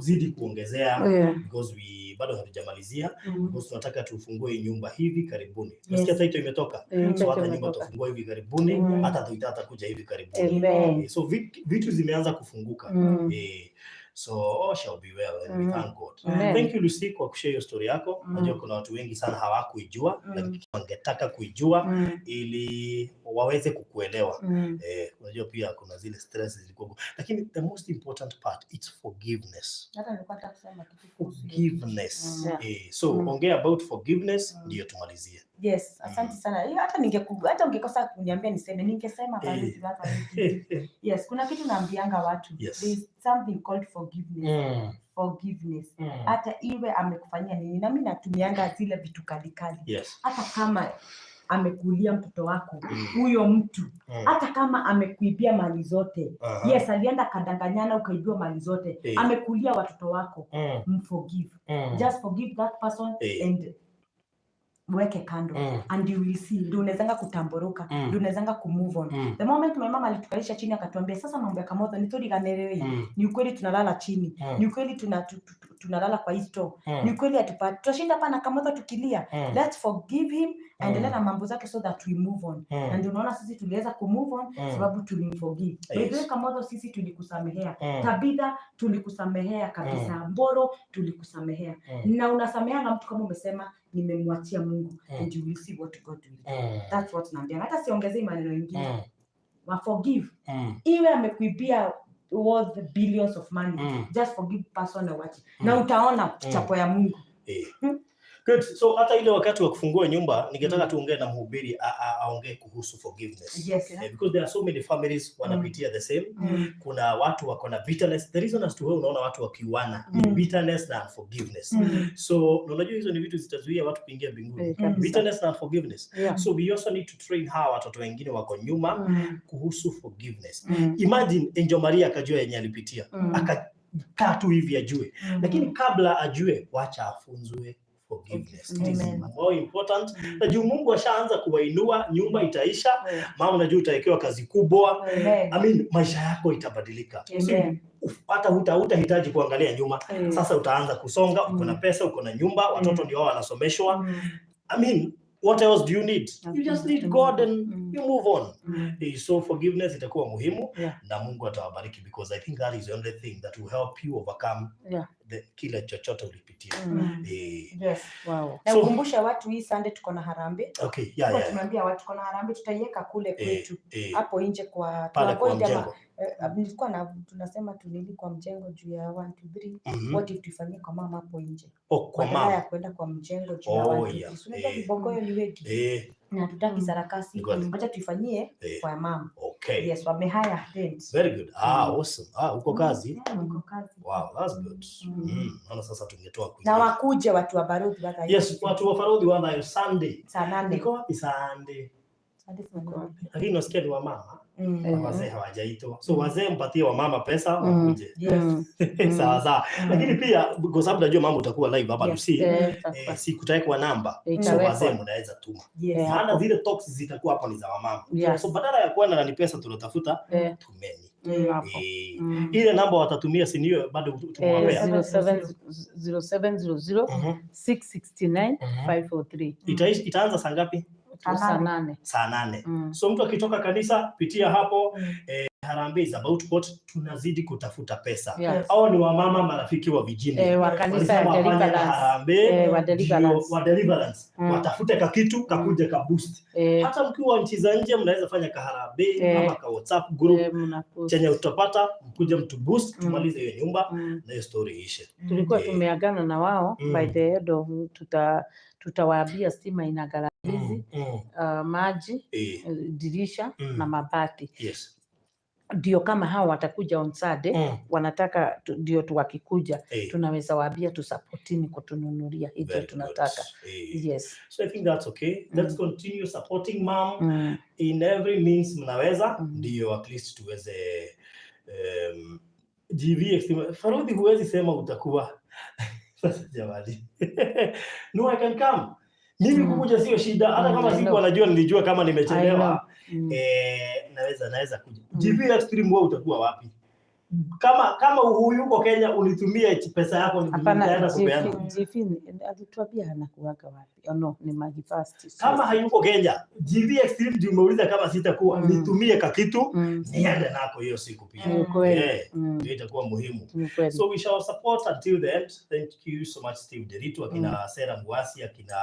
kuzidi kuongezea because we bado hatujamalizia, because tunataka tufungue hii nyumba hivi karibuni. Nasikia title imetoka.
Eh,
So hata nyumba
imetoka.
tutafungua hivi karibuni, hata tuita atakuja hivi karibuni.
Amen.
So vitu zimeanza kufunguka. So all shall be well and we thank God.
Amen.
Thank you, Lucy, kwa kushare hiyo story yako. Najua kuna watu wengi sana hawakuijua, lakini wangetaka kuijua ili waweze kukuelewa. Unajua pia kuna zile stress zilikuwa, lakini the most important part, it's forgiveness.
Hata nilikuwa nataka kusema kitu kuhusu hiyo.
Forgiveness. So ongea about forgiveness ndio tumalizie.
Yes, asante sana. Hiyo hata ungekosa kuniambia niseme, ningesema bado hapa hivi. Yes, kuna kitu naambianga watu. There is something called forgiveness. Forgiveness. Hata iwe amekufanyia nini, na mimi natumianga zile vitu kalikali. Hata kama amekulia mtoto wako, huyo mtu, hata kama amekuibia mali zote. Yes, alienda kadanganyana ukaibiwa mali zote. Amekulia watoto wako. Mforgive. Just forgive that person and weke kando and you will see ndio unawezanga kutamburuka, ndio unawezanga kumove on. The moment my mama alitukalisha chini akatuambia, sasa mambo ya Kamotho ni turiganĩrĩre, ni ukweli tunalala chini, ni ukweli tunalala kwa hii store, ni ukweli hatupati, tutashinda hapa na Kamotho tukilia. Let's forgive him, aendelee na mambo zake so that we move on. Na ndio unaona sisi tuliweza kumove on sababu tulimforgive. By the way, Kamotho, sisi tulikusamehea. Tabitha, tulikusamehea kabisa. Mboro, tulikusamehea. Na unasameheanga mtu kama umesema nimemwachia Mungu, and you will see what God will do. That's what naambia, hata siongezei maneno mengine. Wa forgive, iwe amekuibia worth billions of money, just forgive person na uache, na utaona chapo ya Mungu.
Good. So hata ile wakati wa kufungua nyumba ningetaka tuongee na mhubiri aongee kuhusu forgiveness. Because there are so many families wanapitia the same. Kuna watu wako na bitterness. The reason as to why unaona watu wakiuana ni bitterness na unforgiveness. So na unajua hizo ni vitu zitazuia watu kuingia mbinguni.
Kabisa.
Bitterness na unforgiveness. So we also need to train hawa watoto wengine wako nyuma kuhusu forgiveness. Imagine Angel Maria akajua yenye alipitia. Akakaa tu hivi ajue. Lakini kabla ajue, wacha afunzwe forgiveness. It is
Amen.
more important. Na juu Mungu ashaanza kuwainua, nyumba itaisha, mama, unajua utawekewa kazi kubwa.
Amen.
I mean, maisha yako itabadilika. So,
Amen.
hata hutahitaji kuangalia nyuma. Sasa utaanza kusonga, uko na pesa, uko na nyumba, watoto ndio wao wanasomeshwa. I mean, what else do you need? You just need God and you move on. So forgiveness itakuwa muhimu na Mungu atawabariki because I think that is the only thing that will help you overcome kile chochote ulipitia.
Na ukumbushe watu hii Sunday tuko na harambee. Tulikuwa tumeambia watu tuko na harambee, tutaiweka kule kwetu hapo nje kwa
Pale kwa
tuavoid ama
mjengo.
Nilikuwa na tunasema tunili kwa mjengo juu ya 1 2 3. What if tuifanyie kwa mama hapo nje
Oh, kwa
badala ya
mama.
kwenda kwa mjengo juu ya 1 2 3. Si unajua vibogoyo ni wengi na hatutaki sarakasi,
Ni kweli.
wacha tuifanyie kwa mama. Yes, wamehire tent.
Very good. Ah, awesome. Ah, uko kazi.
Yeah, uko kazi.
Wow, that's good. Naona sasa tungetoa
Na
kwingine.
wakuje watu wa Barudi waka
Yes, watu wa Barudi wanayo Sunday.
saa 8.
Niko wapi Sunday?
Sunday saa 8.
Lakini nasikia ni wamama. Wazee hawajaitwa. So wazee mpatie wamama pesa wakuje. Sawa sawa. Lakini pia kwa sababu najua mambo utakuwa live hapa, Lucy, si kutawekwa namba. So
Itawekwa.
wazee mnaweza tuma. Maana zile talks zitakuwa hapo ni za wamama. So badala ya kwenda na ni pesa tunatafuta, tumeni.
Hapo.
Ile namba watatumia, si ndio bado tumewapea?
07 0700 669 543.
Itaanza saa ngapi?
Saa 8.
Saa 8. So mtu akitoka kanisa pitia hapo. Harambee is about what, tunazidi kutafuta pesa. Hao ni wamama marafiki wa Virginia.
Wa kanisa ya
Walisema wafanye
Deliverance.
harambee
Wa
ndio
Deliverance.
wa Deliverance. Watafute kakitu kakuje ka boost. Hata mkiwa nchi za nje mnaweza fanya kaharambee ama ka WhatsApp group
mnapost.
chenye utapata, mkuje mtu boost, tumalize hiyo nyumba na hiyo story iishe.
Tulikuwa tumeagana na wao by the end of tutawaambia stima ina gharama hizi, maji, dirisha na mabati. Ndio kama hao watakuja on Saturday, wanataka ndio tu wakikuja tunaweza waambia tusupportini kutununulia hizo
Very good.
tunataka. Yes.
So I think that's okay. Let's continue supporting mom in every means mnaweza, ndio at least tuweze GV Farudhi, huwezi sema utakuwa sasa jamani. No, I can come. Mimi kukuja sio shida, hata kama
I
siku
know.
anajua nilijua kama nimechelewa.
I know.
Naweza kuja. GV Extreme, wewe utakuwa wapi? Kama huyu yuko Kenya, unitumie pesa yako,
Hapana,
nitaenda kupeana.
GV alituambia anakuwaga wapi? Oh, no, ni Magi Fast.
Kama hayuko Kenya, GV Extreme juu umeuliza kama sitakuwa, nitumie kakitu niende nako hiyo siku pia.
Ni ukweli.
Eh, ndio itakuwa muhimu.
Ni ukweli.
So we shall support until the end. Thank you so much, Steve Derito, akina Sarah Mwasi, akina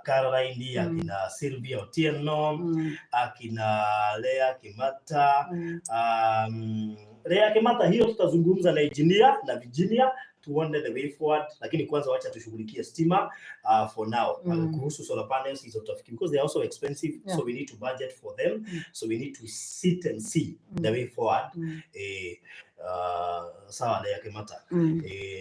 Caroline, akina Sylvia Otieno, akina Lea Kimata. Lea Kimata, hiyo tutazungumza na engineer na Virginia tuone the way forward, lakini kwanza wacha tushughulikie stima for now. Kuhusu solar panels hizo tutafikiri because they are also expensive, so we need to budget for them. So we need to sit and see the way forward. Sawa Lea Kimata.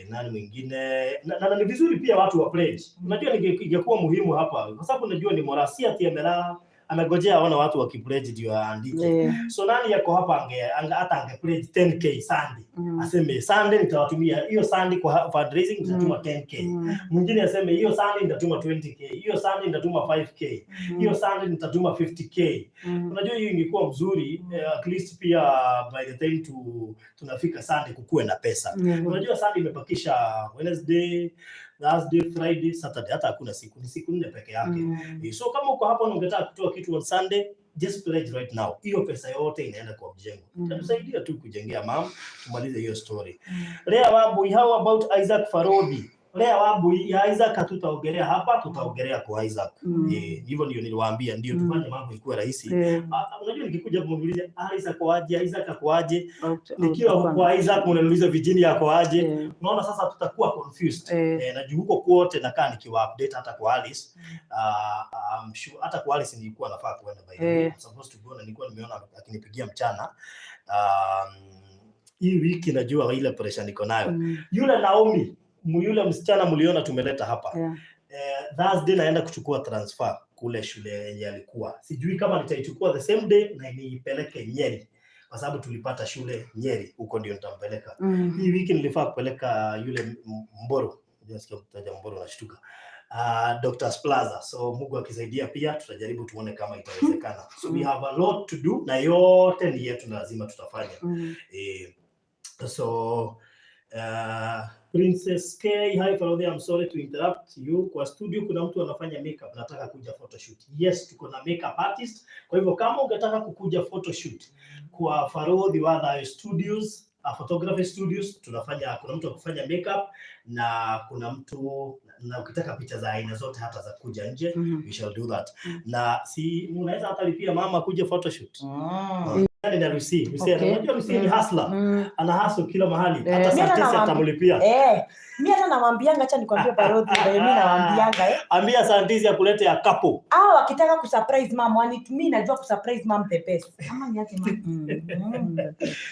Nani mwingine? Na ni vizuri pia watu wa pledge. Unajua ingekuwa muhimu hapa kwa sababu najua ni Morasi ati amelala, amegojea aone watu wakipledge ndio aandike. So nani yako hapa hata ange pledge 10K Sunday. Aseme Sunday nitawatumia hiyo Sunday kwa fundraising nitatuma 10K. Mwingine aseme hiyo Sunday nitatuma 20K, hiyo Sunday nitatuma 5K, hiyo Sunday nitatuma 50K. Unajua hiyo ingekuwa mzuri, at least pia by the time tunafika Sunday kukuwe na pesa. Unajua Sunday imebakisha Wednesday, Thursday, Friday, Saturday, hata hakuna siku, ni siku 4 peke yake. So kama uko hapa na ungetaka kutoa kitu on Sunday, just pledge right now. Hiyo pesa yote inaenda kwa mjengo. Itatusaidia tu kujengea mam, tumalize hiyo story. Lea Wambui, how about Isaac Farodi? Lea Wambui, ya Isaac hatutaongelea hapa, tutaongelea kwa Isaac. Hivyo ndio niliwaambia, ndio tufanye mambo ikuwe rahisi. Ah, unajua nikikuja kumuuliza Isaac ako aje, Isaac ako aje, nikiwa kwa Isaac unaniuliza Virginia ako aje. Unaona sasa tutakuwa confused. Na juu huko kwote nakaa nikiwa update hata kwa Alice. I'm sure hata kwa Alice nilikuwa nafaa kuenda, by the way. I'm supposed to go na nilikuwa nimeona akinipigia mchana. Hii wiki najua ile pressure niko nayo. Yule Naomi, yule msichana mliona tumeleta hapa. Thursday naenda kuchukua transfer kule shule yenye alikuwa. Sijui kama nitaichukua the same day na niipeleke Nyeri kwa sababu tulipata shule Nyeri, huko ndio nitampeleka. Hii wiki nilifaa kupeleka yule Mboro. Nasikia kutaja Mboro nashtuka. Dr. Plaza. So Mungu akisaidia pia tutajaribu tuone kama itawezekana. So we have a lot to do na yote ni yetu na lazima tutafanya. So Princess K, hi Farodhi, I'm sorry to interrupt you. Kwa studio kuna mtu anafanya makeup, nataka kuja photoshoot. Yes, tuko na makeup artist. Kwa hivyo kama ungetaka kukuja photoshoot kwa Farodhi wa Thayo Studios, photography studios, tunafanya, kuna mtu wa kufanya makeup na kuna mtu, na ukitaka picha za aina zote hata za kuja nje, we shall do that. Na si unaweza hata lipia mama kuja photoshoot. Yaani na Lucy, Lucy unajua Lucy ni hustler. Ana hustle kila mahali. Hata
Mimi hata
Santesi atamlipia.
Eh, mi hata nawambianga, acha nikwambie Barodhi, mi nawambianga
Ambia Santesi akulete ya couple.
Ah, wakitaka kusurprise mom wanitumii, najua kusurprise mom the best. Ama niache mom.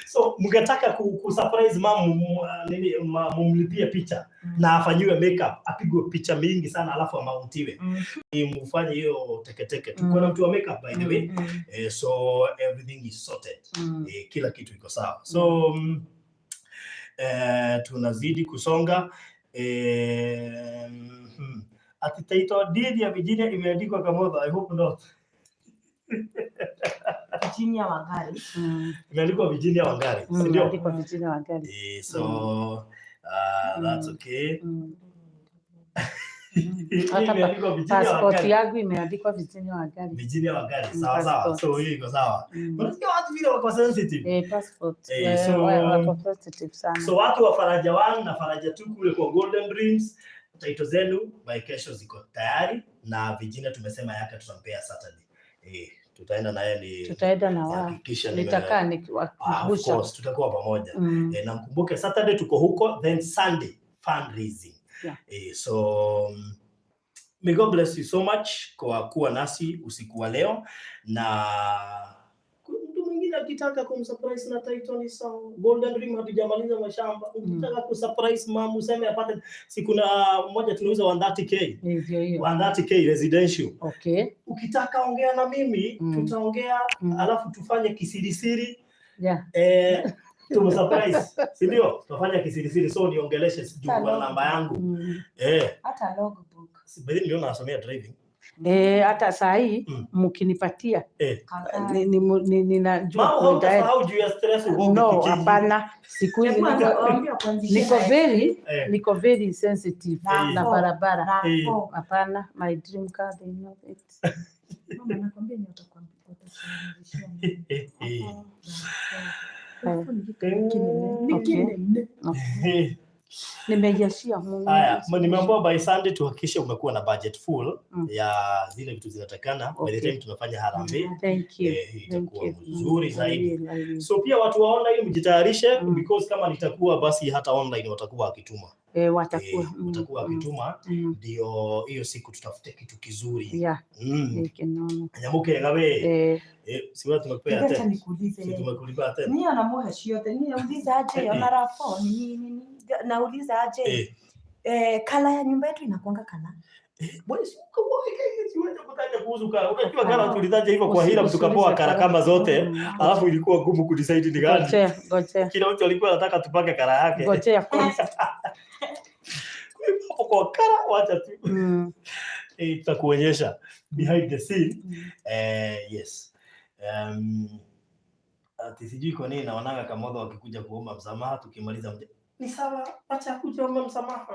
So mngetaka ku surprise mam, nini, mumlipie picha na afanyiwe makeup, apigwe picha mingi sana alafu amauntiwe. Mfanye hiyo teketeke. Tuko na mtu wa makeup, by the way. So everything is sorted. Kila kitu iko sawa. So tunazidi kusonga. Ati title deed ya Virginia imeandikwa Kamotho. I hope not.
Virginia Wangari.
Imeandikwa Virginia Wangari, si ndio?
Imeandikwa Virginia Wangari.
So that's okay. Hii
Hata
imeandikwa Virginia
passport
Wangari.
yangu imeandikwa Virginia Wangari.
Virginia Wangari, sawa sawa.
Passport.
So hiyo iko sawa. Unasikia watu vile wako sensitive.
Passport. Wako sensitive sana.
So watu wa Faraja 1 na Faraja 2 kule kwa Golden Dreams, title zenu by kesho ziko tayari, na Virginia tumesema yake tutampea Saturday. Tutaenda naye ni
Tutaenda na wao.
nihakikisha
Nitakaa
Ah, of
nikiwakumbusha.
course tutakuwa pamoja. Na mkumbuke Saturday tuko huko, then Sunday fundraising. So may God bless you so much kwa kuwa nasi usiku wa leo, na mtu mwingine akitaka kumsurprise na title ni sawa. Golden Dream hatujamaliza mashamba. Ukitaka kusurprise mama useme apate, si kuna mmoja tunauza 130K.
Ndio hiyo.
130K residential. Ukitaka ongea na mimi, tutaongea alafu tufanye kisirisiri, tumsurprise, si ndio? Tutafanya kisirisiri, so niongeleshe, sijui kwa namba yangu.
Hata logbook.
Si by the way niliona nasomea driving.
Eh, hata saa hii mkinipatia ninajua
Mama,
kuenda.
hautasahau juu ya stress ugonge
No,
kijiji.
hapana. Siku hizi
Hebu
niko,
waambie wakuanzishie
niko
na
very niko very sensitive
Na
na
four.
barabara.
Na four.
Hapana, my dream car, they know it.
Mama, nakwambia ni watakuanzishia.
Okay. Nimeiashia Mungu.
Haya, nimeambiwa by Sunday tuhakikishe umekuwa na budget full ya zile vitu zinatakana by the time tunafanya harambee.
Thank you.
Eh,
Thank
itakuwa
you.
mzuri
I
zaidi.
will, I will.
So pia watu wa online mjitayarishe because kama nitakuwa basi hata online watakuwa wakituma.
Eh, watakuwa
Watakuwa wakituma ndio hiyo siku tutafute kitu kizuri.
Yeah, nikinono.
Nyamuke ngawe.
Eh,
Eh, si wewe tumekupea
Acha
tena.
nikuulize.
Si tumekulipa tena.
Niyo namuhe ciothe niuliza aje ona rafo ni nini nini nauliza aje eh, color ya nyumba yetu inakuanga color
Bwana, si siwezi kutaja kuhusu color. Unajua color tulitaja hivyo kwa hila tukapoa
usiulize
color kama zote. Alafu ilikuwa gumu kudecide ni gani.
Ngojea, ngojea.
Kila mtu alikuwa anataka tupake color yake.
Ngojea kwanza.
Kwa hivyo hapo kwa color wacha tu. Eh, tutakuonyesha behind the scene. Eh, yes. Ati sijui kwa nini naonaga Kamotho wakikuja kuomba msamaha tukimaliza ni sawa, acha kuja omba msamaha.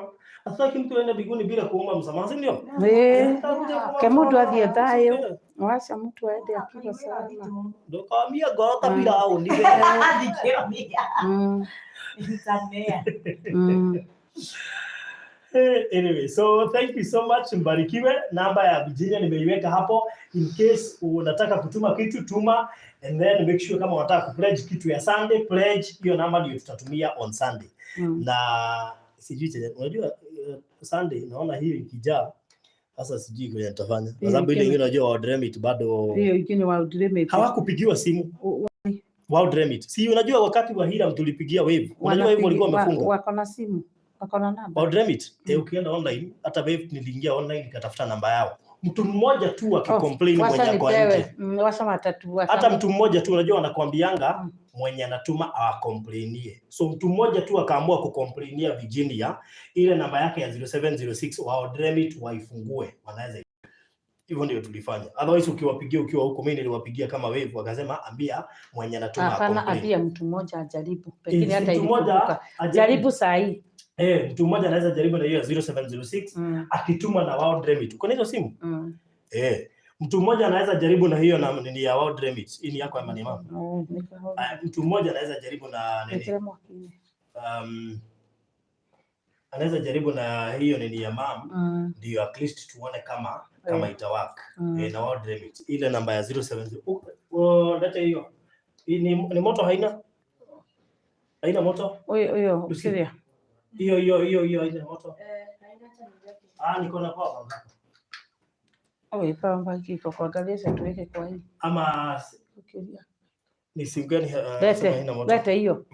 Hatutaki mtu aende mbinguni bila kuomba msamaha, si ndio?
Eh,
Anataka kuja kuomba
ke mundu
msamaha,
athiĩ
si
thayũ.
ndio?
Wacha mtu aende akiwa salama.
Ndio kawambia gorota bila au ni Anyway, so thank you so much, mbarikiwe. Namba ya Virginia nimeiweka hapo in case unataka kutuma kitu tuma, and then make sure kama unataka kupledge kitu ya Sunday pledge, hiyo namba ndio tutatumia on Sunday. Na sijui chenye unajua Sunday naona hiyo ikijaa sasa sijui kwenye nitafanya kwa sababu ile ingine unajua World Remit bado
Hiyo ingine wa Remit.
hawakupigiwa simu. World Remit. Si unajua wakati wa Hiram tulipigia Wave. Unajua Wave walikuwa wamefunga.
Wako na simu, wako na namba.
World Remit, ukienda online hata Wave niliingia online nikatafuta namba yao. Mtu mmoja tu akicomplain
Wacha
mwenye ako nje.
nipewe. Wacha watatu.
Hata mtu mmoja tu unajua wanakuambianga mwenye anatuma awacomplainie. So mtu mmoja tu akaamua kucomplainia Virginia, ile namba yake ya 0706 World Remit waifungue, wanaweza hivyo ndio tulifanya. Otherwise ukiwapigia ukiwa huko, mimi niliwapigia kama Wave, wakasema ambia mwenye anatuma
Hapana,
acomplain.
ambia mtu mmoja ajaribu. Pengine hata
Mtu mmoja
ilifunguka. Jaribu saa hii.
Eh, mtu mmoja anaweza jaribu na hiyo ya 0706 akituma na World Remit. Uko na hizo simu?
Mm.
Eh, mtu mmoja anaweza jaribu na hiyo na nini ya World Remit. Hii ni yako ama ni mama?
Niko
Aya, mtu mmoja anaweza jaribu na nini?
Wekele mwakini.
Anaweza jaribu na hiyo nini ya mam ndio at least tuone kama itawak. Eh, na World Remit. Ile namba ya 070. Oh, leta hiyo. Hii ni moto haina? Haina moto?
Huyo huyo
Lucy.
ukiria.
Hiyo hiyo hiyo hiyo haina moto. Ah, niko na power bank.
Oi, power bank iko kuangalia sasa tuweke kwa hii.
Ama
Ukiria.
ni simu gani sema
Lete,
haina moto?
lete hiyo.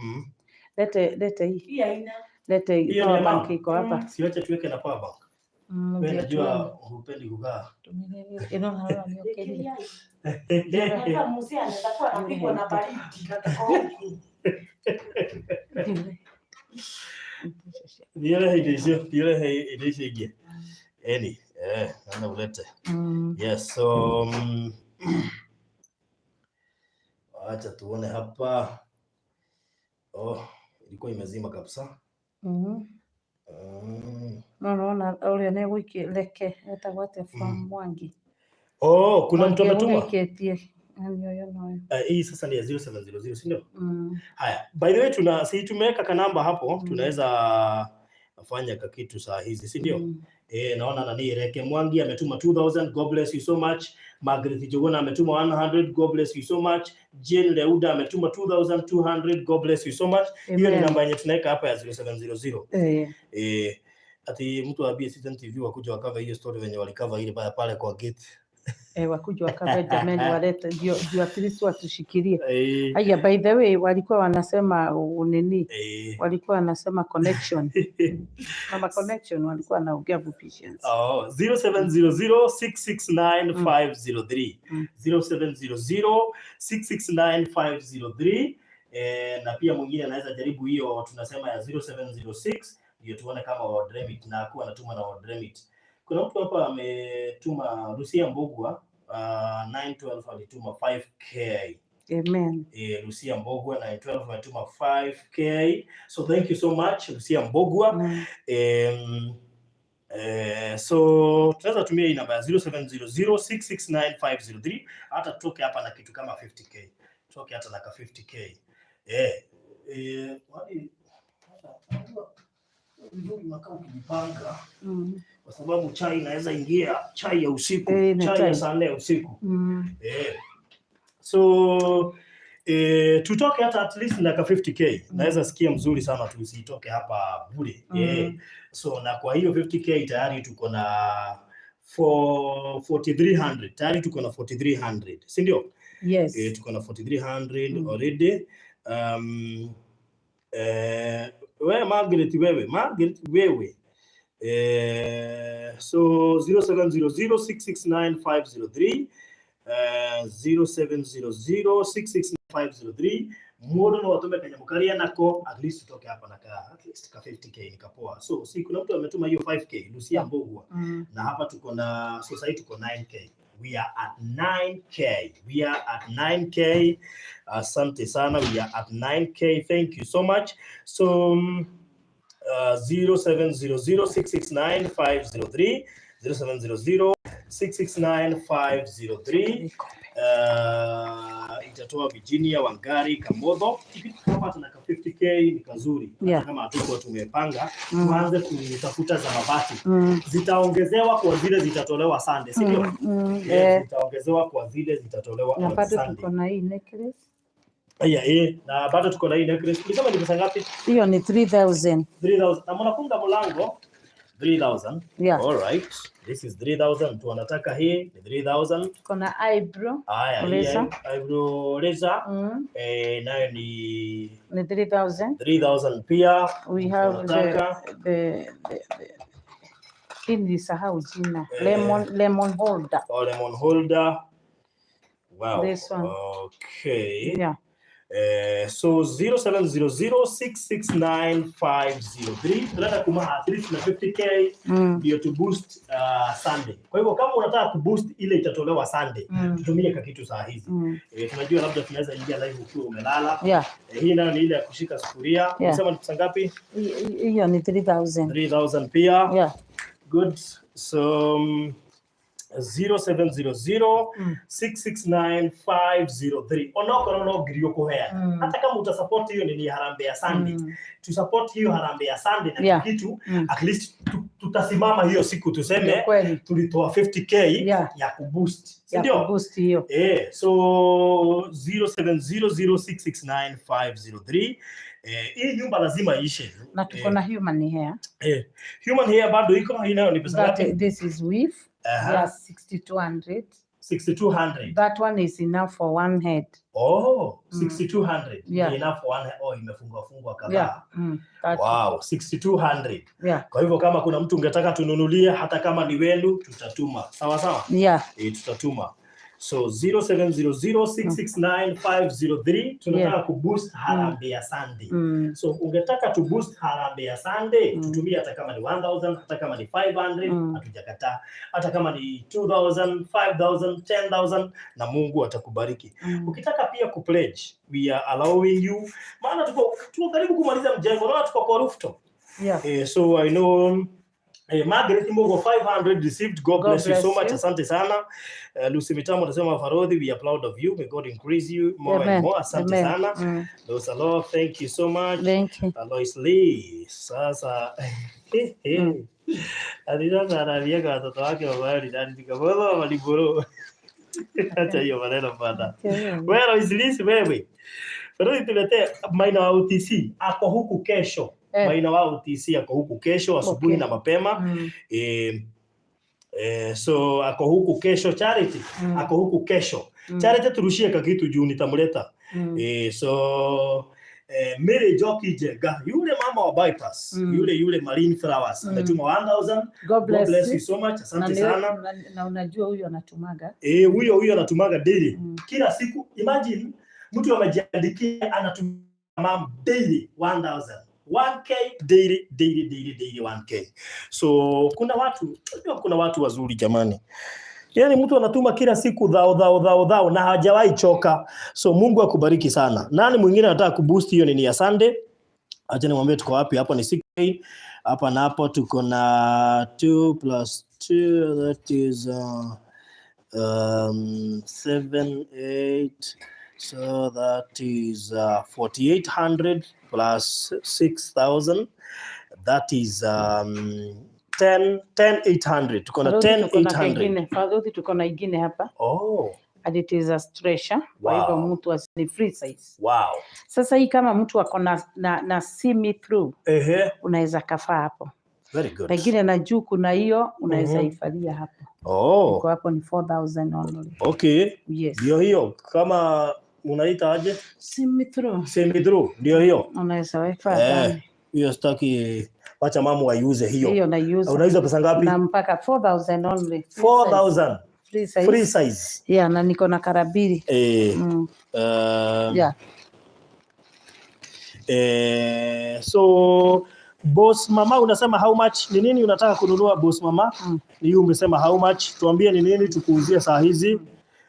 Lete lete hii.
Hii haina.
Lete
Hiyo ni
power
ya mama.
bank iko hapa.
Siwache tuweke na power bank.
Ndio
Wewe najua
tuone.
hupendi kukaa.
Ino naona ni okay.
Hata mzee anaweza kuwa anapigwa na baridi na huku.
Nielehe ilisho, nielehe ilisho ingie. Eni, naona ulete. Yes, so acha tuone hapa. Oh, ilikuwa imezima kabisa.
No naona ũrĩa nĩ gũikia reke etagwo atĩa from Mwangi.
Oh, kuna mtu
Mwangi
ametuma.
ũgũikĩtie. Nani ũyũ noyo.
Hii sasa ni ya 0700, si ndio?
Mm.
Haya, by the way tuna si tumeweka kanamba hapo, tunaweza fanya kakitu saa hizi, si ndio?
Mm.
Eh, naona nani Reke Mwangi ametuma 2000, God bless you so much. Margaret Jogona ametuma 100, God bless you so much. Jane Leuda ametuma 2200, God bless you so much. Hiyo ni
Amen.
namba yenye tunaweka hapa ya 0700.
Eh,
Eh, ati mtu aambie Citizen TV wakuja wakava hiyo story venye walikava ile pale pale kwa gate.
Wakuja wakave jameni, walete ndio at least watushikilie.
Eh,
Aya, by the way, walikuwa wanasema nini?
eh.
Walikuwa wanasema connection. Mama connection walikuwa wanaongea vipitions.
Oh, 0700669503. 0700669503. Eh, na pia mwingine anaweza jaribu hiyo tunasema ya 0706 ndio tuone kama World Remit na akuwa anatuma na World Remit. Kuna mtu hapa ametuma, Lucia Mbugua, 912 alituma 5K.
Amen.
Lucia Mbugua 912 ametuma 5K. So thank you so much, Lucia Mbugua. So tunaweza tumia hii namba ya 0700669503, hata tutoke hapa na kitu kama 50K. Tutoke hata na ka 50K. Hata vizuri unakaa ukijipanga kwa sababu chai inaweza ingia, chai ya usiku,
Na
chai ya
chai.
saa 4 ya usiku. So tutoke hata at least na ka 50K. Naweza sikia mzuri sana tusitoke hapa bure. So na kwa hiyo 50K tayari tuko na 4300, tayari tuko na 4300, si ndio?
Yes.
Tuko na 4300 already. We Margaret, wewe Margaret, wewe, so 0700669503, 0700669503, mundu no atume kanyamũ karĩa nako, at least tutoke hapa na ka at least ka 50K ni kapoa. So si kuna mtu ametuma hiyo 5K, Lucia Mbugua, na hapa tuko na, so sasa tuko 9K. We are at 9K. We are at 9K. Asante sana. We are at 9K. Thank you so much. So 0700669503, 0700669503, itatoa Virginia Wangari Kamotho. Tukifika hapa tuna ka 50K ni kazuri. Hata kama hatukuwa tumepanga, tuanze kutafuta za mabati. Zitaongezewa kwa zile zitatolewa Sunday, si ndio?
Mm.
Yes, zitaongezewa kwa zile zitatolewa
Na
on
bado
Sunday.
tuko na hii necklace.
Aya, na bado tuko na hii necklace. Ulisema ni pesa ngapi?
Hiyo ni 3000.
3000. Na mnafunga mlango 3000.
Yeah.
All right. This is 3000. Mtu anataka hii ni 3000.
Tuko na eyebrow.
Haya, hii
Laser.
Eyebrow laser. Nayo ni
Ni 3000.
3000 pia.
We
Mtu
have
anataka.
the hii nilisahau jina. Lemon holder.
Oh, lemon holder. Wow.
This one.
Okay.
Yeah.
So 0700669503, tunataka kuma at least na 50K ndio to boost Sunday. Kwa hivyo kama unataka kuboost ile itatolewa Sunday, tutumie kakitu saa hizi. Tunajua labda tunaweza ingia live ukiwa umelala. Hii nayo ni ile ya kushika sufuria. Unasema ni pesa ngapi?
Hiyo ni 3000.
3000 pia.
Yeah.
Good. So 0700 669503, onokorwo no ngiri ũkũheana, hata kama utasupport hiyo nini, harambee ya Sunday, tu support hiyo harambee ya Sunday na kitu, at least tutasimama hiyo siku
Ndio
tuseme
kweli.
Tulitoa 50K ya kuboost, si
Ya
ndio?
Kuboost hiyo.
So 0700669503. Hii nyumba lazima iishe.
Na tuko na human hair.
Human hair bado iko, hii nayo ni pesa
That
ngapi?
This is weave. Yeah, 6200.
6200.
That one is enough for one head.
Oh, 6200.
Yeah.
Ni enough for one. Oh, imefungwa fungwa kadhaa.
Yeah. That,
Wow, 6200.
Yeah.
Kwa hivyo kama kuna mtu ungetaka tununulie, hata kama ni wenu, tutatuma. Sawa sawa? Tutatuma. So 0700669503, tunataka kuboost harambee ya Sunday. So ungetaka to boost harambee ya Sunday, tutumie hata kama ni 1000, hata kama ni 500, hatujakataa. Hata kama ni 2000, 5000, 10,000, na Mungu atakubariki. Ukitaka pia kupledge, we are allowing you. Maana tuko karibu kumaliza mjengo, naona tuko kwa rooftop. So I know Margaret Mogo 500 received. God bless you so
bless
much.
You.
Asante sana. Lucy Mitamo anasema, "Farodhi, we are proud of you. May God increase you more
Amen.
and more." Asante
Amen.
sana. Losalo, thank you so much.
Thank you.
Alois Lee. Sasa ati sasa anaambiaga watoto wake wabaya ndani tukamwona waliboro. Acha hiyo maneno bana. Wewe Alois Lee, wewe. Farodhi, tuletee Maina wa UTC ako huku kesho. Maina wa UTC ako huku kesho asubuhi na mapema. So ako huku kesho, Charity. Ako huku kesho. Charity, turushie kakitu juu nitamleta. So Mary Njoki Njenga, yule mama wa bypass, yule yule Marine Flowers, ametuma 1000.
God
God
bless
bless
you.
you so much.
Na,
Asante sana.
na unajua huyu anatumaga.
Huyo huyo anatumaga daily. Kila siku, imagine mtu amejiandikia anatuma mam daily 1000. 1K daily, daily, daily, daily 1K. So kuna watu, unajua kuna watu wazuri jamani. Yaani mtu anatuma kila siku thao thao thao thao na hajawahi choka. So Mungu akubariki sana. Nani mwingine anataka kuboost hiyo nini ya Sunday? Acha nimwambie tuko wapi hapa ni 6K. Hapa na hapo tuko na 2 plus 2, that is 7 8, so that is 4800 plus 6000, that is 10 10 800. Tuko na
Farodhi
10
tuko na
800.
kengine. Farodhi tuko na ingine hapa and it is a stretcher. Kwa hivyo mtu ni free size. Sasa hii kama mtu ako na see through, unaweza kafaa hapo.
Very good.
Pengine na juu kuna hiyo unaweza ifalia hapo. Iko hapo ni 4000 only. Yes.
Ndio hiyo, kama unaita aje?
See through.
Semi through, ndio hiyo.
Unaweza weka ndani.
Hiyo sitaki, wacha mama waiuze hiyo.
Hiyo naiuza.
Unauza pesa ngapi?
Na mpaka 4000 only. Free size.
4000
Free size.
Free size.
Yeah, na niko na colour mbili.
So boss mama unasema how much? Ni nini unataka kununua, boss mama? Ni hiyo umesema how much? Tuambie ni nini tukuuzie saa hizi.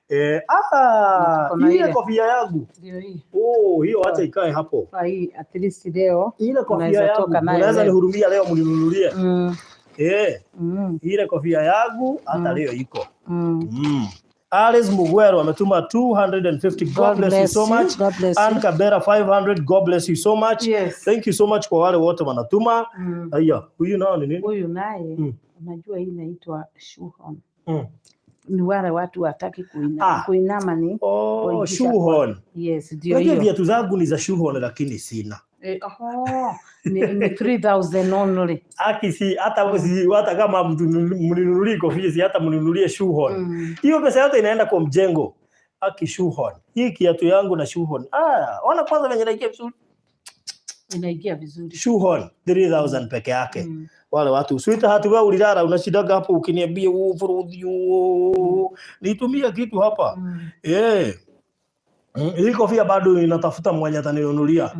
Tuko na
Ile
ile.
Kofia yangu.
Ndio hii.
Oh, hiyo acha ikae hapo.
Kwa hii at least leo
Ile kofia
unaweza
yangu
toka nayo
unaweza
leo.
nihurumia leo mninunulie. Ile kofia yangu hata leo iko. Alice Mugwero ametuma 250. God
God
bless you
bless
so
you.
much.
God bless
Ann
you.
Kabera 500. God bless you so much. Thank you so much kwa wale wote wanatuma. Aya, huyu nao ni nini?
Huyu naye unajua hii inaitwa shoehorn. Ni wale watu wataki kuinama ni
Oh,
kuingisha.
Shoehorn.
Yes, ndio
Unajua
hiyo.
viatu zangu ni za shoehorn lakini sina.
Oh, ni 3000 only.
Aki si hata si hata kama mtu mninunulie kofia, si hata mninunulie shoehorn. Hiyo pesa yote inaenda kwa mjengo. Aki shoehorn. Hii kiatu yangu na shoehorn. Ah, ona kwanza venye naingia vizuri.
Inaingia vizuri.
Shoehorn 3000 peke yake. Wale watu, sweetheart, wewe ulilala unashidaga hapo ukiniambia furudhi nitumie kitu hapa. Hii kofia bado inatafuta mwenye ataninunulia.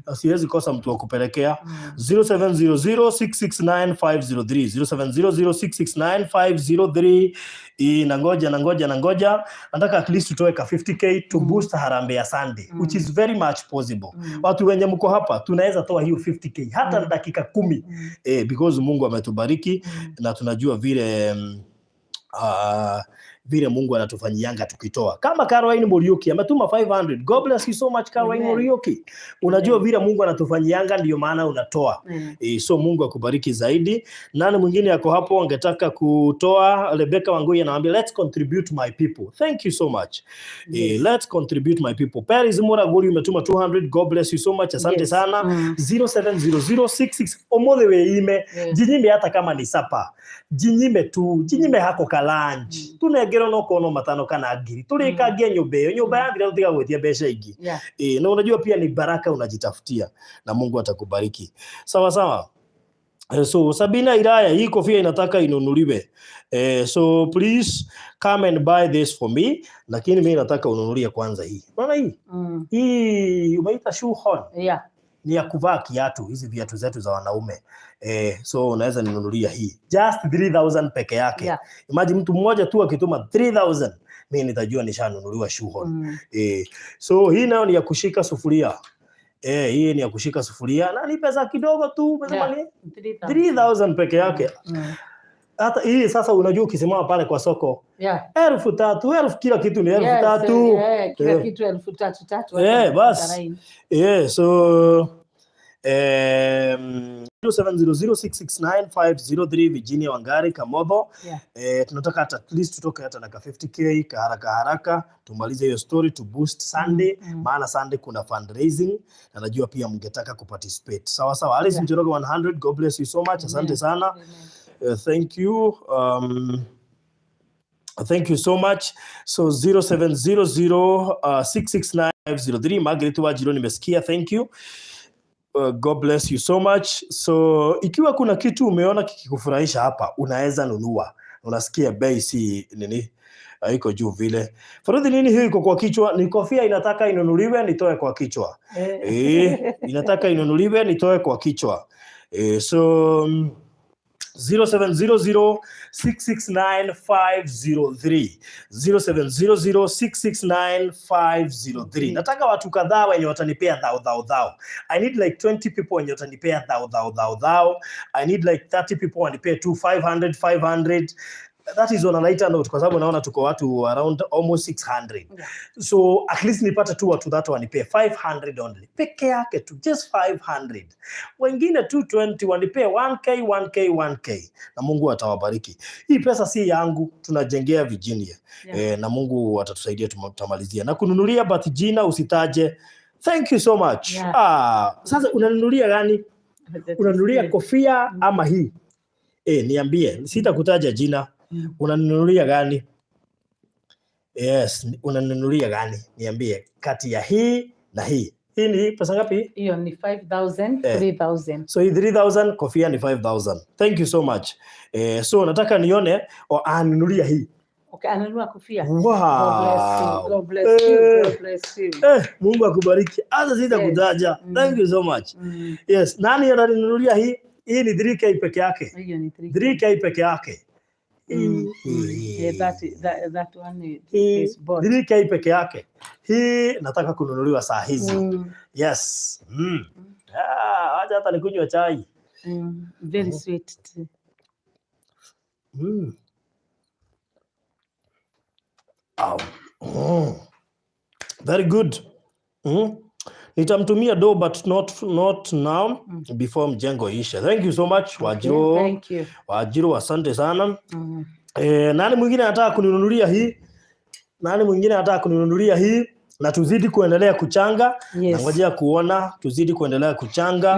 Na siwezi kosa mtu wa kupelekea. 0700669503, 0700669503. Nangoja, nangoja, nangoja, nataka at least tutoe ka 50K to boost harambee ya Sunday, which is very much possible. Watu wenye mko hapa tunaweza toa hiyo 50K hata dakika 10, because Mungu ametubariki na tunajua vile Mungu anatufanyianga tukitoa. Kama Caroline Muriuki ametuma 500. God bless you so much, Caroline
Amen.
Muriuki. Unajua
Amen.
vile Mungu anatufanyianga ndio maana unatoa. So Mungu akubariki zaidi. Nani mwingine yako hapo angetaka kutoa? Rebecca Wangui anawaambia, "Let's contribute, my people." Thank you so much. Let's contribute, my people. Paris Muraguri umetuma 200. God bless you so much. Asante sana. 070066 omothe weime. Jinyime hata kama ni supper. Jinyime tu, jinyime hako ka lunch. Tunengerwo no kono matano kana ngiri. Turikangie nyumba iyo. Nyumba yathira tutiga gwitia mbeca ingĩ. Na unajua pia ni baraka unajitafutia na Mungu atakubariki. Sawa sawa. So Sabina Iraya, hii kofia inataka inunuliwe. So please come and buy this for me, lakini mimi nataka ununulie kwanza hii. Unaona hii? Hii umeita shoehorn. Ni ya kuvaa kiatu, hizi viatu zetu za wanaume. So unaweza ninunulia hii. Just 3000 peke yake. Imagine mtu mmoja tu akituma 3000, mimi nitajua nishanunuliwa shoehorn. So hii nayo ni ya kushika sufuria. Hii ni ya kushika sufuria na ni pesa kidogo tu, umesema ni
3000.
3000 peke yake. Hata hii sasa unajua ukisimama pale kwa soko 3000, elfu, kila kitu ni elfu tatu.
Yeah, kila kitu elfu tatu tatu. Hata
Bas.
laini.
So 0700669503, Virginia Wangari Kamotho. Tunataka hata at least tutoke hata na ka 50K ka haraka haraka tumalize hiyo story to boost Sunday, maana Sunday kuna fundraising na najua pia mngetaka kuparticipate. Sawa sawa. Alice Njoroge 100, God bless you so much. Asante sana.
Amen.
Thank you. Thank you so much. So 0700 669 Margaret Wajiro nimesikia. Thank you. God bless you so much. So ikiwa kuna kitu umeona kikikufurahisha hapa, unaweza nunua. Unasikia bei si nini? Haiko juu vile. Faruthi, nini hiyo iko kwa kichwa? Ni kofia inataka inunuliwe nitoe kwa kichwa. Inataka inunuliwe nitoe kwa kichwa. So 0700669503, 0700669503. Nataka watu kadhaa wenye watanipea thao thao thao. I need like 20 people wenye watanipea thao thao thao thao. I need like 30 people wanipea tu 500 500. That is on a lighter note, kwa sababu naona tuko watu around almost 600. So at least nipate tu watu that wanipee 500 only peke yake tu, just 500. Wengine 220 wanipee 1K 1K 1K, na Mungu atawabariki. Hii pesa si yangu, tunajengea Virginia. Na Mungu atatusaidia, tutamalizia na kununulia, but jina usitaje. Thank you so much. Ah, sasa unanunulia gani? Unanunulia kofia ama hii? Niambie, sitakutaja jina. Unanunulia gani? Yes, unanunulia gani? Niambie kati ya hii na hii. Hii ni pesa ngapi?
Hiyo ni 5000, 3000.
So hii 3000, kofia ni 5000. Thank you so much. So nataka nione o anunulia hii.
Okay, ananunua kofia.
Wow.
God bless you. God bless you. God bless you.
Mungu akubariki. Hata sitakutaja. Thank you so much. Yes, nani ananinunulia hii? Hii ni 3K peke yake.
Hiyo ni 3.
3K peke yake.
Yeah, that one
Hii
is bought.
3K peke yake. Hii nataka kununuliwa saa hizi. Yes. Ah, acha hata nikunywe chai.
Very sweet tea.
Au. Very good. Nitamtumia do but not now, before mjengo ishe. Thank you so much, Wajiro.
Okay, thank you.
Wajiro, asante sana. Nani mwingine anataka kuninunulia hii? Nani mwingine anataka kuninunulia hii? Na tuzidi kuendelea kuchanga. Nangojea kuona tuzidi kuendelea kuchanga.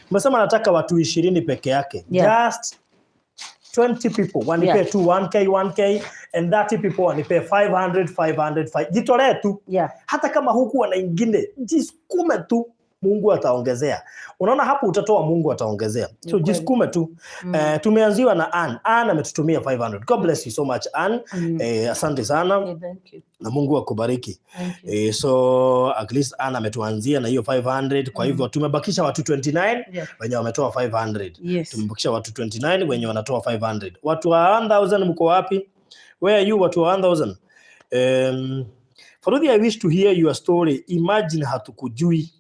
Nimesema nataka watu 20 peke yake. Just 20 people wanipee tu 1K 1K and 30 people wanipee 500 500 5. Jitolee tu. Hata kama huku wana ingine, jisukume tu. Mungu ataongezea. Unaona hapo utatoa, Mungu ataongezea. So jisukume tu. Tumeanziwa na Ann. Ann ametutumia 500. God bless you so much, Ann. Asante sana.
Yeah, thank you.
Na Mungu akubariki.
Thank you.
So at least Ann ametuanzia na hiyo 500. Kwa hivyo tumebakisha watu 29 wenye wametoa 500. Tumebakisha watu 29 wenye wanatoa 500. Watu wa 1000 mko wapi? Where are you, watu wa 1000? Faruthi, I wish to hear your story. Imagine hatukujui.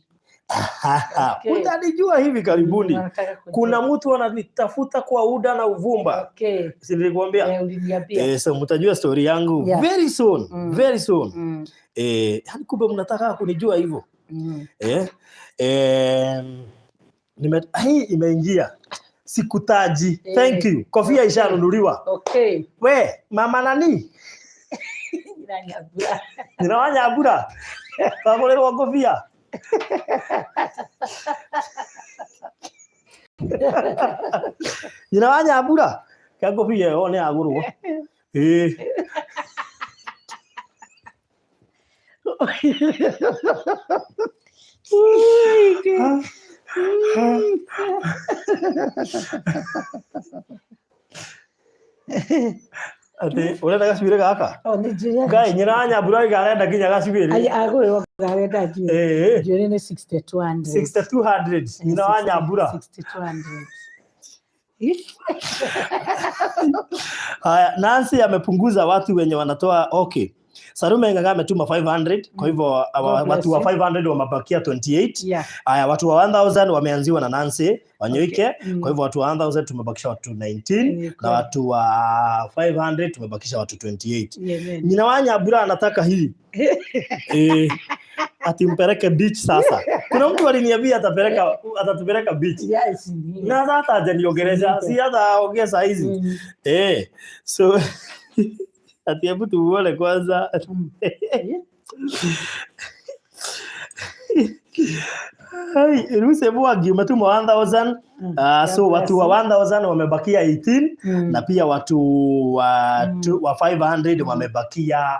Utanijua hivi karibuni.
Nataka kujua.
Kuna mtu ananitafuta kwa uda na uvumba. Si nilikuambia?
Eh, uliniambia.
So mtajua story yangu very soon. Very soon. Yani kumbe mnataka kunijua hivyo. Hii imeingia. Sikutaji. Thank you. Kofia ishanunuliwa. We, mama nani?
Nyabura.
Nyina wa Nyambura. Twagũrĩrwo ngũbia. Nyina wa Nyambura. Ka ngũbia ĩyo nĩ yagũrwo. Ĩĩ. Atĩ ũrenda gacuĩrĩ gaka?
Oh, nĩ njuĩrĩ.
Ngai, nyina wa Nyambura oiga arenda nginya gacuĩrĩ.
Ai, agũrĩrwo arenda njuĩrĩ. Njuĩrĩ nĩ 6200.
6200 nyina wa Nyambura.
6200.
Haya, Nancy amepunguza watu wenye wanatoa, okay. Sarume Ng'ang'a ametuma 500, kwa hivyo
God bless
watu wa
you.
500 wamebakia 28. Haya, watu wa 1000 wameanziwa na Nancy Wanyoike. Kwa hivyo watu wa 1000 tumebakisha watu 19
Ni
na
kweli.
watu wa 500 tumebakisha watu 28.
Amen.
Nyina wa Nyambura anataka hii. Ati mpeleke beach sasa. Kuna mtu aliniambia atatupeleka beach.
Yes, ndio.
Na hata hajaniongelesha, si hata ongea saa hizi. So ati hebu tuone kwanza. Hai, Ruse Mwangi umetuma 1000. So watu wa 1000 wamebakia 18 na pia watu wa 500 wamebakia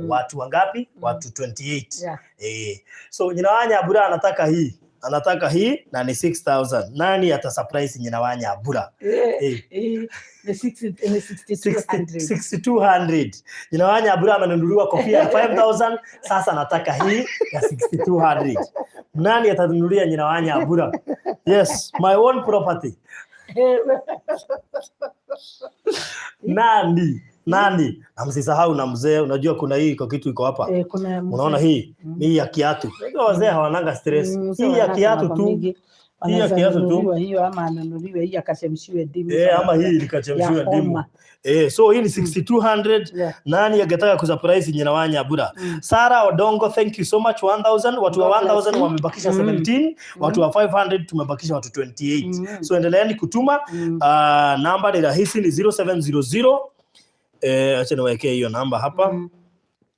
watu wangapi? Watu 28. So nyina wa Nyambura anataka hii. Anataka hii na ni 6000. Nani ata surprise nyina wa Nyambura?
Eh, eh, ni ni 6200.
6200. Nyina wa Nyambura amenunuliwa kofia ya 5000, sasa anataka hii ya 6200. Nani atanunulia nyina wa Nyambura? Yes, my own property. Nani? Nani? Na msisahau na mzee, unajua kuna hii kwa kitu iko hapa.
Eh, kuna mzee.
Unaona hii? Hii ya kiatu. Unajua wazee hawananga stress.
Mzee
Hii ya
wananga
kiatu
mambo
tu.
mingi.
Hii ya
Wanaweza
kiatu tu.
nunuliwa hiyo ama anunuliwe hii akachemshiwe ndimu.
Eh, ama hii
ya
likachemshiwe ndimu.
homa.
Eh, so hii ni 6200. Nani angetaka kusurprise nyina wa Nyambura? Sarah Odongo, thank you so much 1000. Watu wa
God bless
1000
you.
wamebakisha 17, watu wa 500 tumebakisha watu 28. So endeleeni kutuma. Namba ni rahisi, ni 0700. Eh, acha niwekee hiyo namba hapa.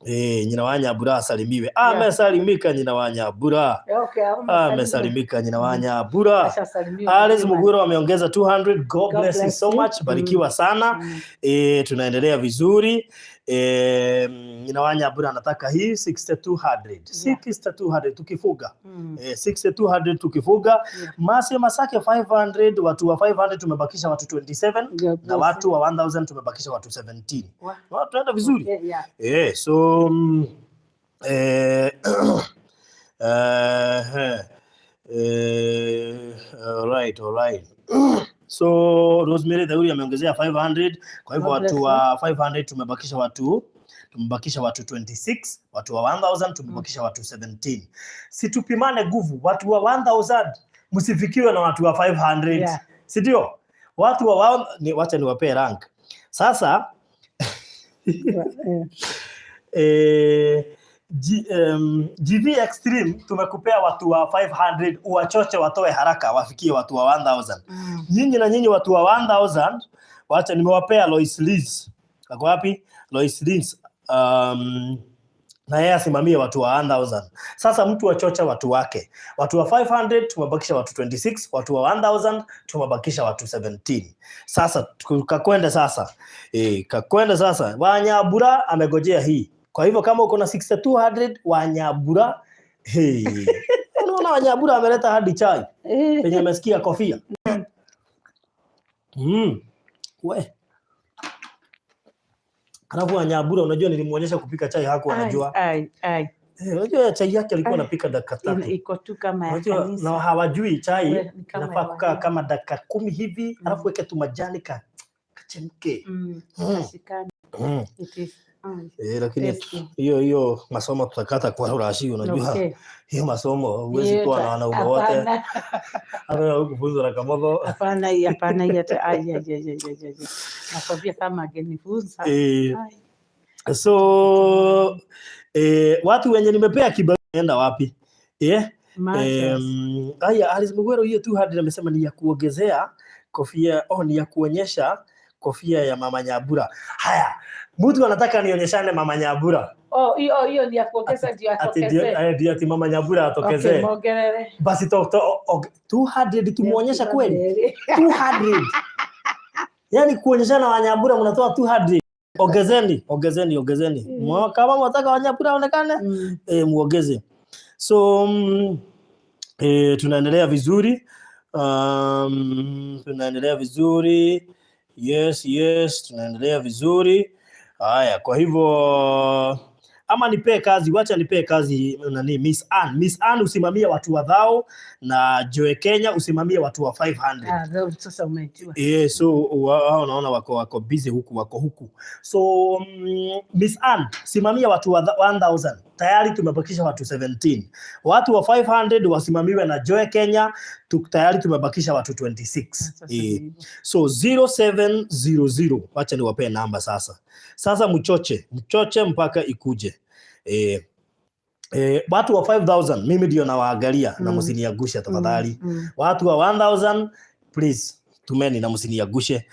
Eh, nyina wa Nyambura asalimiwe. Amesalimika nyina wa Nyambura.
Okay, amesalimiwa.
Amesalimika nyina wa Nyambura.
Ashasalimiwa.
Alice Muguro ameongeza 200. God
God
bless you
bless
so
you.
much. Barikiwa sana. Tunaendelea vizuri. Nyina wa Nyambura anataka hii 6200. 6200 tukifuga. 6200 tukifuga. Masi Masake 500, watu wa 500 tumebakisha watu 27
God
na
bless
watu wa 1000 tumebakisha watu 17.
Wa-
Tunaenda vizuri.
Okay, yeah.
So all right. So Rosemary Thauri ameongezea 500, kwa hivyo
God bless
watu wa 500 tumebakisha watu 26, watu wa 1000 tumebakisha watu 17. Si tupimane nguvu, watu wa 1000 msifikiwe na watu wa 500. Si ndio? Watu wa ni, wacha niwapee rank. Sasa GV Extreme tumekupea watu wa 500 uwachoche watoe haraka wafikie watu wa 1000. Nyinyi na nyinyi watu wa 1000, wacha nimewapea Lois Liz. Ako wapi? Lois Liz. Na yeye asimamie watu wa 1000. Sasa mtu achocha watu wake. Watu wa 500 tumebakisha watu 26, watu wa 1000 tumebakisha watu 17. Sasa kakwenda sasa. Kakwenda sasa. Wanyabura amegojea hii. Kwa hivyo kama uko na 6200 Wanyabura, hey. Unaona Wanyabura ameleta hadi chai. Penye amesikia kofia. We. Alafu Wanyabura unajua nilimuonyesha kupika chai hakuwa anajua.
Ai, ai.
Eh, unajua chai yake alikuwa anapika dakika 3.
Iko tu kama ya
Unajua
kanisa.
na hawajui chai
We, ni kama
inafaa
ya
kukaa
wahindi.
kama dakika 10 hivi, alafu weke tu majani kachemke.
Kashikane. It is.
Eh, lakini
Tasty.
hiyo hiyo masomo tutakata kwa urashi, unajua. Hiyo masomo huwezi
Hiyo
kuwa na wanaume wote.
Hapana.
Hata hukufunzwa na Kamotho.
Hapana, hii hapana, hii hata ai ai ai ai ai, ai. Nakwambia kama angenifunza. Ai.
So watu wenye nimepea kibarua enda wapi?
Masters.
Haya, Alice Mugwero hiyo 200 amesema ni ya kuongezea kofia, oh, ni ya kuonyesha kofia ya Mama Nyambura. Haya, mtu anataka nionyeshane Mama Nyambura.
Oh, hiyo hiyo ni ya kuongeza ndio
Ati ndio
atokezee.
ndio ati Mama Nyambura atokezee.
Okay, muongerere.
Basi 200 tumuonyesha kweli? 200. Yaani kuonyeshana Wanyambura mnatoa 200. Ongezeni, ongezeni, ongezeni. Kama mnataka Wanyambura aonekane, muongeze. So tunaendelea vizuri. Tunaendelea vizuri. Yes, tunaendelea vizuri. Haya, kwa hivyo ama nipee kazi, wacha nipee kazi nani, Miss Ann. Miss Ann usimamie watu wa thao na Joe Kenya usimamie watu wa 500.
Ah, leo sasa umejua.
So wao naona wako busy huku, wako huku. So Miss Ann simamia watu wa 1000. Tayari tumebakisha watu 17. Watu wa 500 wasimamiwe na Joe Kenya, tayari tumebakisha watu 26.
Sasa ni hivyo.
So 0700, wacha niwapee namba sasa. Sasa mchoche, mchoche mpaka ikuje. Watu wa 5000 mimi ndio nawaangalia na msiniangushe tafadhali. Watu wa 1000 please tumeni na msiniangushe.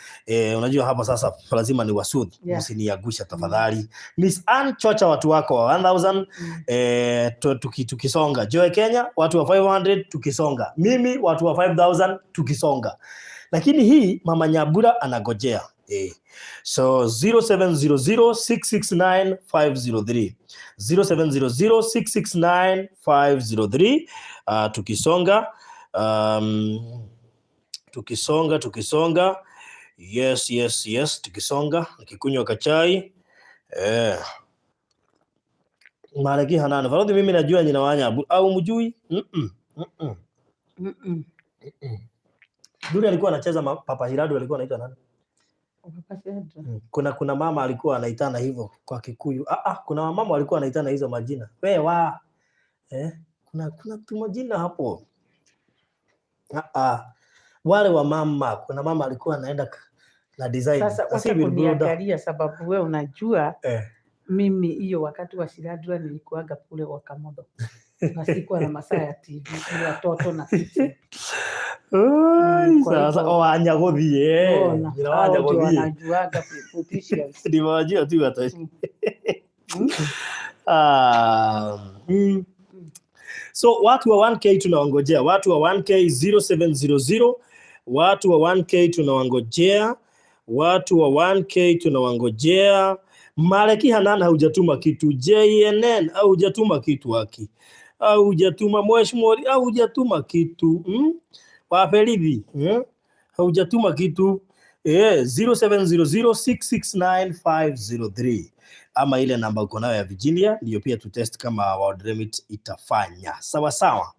Unajua hapa sasa lazima ni wasudhi. Msiniangushe tafadhali. Miss Ann chocha watu wako wa 1000. Tukisonga. Joy Kenya watu wa 500 tukisonga. Mimi watu wa 5000 tukisonga. Lakini hii Mama Nyambura anagojea. So 0700669503, 0700669503. Tukisonga, tukisonga, tukisonga, yes, tukisonga nikikunywa kachai. Malaki Hanana Farodhi, mimi najua nyina wanyabu au mjui? Mm-mm.
Mm-mm.
Duri alikuwa anacheza Papa Hiradu alikuwa anaitwa nani?
Papa Shedra.
Kuna mama alikuwa anaitana hivyo kwa Kikuyu. Ah, ah, kuna wamama walikuwa wanaitana hizo majina. We wa. Kuna tu majina hapo. Ah, ah. Wale wa mama, kuna mama alikuwa anaenda na design.
Sasa
Na si
wacha
Wilbroda.
kuniangalia sababu we unajua mimi hiyo wakati wa Shiradra nilikuaga kule Wakamodo na sikuwa na masaa ya TV, ni watoto na sisi.
Oi,
Kwa
sasa
hivyo-
oh anyagothie.
Ona,
Nyina wa
hao ndio
Anyagothie.
wanajuaga politicians.
Ndiwajua tu hata. Ah. So watu wa 1K tunawangojea, watu wa 1K 0700, watu wa 1K tunawangojea, watu wa 1K tunawangojea. Maleki Hanan haujatuma kitu, JNN haujatuma kitu haki, au hujatuma Mheshimiwa, au hujatuma kitu? Wafelithi, Haujatuma kitu. 0700669503 ama ile namba uko nayo ya Virginia ndio pia tutest kama World Remit itafanya sawa sawa.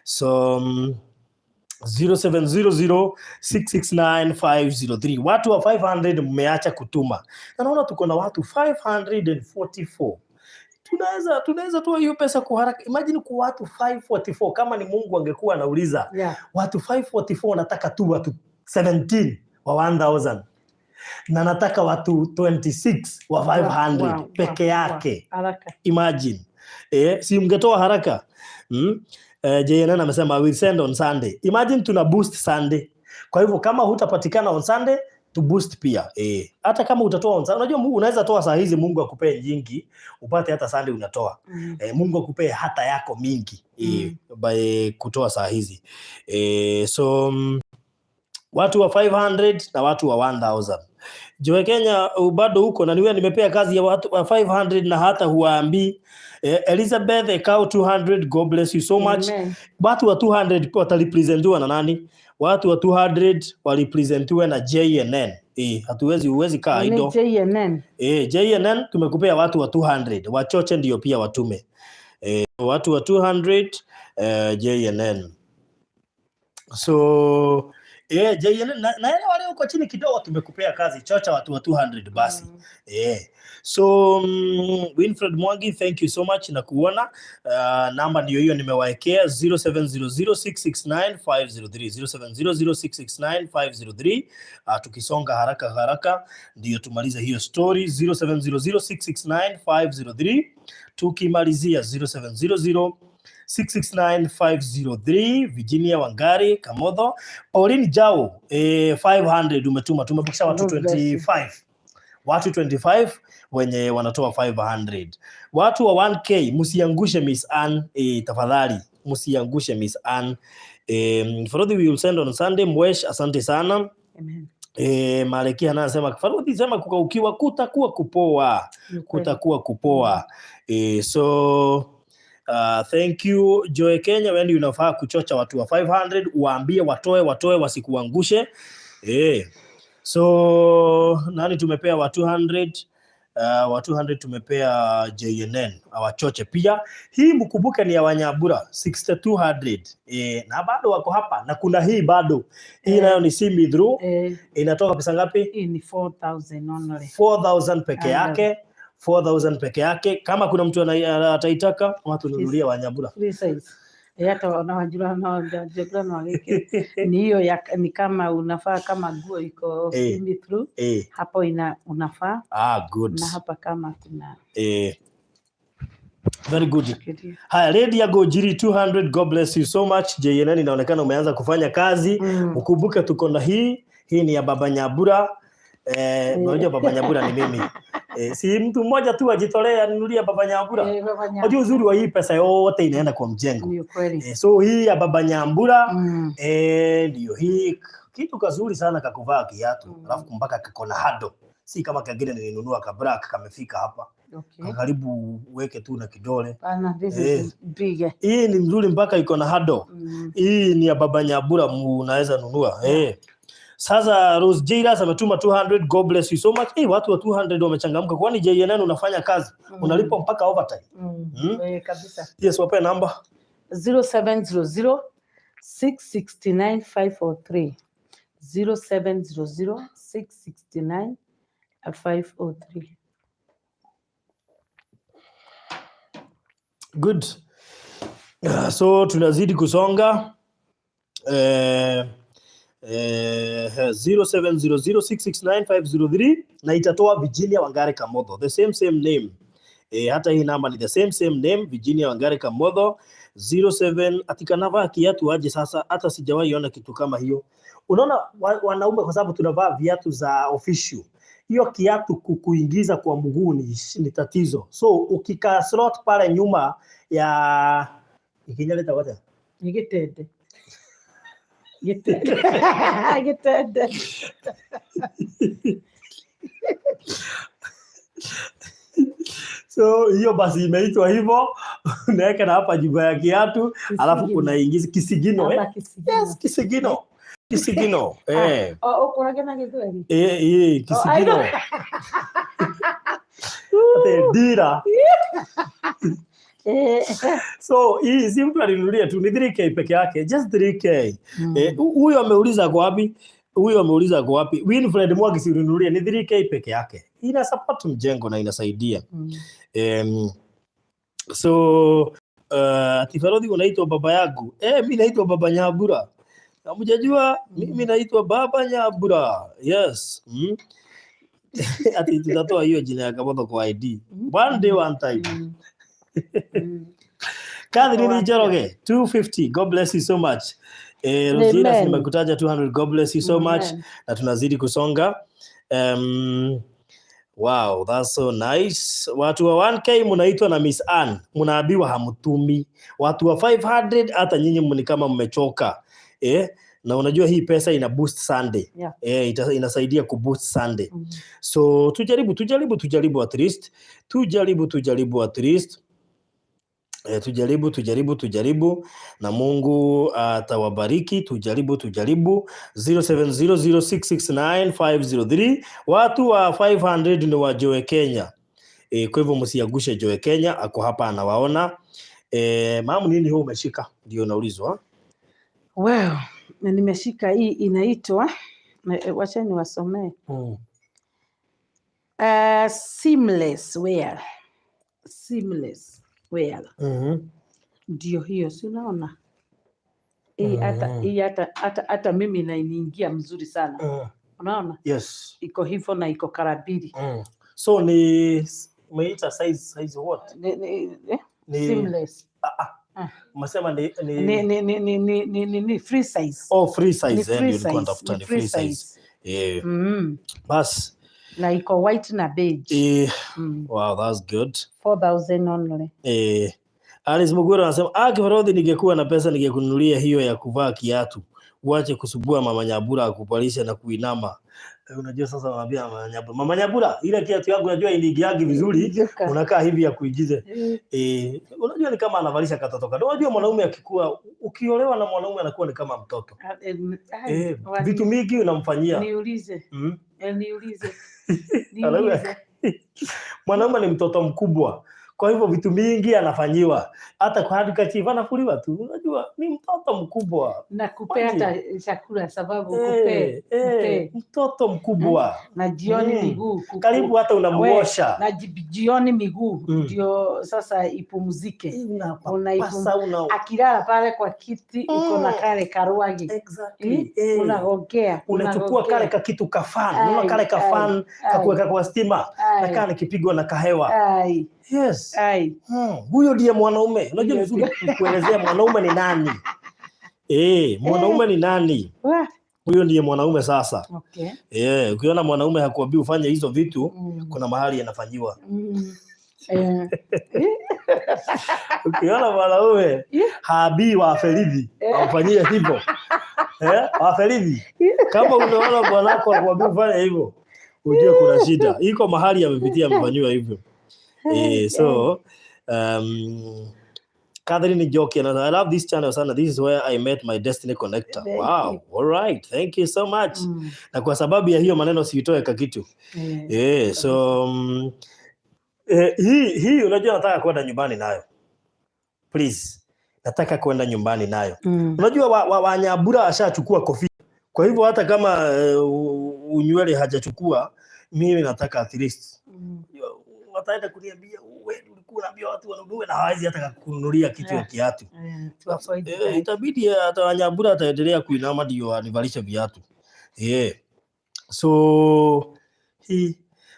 So 0700669503, watu wa 500 mmeacha kutuma, na naona tuko na watu 544. Tunaweza toa hiyo pesa kwa haraka. Imagine kwa watu 544, kama ni Mungu angekuwa anauliza watu 544, nataka tu watu 17 wa 1000 na nataka watu 26 wa 500 peke yake.
Haraka.
Imagine, si mngetoa haraka? JNN amesema, "I will send on Sunday." Imagine tuna boost Sunday. Kwa hivyo kama hutapatikana on Sunday, tu boost pia. Hata kama utatoa on Sunday, unajua Mungu unaweza toa saa hizi, Mungu akupee nyingi, upate hata Sunday unatoa. Mungu akupee hata yako mingi by kutoa saa hizi. So watu wa 500 na watu wa 1000. Joe Kenya bado huko na niwe nimepea kazi ya watu wa 500 na hata huwaambii. Elizabeth Ekau 200, God bless you so much.
Amen.
Watu wa 200 watarepresentiwa na nani? Watu wa 200 walipresentiwa na JNN. Hatuwezi, huwezi kaa
Ni
idle.
JNN.
JNN tumekupea watu wa 200 wachoche ndio pia watume. Watu wa 200, JNN. So JNN na yale wale uko chini kidogo tumekupea kazi, chocha watu wa 200 basi. So Winfred Mwangi, thank you so much na kuona. Namba ndio hiyo nimewaekea, 0700669503, 0700669503. Tukisonga haraka haraka ndio tumalize hiyo story, 0700669503, tukimalizia 0700 669503. Virginia Wangari Kamotho, Pauline Jao, 500 umetuma, tumebakisha watu
God bless you.
25, watu 25 wenye wanatoa 500. Watu wa 1K msiangushe Miss Ann, tafadhali msiangushe Miss Ann. Farodhi, we will send on Sunday. Mwesh, asante sana.
Amen.
Malekia anasema, Farodhi sema kukaukiwa kutakuwa kupoa.
Ni kweli.
Kutakuwa kupoa. So thank you Joy Kenya, wewe ndio unafaa kuchocha watu wa 500, waambie watoe, watoe, wasikuangushe. So nani tumepea wa 200? Wa 200 tumepea JNN awachoche pia. Hii mkumbuke ni ya Wanyabura 6200, na bado wako hapa na kuna hii bado hii nayo ni see through. Inatoka pesa ngapi?
Hii ni 4000 only.
4000 peke yake, 4000 peke yake. Kama kuna mtu ataitaka ama tununulie Wanyabura.
Free size. Hata wanawajua na wanajua na waweke. Ni hiyo ya, ni kama unafaa kama nguo iko see through hapo ina unafaa
Ah, good.
na hapa kama kuna
Very good. Haya, Lady ya Gojiri 200, God bless you so much. JNN inaonekana umeanza kufanya kazi. Ukumbuke tuko na hii, hii ni ya Baba Nyabura. Unajua Baba Nyabura ni mimi. Si mtu mmoja tu ajitolee anunulie Baba Nyambura.
Baba Nyambura.
Unajua uzuri wa hii pesa yote inaenda kwa mjengo.
Ni kweli.
So hii ya Baba Nyambura ndio hii. Kitu kazuri sana kakuvaa kiatu, alafu mpaka kako na handle. Si kama kengine nilinunua ka black kamefika hapa. Karibu uweke tu na kidole.
Bana, this is big.
Hii ni mzuri mpaka iko na handle. Hii ni ya Baba Nyabura, unaweza nunua. Sasa Rose Jairas ametuma 200. God bless you so much. Watu wa 200 wamechangamka. Kwani JNN unafanya kazi? Unalipwa mpaka overtime.
Eh, kabisa.
Yes, wape namba.
0700 669 503. 0700 669 503.
Good. So tunazidi kusonga. 0700669503 na itatoa Virginia Wangari Kamotho, the same same name. Hata hii namba ni the same same name, Virginia Wangari Kamotho 07. Atikanavaa kiatu aje sasa, hata sijawahi ona kitu kama hiyo. Unaona wanaume kwa sababu tunavaa viatu za official, hiyo kiatu kukuingiza kwa mguu ni tatizo. So ukikaa slot pale nyuma ya ikinyaleta wacha
Ni gitende. Gitende. Gitende.
So hiyo basi imeitwa hivyo, unaweka na hapa jumba ya kiatu, alafu unaingiza kisigino,
Ama
eh?
kisigino.
Yes, kisigino. Kisigino.
Oh, ukorage na Gĩthweri?
Eh, kisigino.
Oh, I
Ate dira. So hii si mtu alinunulia tu ni 3K peke yake, just 3K. Huyo ameuliza kwa wapi? Huyo ameuliza kwa wapi? Winfred Mwangi si ulinunulia ni 3K peke yake. Ina support mjengo na inasaidia. So ati Farodhi unaitwa baba yangu. Mimi naitwa Baba Nyabura. Hamjajua mimi naitwa Baba Nyabura. Yes. Ati tutatoa hiyo jina ya Kamotho kwa ID. One day one time. Catherine Njoroge 250. God bless you so much. Rosina
Amen.
nimekutaja 200. God bless you so much.
Amen.
Na tunazidi kusonga. Wow, that's so nice. Watu wa 1K mnaitwa na Miss Ann, mnaambiwa hamtumi. Watu wa 500 hata nyinyi mni kama mmechoka. Na unajua hii pesa ina boost Sunday. Inasaidia ku boost Sunday. So tujaribu at least. Tujaribu at least. Tujaribu na Mungu atawabariki. Tujaribu 0700669503. Watu wa 500 ni wa Joe Kenya. Kwa hivyo msiagushe Joe Kenya, ako hapa anawaona. Mamu, nini huo umeshika? Ndio naulizwa.
Well, na nimeshika hii inaitwa, wacha niwasomee. Seamless wear. Seamless wear. Ndio hiyo, si unaona? Hii hata mimi inaniingia mzuri sana. Unaona?
Yes.
Iko hivyo na iko karabili.
So ni umeita size what? Ni
Seamless.
Umesema ni
Ni free size.
Oh, free size.
Ni free
Ndio nilikuwa
size,
natafuta
ni
ni
free
free size.
size.
Bas.
Na iko white na beige.
Wow, that's good.
4,000 only.
Alice Mugura anasema, Kifarodhi, ningekuwa na pesa ningekununulia hiyo ya kuvaa kiatu. Uache kusubua Mama Nyabura akupalisha na kuinama. Unajua sasa wanaambia Mama Nyabura, Mama Nyabura, ile kiatu yangu unajua iniingiagi vizuri, unakaa hivi ya kuigize. Unajua ni kama anavalisha katoto kadogo. Unajua mwanaume akikua, ukiolewa na mwanaume anakuwa ni kama mtoto. Vitu mingi unamfanyia.
Niulize. Niulize.
Mwanaume ni mtoto mkubwa. Kwa hivyo vitu mingi anafanyiwa. Hata kwa handkerchief anafuliwa tu. Unajua ni mtoto mkubwa.
Na kupea hata chakula sababu kupea.
Mtoto mkubwa.
Na jioni miguu.
Karibu hata unamuosha.
Na jioni miguu ndio sasa ipumzike. Akilala pale kwa kiti uko na kale karuagi.
Exactly.
Unagongea.
Unachukua kale ka kitu kafan. Unaona kale kafan kakuweka kwa stima. Na kale kipigwa na kahewa. Yes. Huyo ndiye mwanaume. Unajua vizuri kuelezea mwanaume ni nani. Mwanaume ni nani? Huyo ndiye mwanaume sasa.
Okay.
Ukiona mwanaume hakuambii ufanye hizo vitu, kuna mahali yanafanyiwa.
Eh.
Ukiona mwanaume habii wa Felithi amfanyie hivyo. Eh, wa Felithi. Kama unaona bwanako akwambia ufanye hivyo, ujue kuna shida. Iko mahali amepitia amefanyiwa hivyo. Eh, so Catherine Njoki, and I love this channel sana. This is where I met my destiny connector.
Thank
Wow.
you.
All right. Thank you so much. Na kwa sababu ya hiyo maneno siitoe kakitu. Eh, so hii unajua nataka kwenda nyumbani nayo. Please. Nataka kwenda nyumbani nayo. Unajua Wanyabura ashachukua kofia. Kwa hivyo hata kama unywele hajachukua, mimi nataka at least wataenda kuniambia wewe ulikuwa unaambia watu wanunue na hawezi hata kununulia kitu ya kiatu.
To avoid
Eh,
that.
itabidi hata Wanyabura ataendelea kuinama ndio anivalishe viatu. Yeah. So hii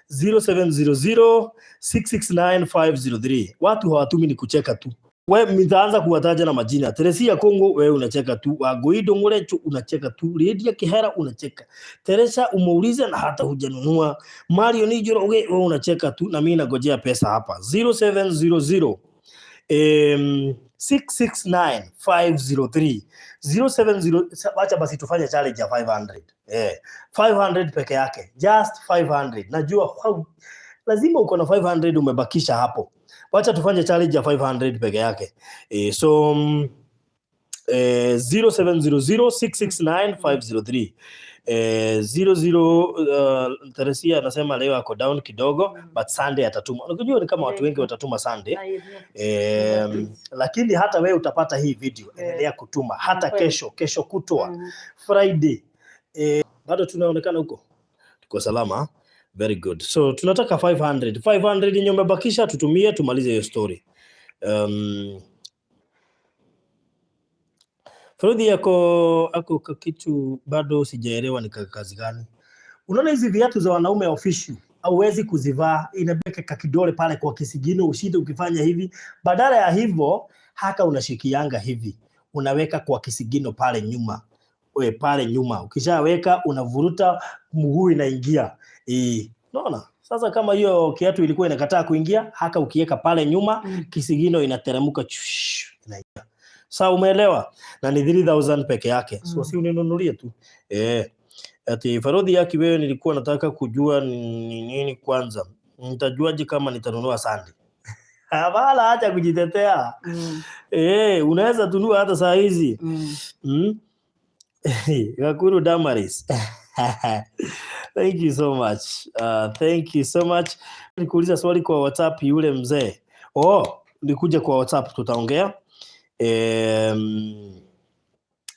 0700 669503. Watu hawatumi ni kucheka tu. We nitaanza kuwataja na majina. Teresia Kongo wewe unacheka tu. Wagoido Ngurechu unacheka tu. Lydia Kihera unacheka. Teresa umeuliza na hata hujanunua. Mario Nijoro wewe unacheka tu na mimi nagojea pesa hapa. 0700 669503 070. Wacha basi tufanye challenge ya 500, eh, 500 peke yake, just 500. Najua lazima uko na 500 umebakisha hapo. Wacha tufanye challenge ya 500 peke yake. Eh, so 0700669503. 00 Teresia anasema leo ako down kidogo, but Sunday atatuma. Unajua ni kama watu wengi watatuma Sunday. Lakini hata wewe utapata hii video, endelea kutuma hata kesho, kesho kutwa, Friday. Bado tunaonekana huko, tuko salama, very good. So tunataka 500 500 yenye umebakisha tutumie, tumalize hiyo story. Fredi ako kitu bado sijaelewa ni kazi gani. Unaona hizi viatu za wanaume official hauwezi kuzivaa, inabeka kakidole pale kwa kisigino, ushinde ukifanya hivi. Badala ya hivyo, haka unashikianga hivi, unaweka kwa kisigino pale nyuma, we pale nyuma, ukishaweka unavuruta mguu inaingia. Eh, unaona? Sasa kama hiyo kiatu ilikuwa inakataa kuingia, haka ukiweka pale nyuma, kisigino inateremka, inaingia. Sasa umeelewa? Na ni 3000 peke yake. So si uninunulie tu. Eh. Ati Farodhi yake wewe, nilikuwa nataka kujua ni nini kwanza. Nitajuaje kama nitanunua Sunday? Hapana, acha kujitetea. Eh, unaweza tunua hata saa hizi. Gakuru Damaris. Thank you so much. Thank you so much. Nikuuliza swali kwa WhatsApp yule mzee. Oh, nikuja kwa WhatsApp tutaongea.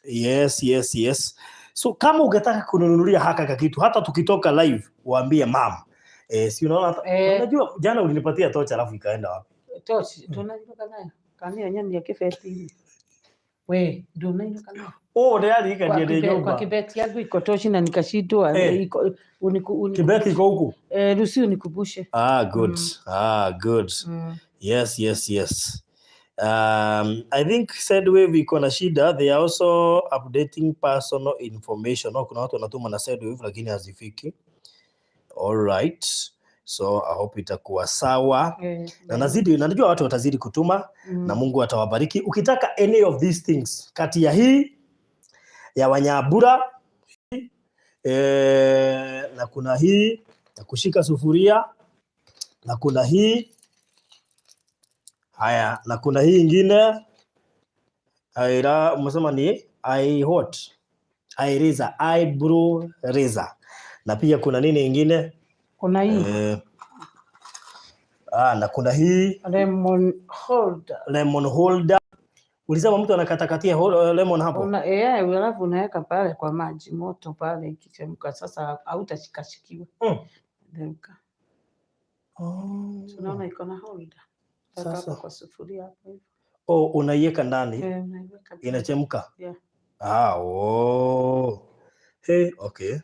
Yes. So kama ungetaka kununulia haka kakitu hata tukitoka live waambie mam. Eh, si unaona unajua jana ulinipatia tocha alafu ikaenda wapi?
Tochi, tunainuka nayo. Kani yenyewe ni ya kibeti. We, ndunainuka nayo.
Oh, ndari
Kwa
ikadia
kwa
nyumba.
kibeti yangu iko tochi na nikashindwa. Iko
Kibeti iko huku.
Eh, Lucy unikubushe.
Ah, good. Ah, good. Yes. I think Sendwave iko na shida. They are also updating personal information. No, kuna watu wanatuma na Sendwave lakini hazifiki. All right. So I hope itakuwa sawa. Na nazidi, najua watu watazidi kutuma na Mungu atawabariki. Ukitaka any of these things, kati ya hii ya Wanyabura na kuna hii ya kushika sufuria na kuna hii haya na kuna hii ingine aira, umesema ni eye what? Eye razor, eyebrow razor. Na pia kuna nini ingine?
Kuna hii
Na kuna hii
lemon holder.
Lemon holder. Ulisema mtu anakatakatia lemon hapo.
Alafu unaweka pale kwa maji moto pale ikichemka, sasa hautashikashikiwa. Geuka.
Oh.
Tunaona iko na holder. Weka
Sasa.
hapo kwa sufuria hapo hivyo.
Oh, unaiweka ndani
Eh, unaiweka ndani.
Inachemka.
Yeah.
Ah, oh. Hey, okay.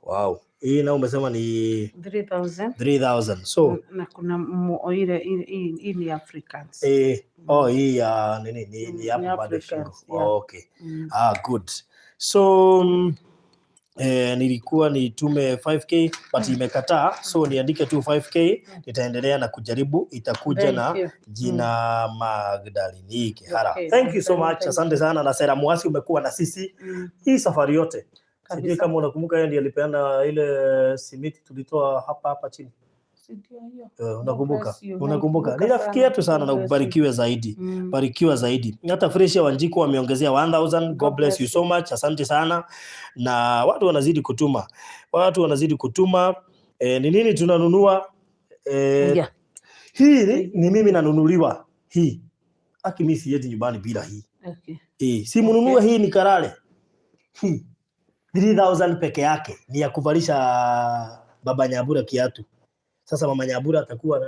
Wow. Hii na umesema ni
3000.
3000. So,
Na kuna ile hii ni Africans.
Eh, oh, hii ya nini ni
Ni
hapo bado shingo.
Africans, yeah.
Oh, okay. Ah, good. So Nilikuwa nitume 5K but imekataa, so niandike tu 5K, nitaendelea na kujaribu, itakuja
Thank
na
you.
jina Magdalene Kihara.
Okay,
Thank you so
thank
much,
you.
asante sana. Na Sera Mwasi, umekuwa na sisi hii safari yote. Sijui kama unakumbuka, yeye ndiye alipeana ile simiti tulitoa hapa hapa chini.
Si ndio hiyo?
Unakumbuka?
Bless you.
Unakumbuka? Ni
Naikumbuka
rafiki
sana.
yetu sana na
God bless you.
ubarikiwe zaidi. Barikiwa zaidi. Hata Fresh Wanjiku wameongezea 1000. God
God
bless you
bless
so much. Asante sana. Na watu wanazidi kutuma. Watu wanazidi kutuma. Ni nini tunanunua? Hii ni mimi nanunuliwa hii. Aki mimi siendi nyumbani bila hii. Si mnunue hii ni karale. Hii 3000 peke yake ni ya kuvalisha baba Nyabura kiatu. Sasa mama Nyabura atakuwa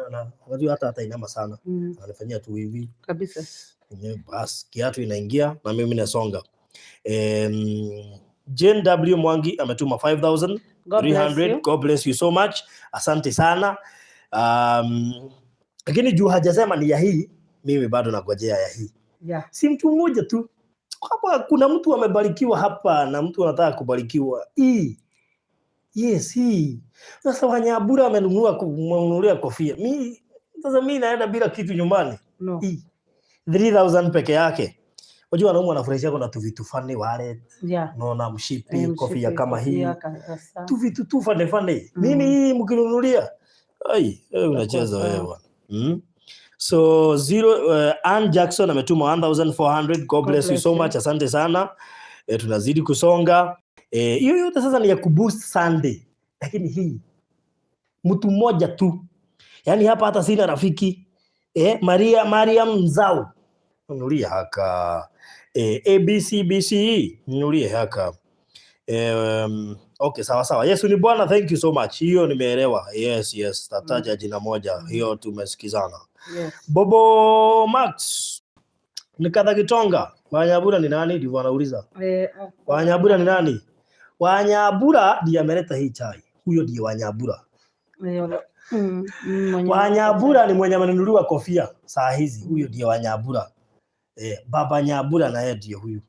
unajua hata atainama sana. Anafanyia tu hivi.
Kabisa.
Yenyewe bas kiatu inaingia na mimi nasonga. Jane W Mwangi ametuma 5300.
God bless you.
God bless you so much. Asante sana. Lakini juu hajasema ni ya hii, mimi bado nagojea ya hii. Si mtu mmoja tu. Hapa kuna mtu amebarikiwa hapa na mtu anataka kubarikiwa. Hii. Yes, hii. Sasa Wanyabura amenunua kununulia kofia. Mi sasa mi naenda bila kitu nyumbani.
No.
Hii 3000 peke yake. Unajua wanaume wanafurahisha kuna tu vitu funny wallet, unaona mshipi, kofia
Mshipi,
kama hii.
Kofia, kabisa.
Tu vitu tu funny funny. Mimi hii mkinunulia. Ai, wewe unacheza
sawa.
wewe bwana. So zero Ann Jackson ametuma 1400. God bless you
Bless
so
you.
much. Asante sana. Tunazidi kusonga. Hiyo yote sasa ni ya kuboost Sunday. Lakini hii mtu mmoja tu. Yaani hapa hata sina rafiki. Maria Mariam Nzau. Nunulia haka. A B C B C E. Nunulie haka. Okay, sawa sawa. Yesu ni Bwana, thank you so much. Hiyo nimeelewa. Yes, yes. Tataja jina moja. Hiyo tumesikizana. Bobo Max. Nikatha Gitonga. Wanyabura ni nani? Ndivyo anauliza. Wanyabura ni nani? Wanyabura ndiye ameleta hii chai. Huyo ndiye Wanyabura.
Mwenye
Wanyabura ni mwenye amenunuliwa kofia saa hizi. Huyo ndiye Wanyabura. Baba Nyabura na yeye ndiye huyu.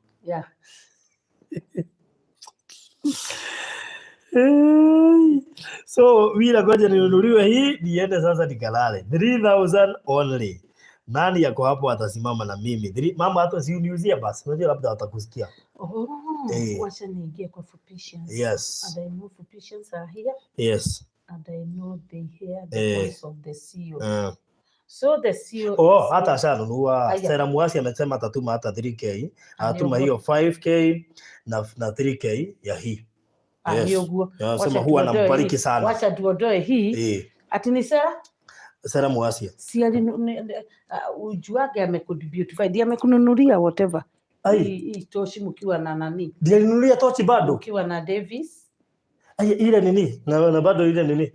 Hey. So mimi ngoja ninunuliwe hii niende sasa nikalale. 3000 only. Nani yako hapo atasimama na mimi? Mama hata si uniuzie basi. Unajua labda watakusikia.
Oh, wacha niingie kwa Fupishians.
Yes.
And I know Fupishians are here and I know they hear the voice of the CEO. So the CEO
Oh,
is
hata ashanunua.
Aya.
Sera Muasi amesema atatuma hata 3K. Atuma
Ndio.
hiyo 5K na 3K ya hii.
Ah,
Yes.
hiyo guo.
Anasema
Wacha
huwa
tuondoe
anambariki
hii.
sana.
Wacha tuondoe hii. Ati ni Sera?
Sera Muasi.
Si ujuage amekubeautify, ndiye amekununulia whatever.
Ai,
Hii toshi mkiwa na nani?
ndiye alinunulia tochi bado.
Mkiwa na Davis.
Ai, ile nini? Na bado ile nini?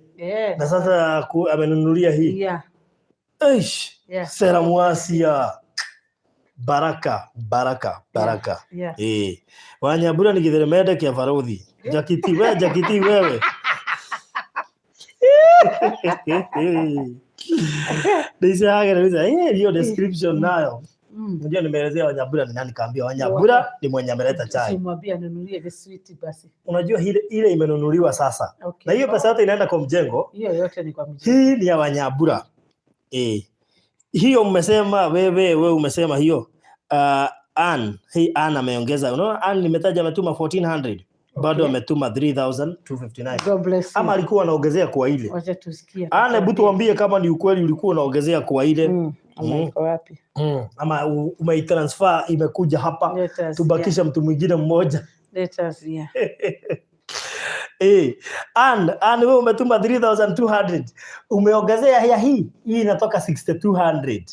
Na sasa amenunulia hii. Eish. Sera Muasia. Baraka, baraka, baraka. Wanyabura ni kitheremende kia baruthi. Jakiti we, jakiti wewe. Ndice hiyo description nayo. Unajua nimeelezea Wanyabura ni nani, kaambia Wanyabura ni mwenye ameleta chai.
Simwambie anunulie the sweet basi.
Unajua ile imenunuliwa sasa. Na hiyo pesa yote inaenda kwa mjengo.
Hiyo yote ni kwa mjengo.
Hii ni ya Wanyabura. Hiyo mmesema wewe umesema hiyo. Ann, hii Ann ameongeza. Unaona Ann nimetaja ametuma 1400. Bado ametuma 3259.
God bless you.
Ama alikuwa anaongezea kwa ile.
Wacha tusikie.
Ann, hebu tuambie kama ni ukweli ulikuwa unaongezea kwa ile.
Ama iko wapi?
Ama umeitransfer imekuja hapa.
Let us
Tubakisha mtu mwingine mmoja.
Let us hear.
Ann, wewe umetuma 3200. Umeongezea ya hii. Hii inatoka 6200.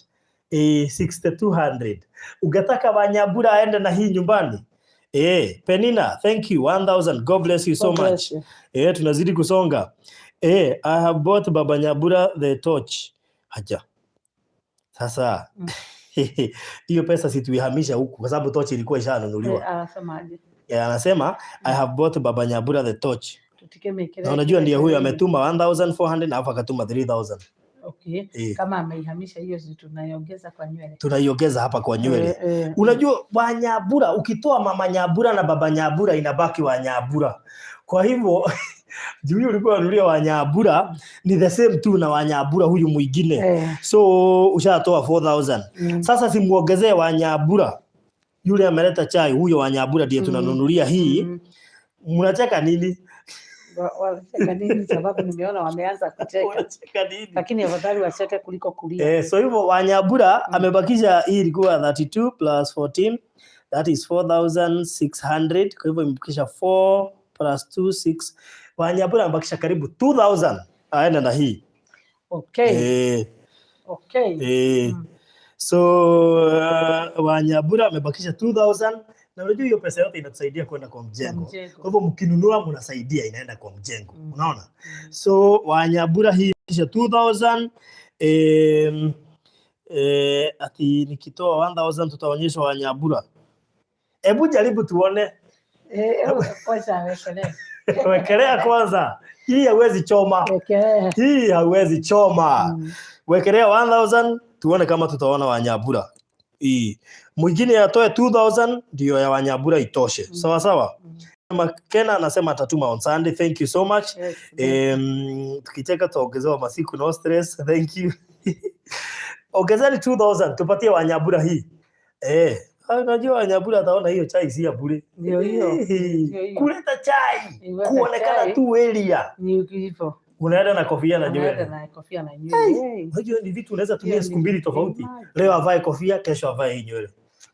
6200. Ungetaka Wanyabura aende na hii nyumbani. Penina, thank you 1000. God bless you so
God bless
much.
you.
Tunazidi kusonga. I have bought Baba Nyabura the torch. Haja. Sasa hiyo pesa si tuihamisha huku kwa sababu torch ilikuwa ishanunuliwa.
Anasemaje?
Anasema I have bought Baba Nyabura the torch.
Tutike mekele.
Na unajua ndiye huyo ametuma 1400 na alafu akatuma 3000.
Okay.
Eh.
Kama ameihamisha hiyo, si tunaiongeza kwa nywele.
Tunaiongeza hapa kwa nywele.
Eh.
Unajua Wanyabura, ukitoa mama Nyabura na baba Nyabura inabaki Wanyabura. Kwa hivyo juu ulikuwa unanulia Wanyabura ni the same tu na Wanyabura huyu mwingine. So ushatoa 4000. Sasa simuongezee Wanyabura yule ameleta chai, huyo Wanyabura ndiye tunanunulia hii. Mnacheka nini?
Wanacheka nini? Sababu nimeona wameanza kucheka,
Unacheka nini?
Lakini afadhali wacheke kuliko kulia.
Eh, so hivyo Wanyabura amebakisha, hii ilikuwa 32 plus 14, that is 4600. Kwa hivyo imebakisha 4 plus 2 6. Wanyabura amebakisha karibu 2000 aenda na hii. Eh. So Wanyabura amebakisha 2000 na unajua hiyo pesa yote inatusaidia kwenda kwa mjengo.
Mjengo.
Kwa hivyo mkinunua mnasaidia, inaenda kwa mjengo. Unaona?
Mm.
So Wanyabura hii kisha 2000, ati nikitoa 1000 tutaonyesha Wanyabura. Hebu jaribu tuone.
Eh, kwanza awekelee.
Wekelea kwanza. Hii hauwezi choma.
Wekelea.
Hii hauwezi choma. Wekelea 1000 tuone kama tutaona Wanyabura. Hii. Mwingine atoe 2000 ndio ya Wanyabura itoshe. Sawa sawa.
Mm.
Makena anasema atatuma on Sunday. Thank you so much.
Yes.
Tukicheka tutaongezewa masiku, no stress. Thank you. Ongezeni 2000 tupatie Wanyabura hii. Eh, unajua Wanyabura ataona hiyo chai si ya bure.
Ndio hiyo. Ndio hiyo.
Kuleta chai,
Kuleta
kuonekana
chai.
tu area.
Ni hivyo.
Unaenda na kofia na
Unaenda
nywele.
na kofia na nywele. Hey.
Unajua ni vitu unaweza tumia
Hiyo
siku mbili tofauti.
Imagine.
Leo avae kofia, kesho avae hii nywele.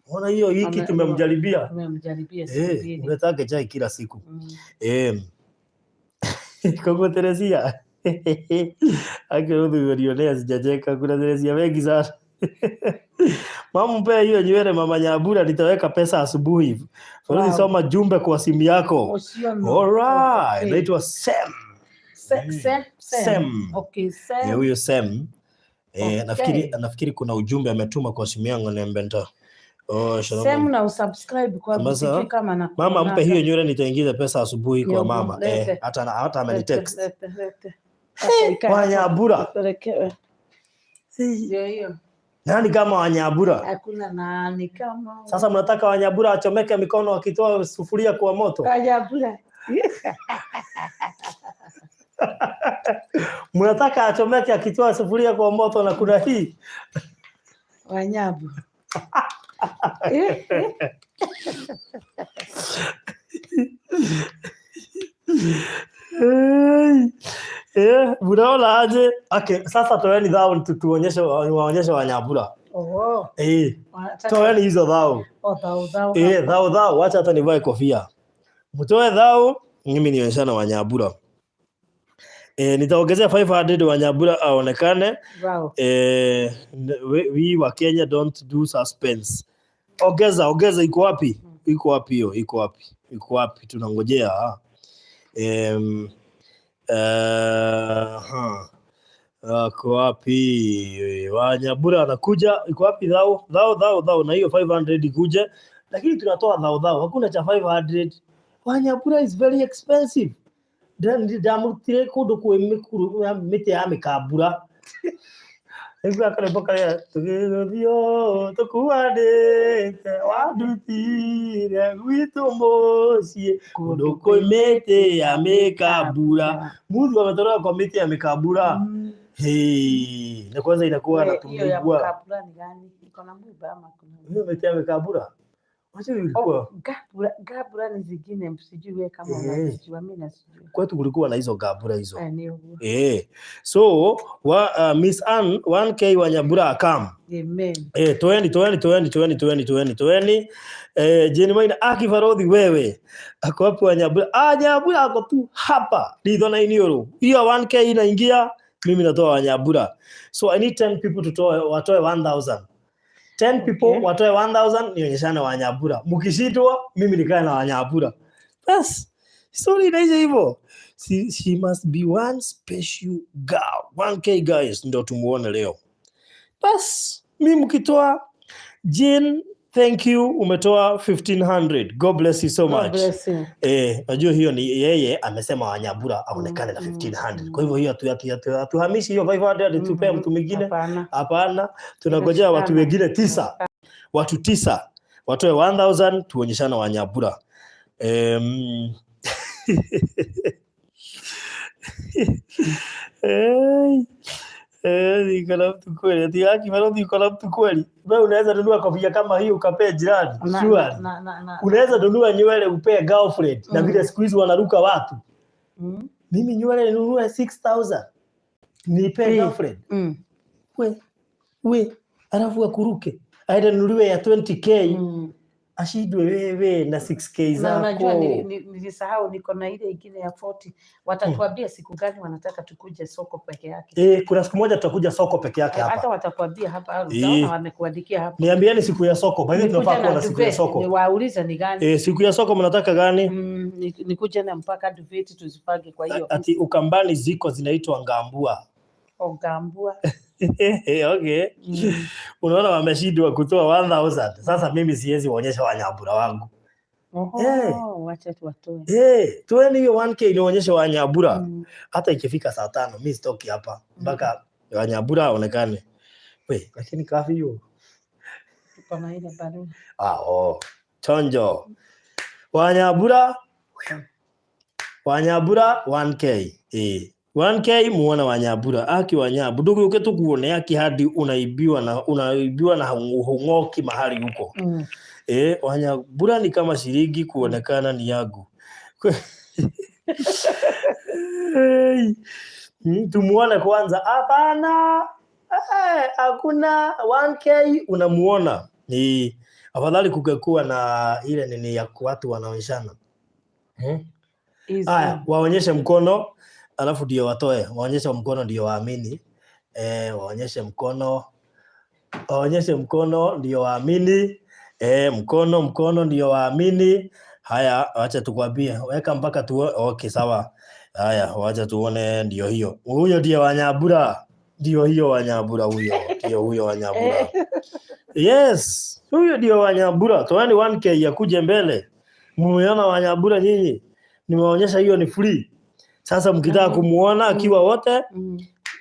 Unaona hiyo hiki tumemjaribia.
Tumemjaribia siku
Eh,
mbili.
unataka chai kila siku. Eh. Koguo Teresia. Akirudhi sijacheka, kuna Teresia wengi sana. Mama, mpea hiyo nywele mama Nyabura, nitaweka pesa asubuhi. Wow. Soma jumbe kwa simu yako.
Ociono.
Alright,
Okay.
naitwa Sam.
Sem.
Sem.
Okay, Sem.
Eh, huyo Sam. Eh, nafikiri kuna ujumbe ametuma kwa simu yangu, niambia nita. Oh, shalom.
Sem na usubscribe kwa
Sasa,
sijui kama na
mama, mpe hiyo nywele, nitaingiza pesa asubuhi kwa
Ndio,
mama.
lete.
Eh, hata amenitext.
Lete, lete. Sasa ikae hapo,
Wanyabura.
upelekewe. Ndio hiyo.
Nani kama Wanyabura?
Hakuna nani kama
Sasa mnataka Wanyabura achomeke mikono akitoa sufuria kwa moto?
Wanyabura.
Mnataka achomeke akitoa sufuria kwa moto na kuna hii?
Wanyabu.
Hey. Eh, mnaona aje? Okay, sasa toeni dhao tuonyeshe waonyeshe Wanyabura.
Oh,
Eh,
wanataka
toeni hizo dhao.
Oh, dhao dhao.
Eh, dhao dhao, wacha hata nivae kofia. Mtoe dhao, mimi nionyeshana Wanyabura. Eh, nitaongezea 500 Wanyabura aonekane.
Wow.
Eh, we wa Kenya don't do suspense. Ongeza, ongeza, iko wapi? Iko wapi hiyo? Iko wapi? Iko wapi? Tunangojea. Ako wapi? Wanyabura anakuja, iko wapi dhao? Dhao dhao dhao na hiyo 500 ikuje. Lakini tunatoa dhao dhao, hakuna cha 500. Wanyabura is very expensive. Ndamurutire kundu kwi mikuru mĩtĩ ya mĩkambura. Nĩguo akarĩmbo karĩa tũgĩgũthiĩ tũkuanĩte wandutire gwitũ mũciĩ kũndũ kwĩ mĩtĩ ya mĩkambura. Muthu ametoroka kwa mĩtĩ ya mĩkambura. Hey, na kwanza inakuwa
Hiyo ya
anatumigua
mkabura ni gani? Iko na mwiba ama kuna
hiyo mĩtĩ ya mĩkambura. Wacha ilikuwa
Oh, gabura, gabura ni zingine sijui wewe kama unazijua, mimi nasijui.
Kwetu kulikuwa na hizo gabura hizo.
Eh, ni huo.
Eh. So Miss Ann 1K Wanyabura akam.
Amen.
Eh, toeni toeni toeni toeni toeni toeni toeni. Eh, Jeni Maina akifarodhi wewe. Ako wapi Wanyabura? Ah, Nyabura ako tu hapa. Ritho na inioro. Hiyo 1K inaingia, mimi natoa Wanyabura. So I need 10 people to toa watoe 1000. 10 people watoe 1000 nionyeshane Wanyabura. Mkishindwa mimi nikae na Wanyabura. Bas. Story inaisha hivyo. She must be one special girl. 1K guys ndio tumuone leo. Bas, mi mkitoa Jane, Thank you, umetoa 1500. God bless you so
God
much.
bless you.
Eh, najua hiyo ni yeye amesema Wanyabura aonekane na 1500. Kwa hivyo hiyo hatuhamishi hiyo 500 tupee mtu mwingine.
Hapana.
Hapana, tunangojea watu
Tunashikana.
Wengine tisa, watu tisa watoe 1000 tuonyeshana Wanyabura. Hey, niko na mtu kweli. Ati haki bado niko na mtu kweli. Wewe unaweza nunua kofia kama hiyo ukapee jirani. Sure.
Na
Unaweza nunua nywele upee girlfriend na vile siku hizi wanaruka watu. Mimi nywele ninunue 6000 nipee girlfriend. We, we, alafu akuruke. Aende nunuliwe ya 20K ashindwe wewe na 6K
Na
zako.
unajua nilisahau niko na ile ingine ya 40. Watatuambia siku gani wanataka tukuje soko peke yake.
Eh, kuna siku moja tutakuja soko peke yake
Hata
hapa.
watakuambia hapa, au utaona wamekuandikia hapa.
Niambieni siku ya soko. By the way,
Nikuje
tunafaa kuwa
na
na siku ya
duvet,
soko.
niwaulize ni gani.
Eh, siku ya soko mnataka gani?
Nikuje na mpaka duvet tuzipange kwa hiyo.
Ati Ukambani ziko zinaitwa ngambua.
Ogambua.
Okay. Unaona wameshindwa kutoa 1000. Sasa mimi siwezi waonyesha Wanyabura wangu.
Oho,
Eh.
wacha tu watoe.
Eh, toeni hiyo 1K nionyeshe Wanyabura. Hata ikifika saa 5 mi sitoki hapa mpaka Wanyabura aonekane. We, lakini kafi hiyo.
Tuko na ile barua.
Ah, oh. Chonjo. Wanyabura Wanyabura 1K. Eh. 1K muone Wanyabura. Aki Wanyabu. Ndugu uke tukuone aki hadi unaibiwa na hung'oki mahali huko. Eh, Wanyabura ni kama shilingi kuonekana ni yangu. Hey. Tumuone kwanza. Hapana. Eh, hakuna 1K unamuona. Ni afadhali kungekuwa na ile nini ya watu wanaonyeshana.
Hizi.
Haya, waonyeshe mkono alafu ndio watoe. Waonyeshe mkono ndio waamini. Eh, waonyeshe mkono. Waonyeshe mkono ndio waamini. Eh, mkono mkono ndio waamini. Haya, wacha tukwambie. Weka mpaka tuone. Okay, sawa. Haya, wacha tuone ndio hiyo. Huyo ndiye Wanyabura. Ndio hiyo Wanyabura huyo. Ndio huyo Wanyabura. Yes, huyo ndio Wanyabura. Toeni 1K ya kuje mbele. Mumeona Wanyabura nyinyi? Nimeonyesha hiyo ni free. Sasa mkitaka kumuona akiwa wote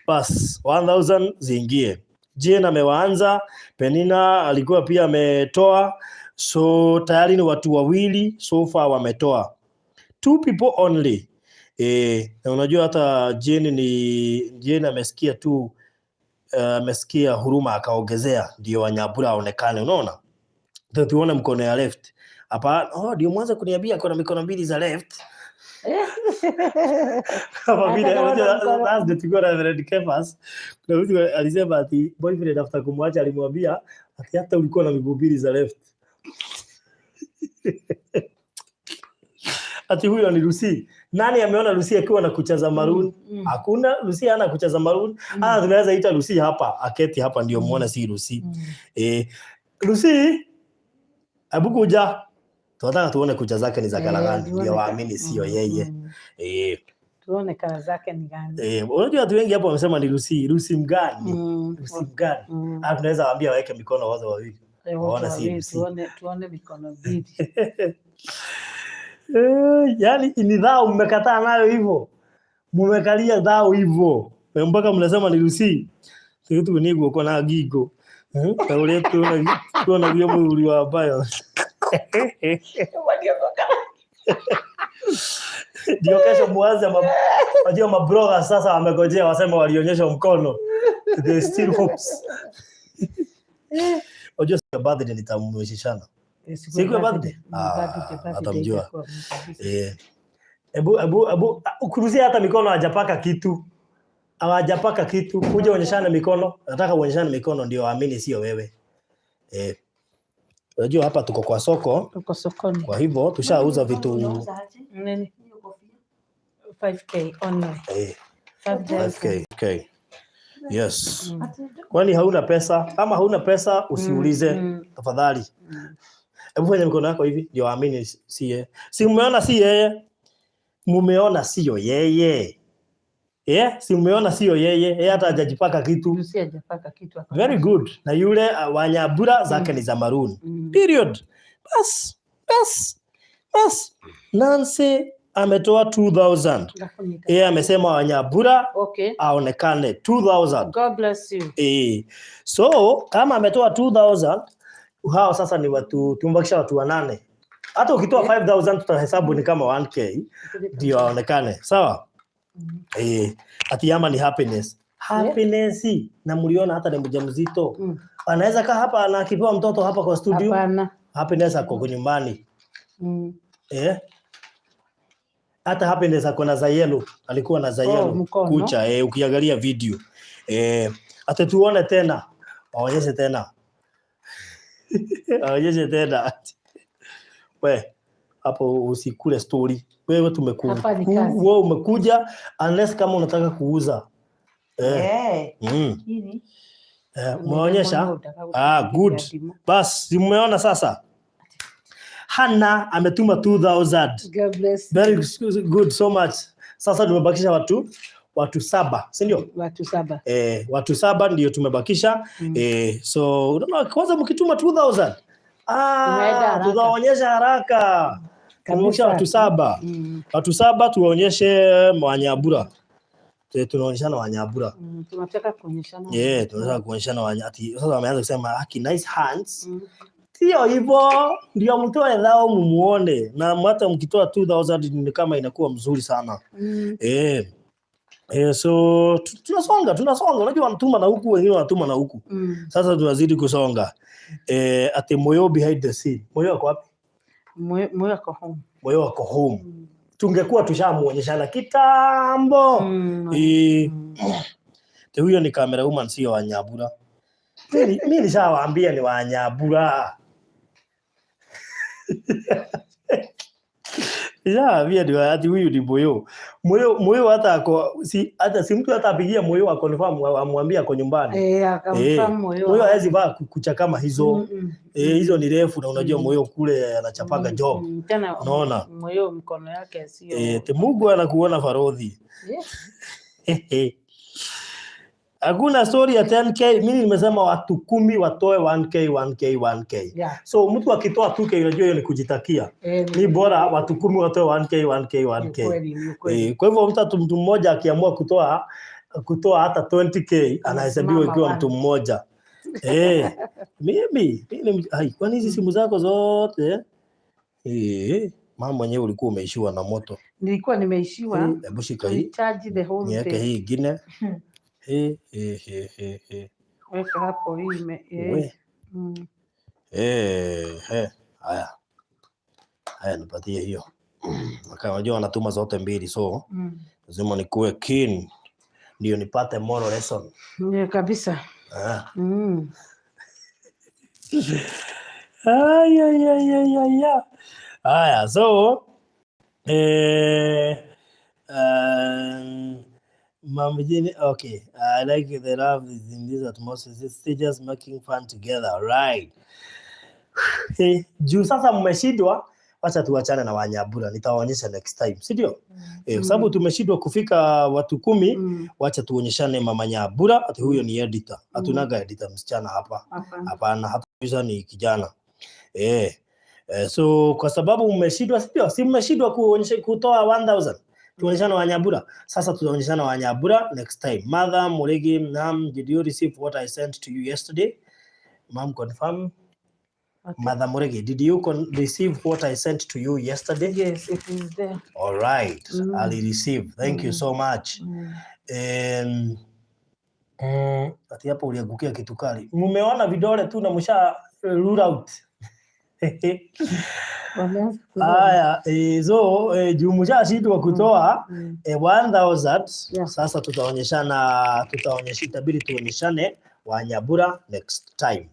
bas 1000 ziingie. Jane amewaanza, Penina alikuwa pia ametoa, so tayari ni watu wawili so far wametoa. Two people only. Eh, na unajua hata Jane amesikia tu amesikia huruma akaongezea ndio Wanyabura aonekane, unaona? Ndio tuone mkono ya left. Hapa oh, ndio mwanzo kuniambia kuna mikono mbili za left. Kama vile
Hata kama
unajua
na mkono.
that's the tulikuwa na Reverend Kefas. Kuna mtu alisema ati boyfriend after kumwacha alimwambia ati hata ulikuwa na miguu mbili za left. Ati huyo ni Lucy. Nani ameona Lucy akiwa na kucha za maroon? Hakuna. Lucy hana kucha za maroon. Ah, tunaweza ita Lucy hapa, aketi hapa ndio muone si Lucy. Eh, Lucy, hebu kuja. Tunataka tuone kucha zake ni za colour
Eh,
gani,
tuone
ndio waamini sio yeye. Eh,
Tuone colour zake ni gani.
eh, unajua watu wengi hapo wamesema ni Lucy, Lucy mgani? Lucy mgani? Ah, tunaweza waambia waweke mikono wote wawili.
Eh, wote
Waone si
wawili,
Lucy.
tuone mikono mbili.
Eh, yani ni dhao mmekataa nayo hivyo. Mmekalia dhao hivyo. Mpaka mnasema ni Lucy. Kitu ni guoko na ngingo. Ta ũrĩa tuonagio mũthuri wa mbayo. Ndio kesho muanze wajua mabloga sasa wamegojea waseme walionyesha mkono. There is still hopes. Wajua siku ya birthday nitamwishishana.
Eh,
Siku ya birthday? Ah,
Birthday
atamjua.
itakuwa kabisa.
Eh. Ebu ebu ebu ukuruzie hata mikono hajapaka kitu. Hawajapaka kitu. Kuja uonyeshane mikono. Nataka uonyeshane mikono ndio waamini sio wewe. Eh. Unajua hapa tuko kwa soko,
Tuko sokoni.
kwa hivyo tushauza vitu
Unauza aje?
Nini?
Hiyo kofia?
5K only.
eh,
5,000.
5K. Okay. Yes.
Ati
Kwani hauna pesa? Kama hauna pesa usiulize tafadhali. Hebu fanya mikono yako hivi ndio waamini si yeye. Si mumeona si yeye? Mumeona sio yeye. Yeah, si umeona sio yeye, yeye hata hajajipaka kitu.
Lucy hajapaka kitu hapa.
Very good. Na yule Wanyabura zake ni za maroon. Period. Bas, bas, bas. Nancy ametoa 2000.
Ngakunyita.
Yeye amesema Wanyabura aonekane 2000.
God bless you.
So kama ametoa 2000, hao sasa ni watu, tumebakisha watu wanane. Hata ukitoa 5000 tutahesabu ni kama 1K ndio aonekane. Sawa? Ati ama ni happiness. Happiness na mliona hata ni mjamzito. Anaweza kaa hapa na akipewa mtoto hapa kwa studio.
Hapana.
Happiness ako kwa nyumbani. Hata Happiness ako na za yellow, alikuwa na za
Oh,
yellow
mkono.
kucha, ukiangalia video. Ate tuone tena. Waonyeshe tena. Waonyeshe tena. We, hapo usikule story. Wewe tumeku
Hapa ni kazi.
Wewe umekuja unless kama unataka kuuza.
Hii ni
Umeonyesha? Ah, good. Bas, si mmeona sasa? Hana ametuma 2000.
God bless.
Very good so much. Sasa tumebakisha watu saba, si ndio?
Watu saba.
Watu saba ndio tumebakisha. So unaona kwanza mkituma 2000,
Inaenda
ah,
haraka.
tutaonyesha haraka. Tumebakisha watu saba. Watu saba tuwaonyeshe Wanyabura. Tunaonyeshana Wanyabura.
Tunataka kuonyeshana.
Yeah, tunataka kuonyeshana ati sasa wameanza kusema haki nice hands. Sio hivyo, ndio mtoe thao mumuone, na hata mkitoa 2000 ni kama inakuwa mzuri sana. So tunasonga, tunasonga. Unajua wanatuma na huku, wengine wanatuma na huku. Sasa tunazidi kusonga. Ati Moyo behind the scene. Moyo ako wapi?
Moyo ako home.
Moyo ako home. Tungekuwa tushamuonyeshana kitambo. Huyo ni camera woman, sio Wanyabura. Mimi nishawaambia ni Wanyabura. Nishawaambia ni ati huyu ni Moyo. Moyo Moyo hata ako si hata si mtu hata apigia Moyo ako confirm amwambie ako nyumbani.
Akamfahamu Moyo.
Moyo hawezi vaa kucha kama hizo. Hizo ni refu na unajua Moyo kule anachapaga job.
Tena
Unaona?
Moyo mkono yake sio.
Mungu anakuona Farodhi. Hakuna story ya 10K. Mimi nimesema watu 10 watoe 1K, 1K, 1K. So mtu akitoa 2K unajua hiyo ni kujitakia. Ni bora watu 10 watoe 1K, 1K, 1K.
Ni kweli, ni kweli.
Kwa hivyo mtu mmoja akiamua kutoa hata 20K anahesabiwa
Mama
ikiwa
one.
mtu mmoja. Mimi ai, kwani hizi simu zako zote? Mama mwenyewe ulikuwa umeishiwa na moto.
Nilikuwa nimeishiwa.
Hebu shika hii.
Recharge the whole
Niweke
thing.
hii ingine.
Weka hapo hii ime.
We. Haya. Haya, nipatie hiyo. Kama unajua wanatuma zote mbili, so lazima nikuwe keen ndio nipate moral lesson.
Yeah, kabisa.
Ay, ay, ay, ay, ay, ay. Haya, so Mama Jane, okay. I like the love is in this atmosphere. It's just making fun together, right? Hey, juu sasa mmeshindwa, wacha tuachane na Wanyabura, nitawaonyesha next time, si ndio? Kwa sababu tumeshindwa kufika watu 10, wacha tuonyeshane Mama Nyabura, ati huyo ni editor. Hatunaga editor msichana hapa.
Hapana.
Hapana, hata ni kijana. So kwa sababu mmeshindwa, si ndio? Si mmeshindwa kuonyesha kutoa 1000. Tuonyeshane Wanyabura. Sasa tutaonyeshana Wanyabura next time. Mother Murigi, Nam, did you receive what I sent to you yesterday? Mom, confirm.
Okay.
Mother Murigi, did you receive what I sent to you yesterday?
Yes, it is there.
All right. I'll receive. Thank you so much. Ati hapo uliangukia kitu kali. Mumeona vidole tu na msha rule out.
Wameanza kuona.
Haya, so juu mshashindwa kutoa 1000. Sasa tutaonyesha, itabidi tuonyeshane Wanyabura next time.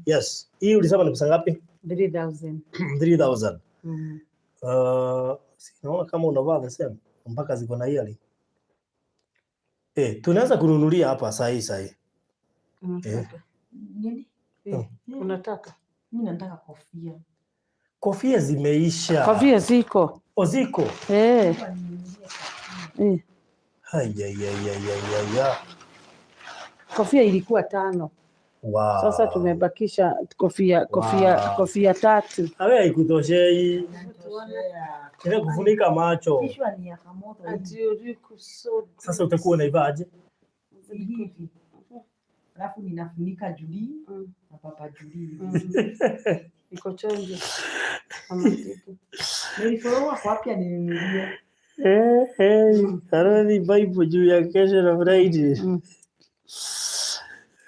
Yes. Hii ulisema ni pesa ngapi?
3000.
3000. Naona kama unavaa the same mpaka ziko na earring. Tunaweza kununulia hapa saa hii saa hii.
Unataka?
Nini?
Unataka?
Mimi nataka kofia.
Kofia zimeisha.
Kofia ziko.
Oziko. Ayayayayaya.
Kofia ilikuwa 5.
Wow.
Sasa tumebakisha kofia kofia kofia 3.
Awe haikutoshei. Ile kufunika macho.
Kichwa ni ya Kamotho hii.
Sasa utakuwa unaivaaje?
Hivi. Alafu ninafunika Julie na Papa Julie.
Iko chonjo.
Niliforoa kwa wapi aninunulie.
Eh, eh, Karoli Bible juu ya kesho na Friday.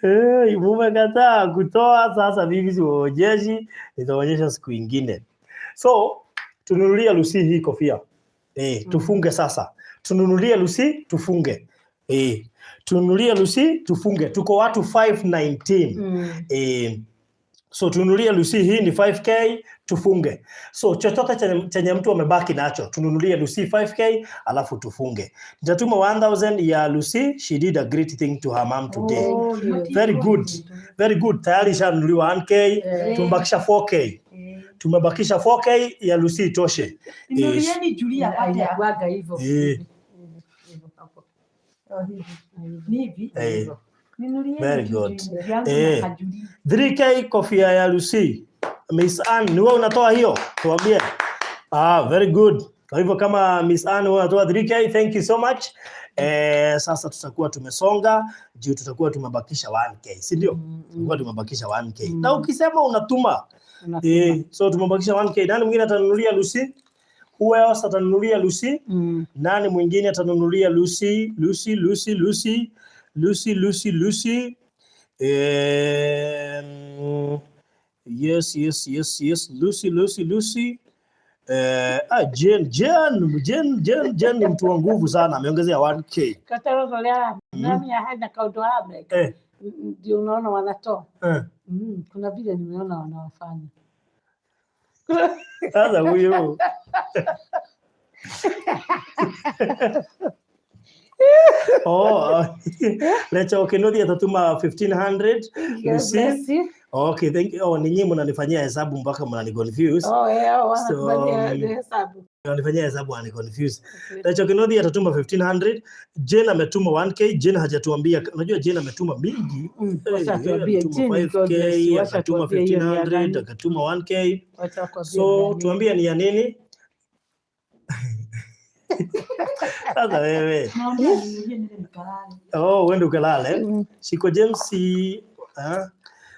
Eh, mumekataa kutoa, sasa mimi siwaonyeshi, nitaonyesha siku ingine. So, tununulie Lucy hii kofia. Eh, tufunge sasa. Tununulie Lucy, tufunge. Eh, tununulie Lucy, tufunge. Tuko watu 519. Eh, so tununulie Lucy hii ni 5K tufunge. So chochote chenye mtu amebaki nacho tununulie Lucy 5K alafu tufunge. Nitatuma 1000 ya Lucy, she did a great thing to her mom today.
Oh,
Very good. Very good. Tayari ishanunuliwa 1K, tumebakisha 4K. Tumebakisha 4K ya Lucy itoshe.
Nunulieni Julie apate.
Inakuwaga hivyo.
Oh, hivi. Ni hivi. Ninunulieni
Very
Julie.
good.
Yangu na Julie.
3K kofia ya Lucy. Miss Ann, ni wewe unatoa hiyo? Tuambie. Ah, very good. Kwa hivyo kama Miss Ann wewe unatoa 3K, thank you so much. Sasa tutakuwa tumesonga juu tutakuwa tumebakisha 1K, si ndio? Tutakuwa tumebakisha 1K. Na ukisema unatuma, so tumebakisha 1K. Nani mwingine atanunulia Lucy? Who else atanunulia Lucy? Nani mwingine atanunulia Lucy? Lucy, Lucy, Lucy, Lucy, Lucy, Lucy. Yes, yes, yes, yes. Lucy, Lucy, Lucy. Jane, Jane, Jane, Jane, Jane ni mtu wa nguvu sana, ameongezea 1K.
Katarogolea nani ya hana kaundo ame. Ndio unaona wanatoa. Kuna vile nimeona wanawafanya.
Sasa huyu Oh, Lecha Okinodi atatuma 1500. Lucy.
Bless you.
Okay, thank you. Oh, ninyi mnanifanyia hesabu mpaka mnaniconfuse.
Oh, wanakufanyia hesabu.
Mnanifanyia hesabu wananiconfuse. Lecha Okinodi atatuma 1500. Jane ametuma 1K. Jane hajatuambia. Unajua Jane ametuma mingi.
Wacha tuambie
Ametuma
Jane, God bless you.
5K,
Wacha
akatuma
tuambie hiyo ni ya
1500,
nani.
akatuma 1K.
Wacha kuambie
So
ni ya nini.
tuambie ni ya nini? Sasa wewe.
Naomba ninunulie niende nikalale.
Oh, uende ukalale. Shiko James.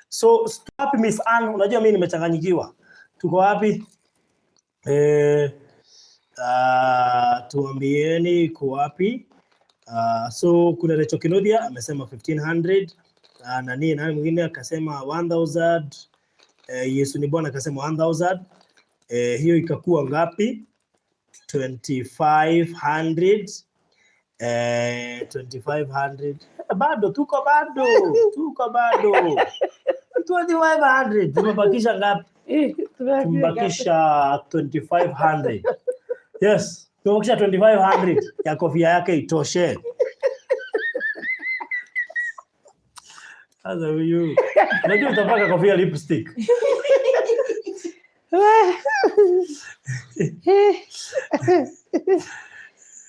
So wapi Miss Ann? Unajua mimi nimechanganyikiwa. Tuko wapi? Tuambieni iko wapi? So kuna Rachel Kinodia amesema 1500. Nani mwingine akasema 1000. Yesu ni Bwana akasema 1000. Hiyo ikakuwa ngapi? 2500. 2500. Bado tuko bado. Tuko bado. 2500. Tumebakisha ngapi? Tumebakisha 2500. Yes, tumebakisha 2500 ya kofia yake itoshe. Sasa huyu. Unajua utapaka kofia lipstick.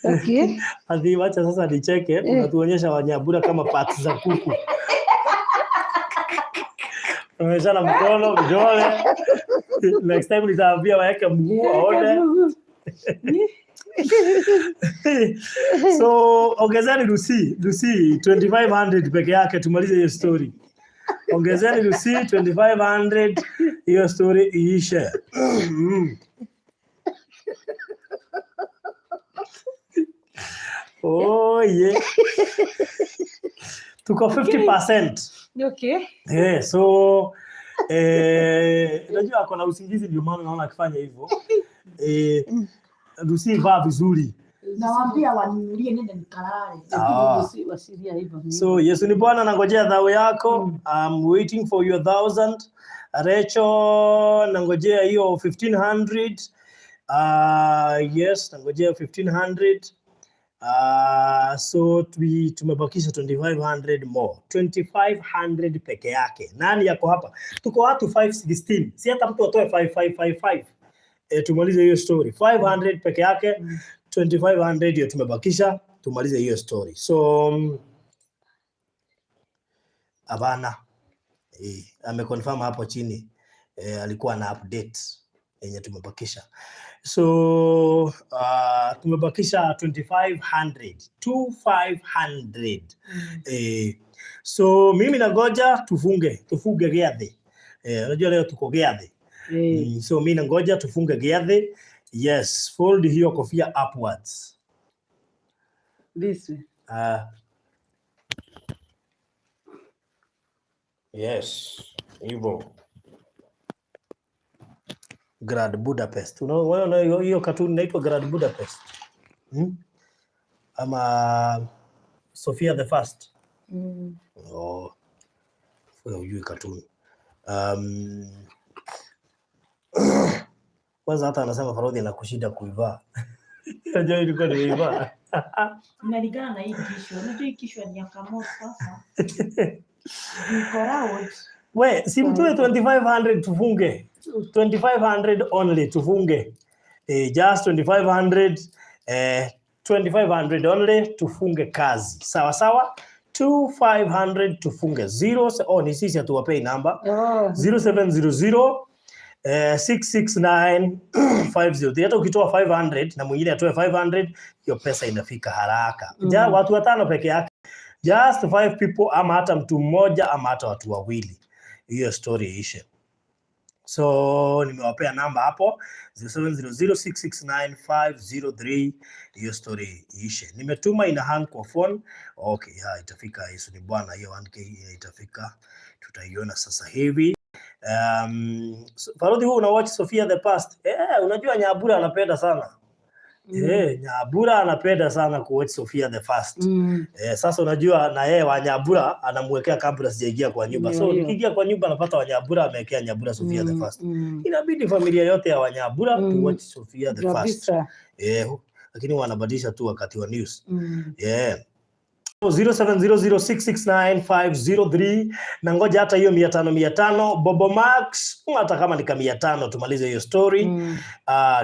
Okay.
Ati wacha sasa nicheke, unatuonyesha Wanyabura kama parts za kuku. Unaonyeshana mkono, vidole. Next time nitaambia waeke mguu aone. So ongezeni Lucy, Lucy 2500 peke yake tumalize hiyo story. Ongezeni Lucy 2500 hiyo story iishe. Oh yeah. Tuko 50%.
Okay.
So unajua ako na usingizi ndio maana naona akifanya hivyo. Lucy vaa vizuri.
Nawaambia waninunulie niende nikalale.
Wasiria hivyo.
So Yesu ni Bwana, nangojea dhao yako. I'm waiting for your 1000. Rachel, nangojea hiyo 1500. Yes, nangojea 1500. So tumebakisha 2500 more. 2500 peke yake. Nani yako hapa? Tuko watu 516. Si hata mtu atoe 5555. Tumalize hiyo story. 500 peke yake. 2500 hiyo tumebakisha. Tumalize hiyo story. So hapana, ameconfirm hapo chini, alikuwa na update yenye tumebakisha. So tumebakisha 2500, 2500. So mimi nangoja tufunge giathi. Unajua leo tuko giathi. So mi nangoja tufunge giathi. Yes, fold hiyo kofia upwards.
This way.
Yes, hivyo. Grand Budapest. Unaona hiyo cartoon inaitwa Grand Budapest? Hmm? Ama Sofia the First. Oh, wewe hujui cartoon. Kwanza hata anasema Farodhi anakushinda kuivaa. Unajua ilikuwa nimeivaa.
Inalingana na hii kishwa. Unajua hii kishwa ni ya kamoto sasa. Iko round.
We, si mtoe 2500 tufunge. 2500 only tufunge. Just 2500, 2500 only tufunge kazi. Sawa sawa? 2500 tufunge. Zero, oh, ni sisi hatuwapei namba.
Oh.
0700 669 503. Hata ukitoa 500 na mwingine atoe 500, hiyo pesa inafika haraka. Ja, watu watano peke yake. Just 5 people ama hata mtu mmoja ama hata watu wawili. Hiyo story ishe. So nimewapea namba hapo 0700669503, hiyo story ishe. Nimetuma ina hang kwa phone. Okay, ya, itafika. Yesu ni Bwana, hiyo 1K itafika. Tutaiona sasa hivi. So, Farodhi, huu una watch Sofia the Past? Unajua Nyabura anapenda sana. Nyabura anapenda sana kuwatch Sofia the First. Sasa unajua na yeye Wanyabura anamwekea kabla sijaingia kwa nyumba. So nikiingia kwa nyumba napata Wanyabura amewekea Nyabura Sofia the First. Inabidi familia yote ya Wanyabura tu watch Sofia the First. Lakini wanabadilisha tu wakati wa news. Yeah. 0700669503 na ngoja hata hiyo 500 500 Bobo Max, hata kama ni 500 tumalize hiyo story.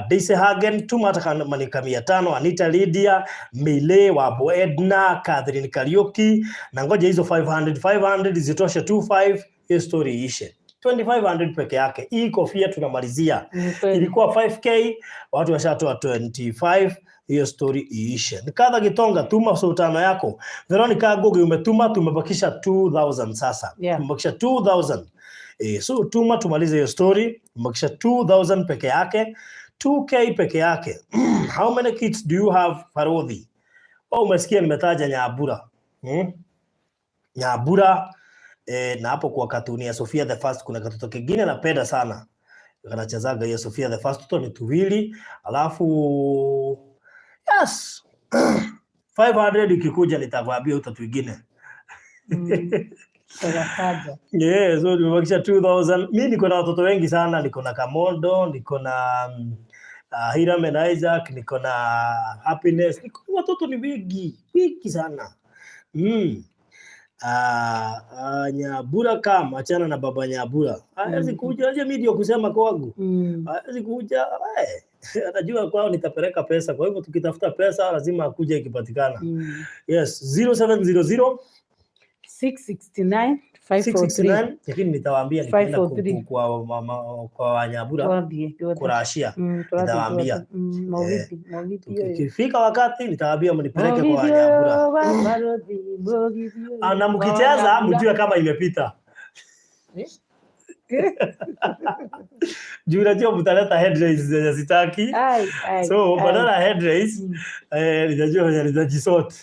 Daisy Hagen, tuma hata kama ni 500. Anita Lydia, Mile wa Boedna, Catherine Kariuki, na ngoja hizo 500 500 zitoshe 25, hiyo story iishe. 2500 peke yake. Hii kofia tunamalizia. Ilikuwa 5K, watu washatoa 25, hiyo story iishe. Nikatha Gitonga, tuma sultano yako. Veronica Ngugi umetuma, tumebakisha 2000 sasa. Tumebakisha 2000. So tuma tumalize hiyo story. Tumebakisha 2000 peke yake. 2K peke yake. How many kids do you have, Farodhi? Oh, umesikia nimetaja Nyabura. Nyabura, na hapo kwa katuni ya Sofia the First kuna katoto kingine napenda sana. Kanachezaga hiyo Sofia the First, toto ni tuwili, alafu yes 500 ikikuja nitakwambia utatu ingine. Yeah, so nimebakisha 2000. Mimi niko na watoto wengi sana, niko na Kamondo, niko na Hiram and Isaac, niko na Happiness, niko watoto ni wengi, wengi sana. Nyabura kama achana na baba Nyabura. Hawezi kuja, aje mimi ndio kusema kwangu. Hawezi kuja, anajua kwao nitapeleka pesa. Kwa hivyo tukitafuta pesa lazima akuje ikipatikana. Yes, 0700
669 543.
669, lakini nitawaambia nikienda
543.
kwa Wanyabura kurashia. Nitawaambia. Ikifika wakati nitawaambia mnipeleke kwa Wanyabura. Na mkicheza mjue kama imepita. Juu unajua mtaleta headlines zenye sitaki. So badala ya headlines, nitajua venye nitajisort.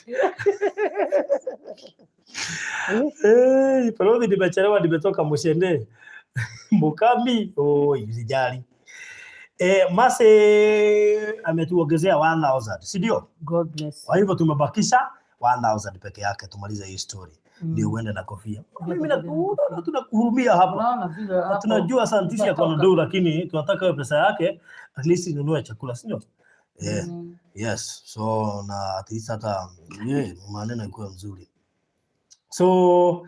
Farodhi nimechelewa, nimetoka Mushene. Mukami, oh, usijali. Mase ametuongezea 1000, si ndio?
God bless.
Kwa hivyo tumebakisha 1000 peke yake tumalize hii story. Ndio uende na kofia. Mimi tunakuhurumia hapa.
Unaona vile hapo.
Tunajua Santisi ako na do, lakini tunataka hiyo pesa yake at least inunue chakula, si ndio? Yes. So na at least hata maneno ikuwe mzuri. So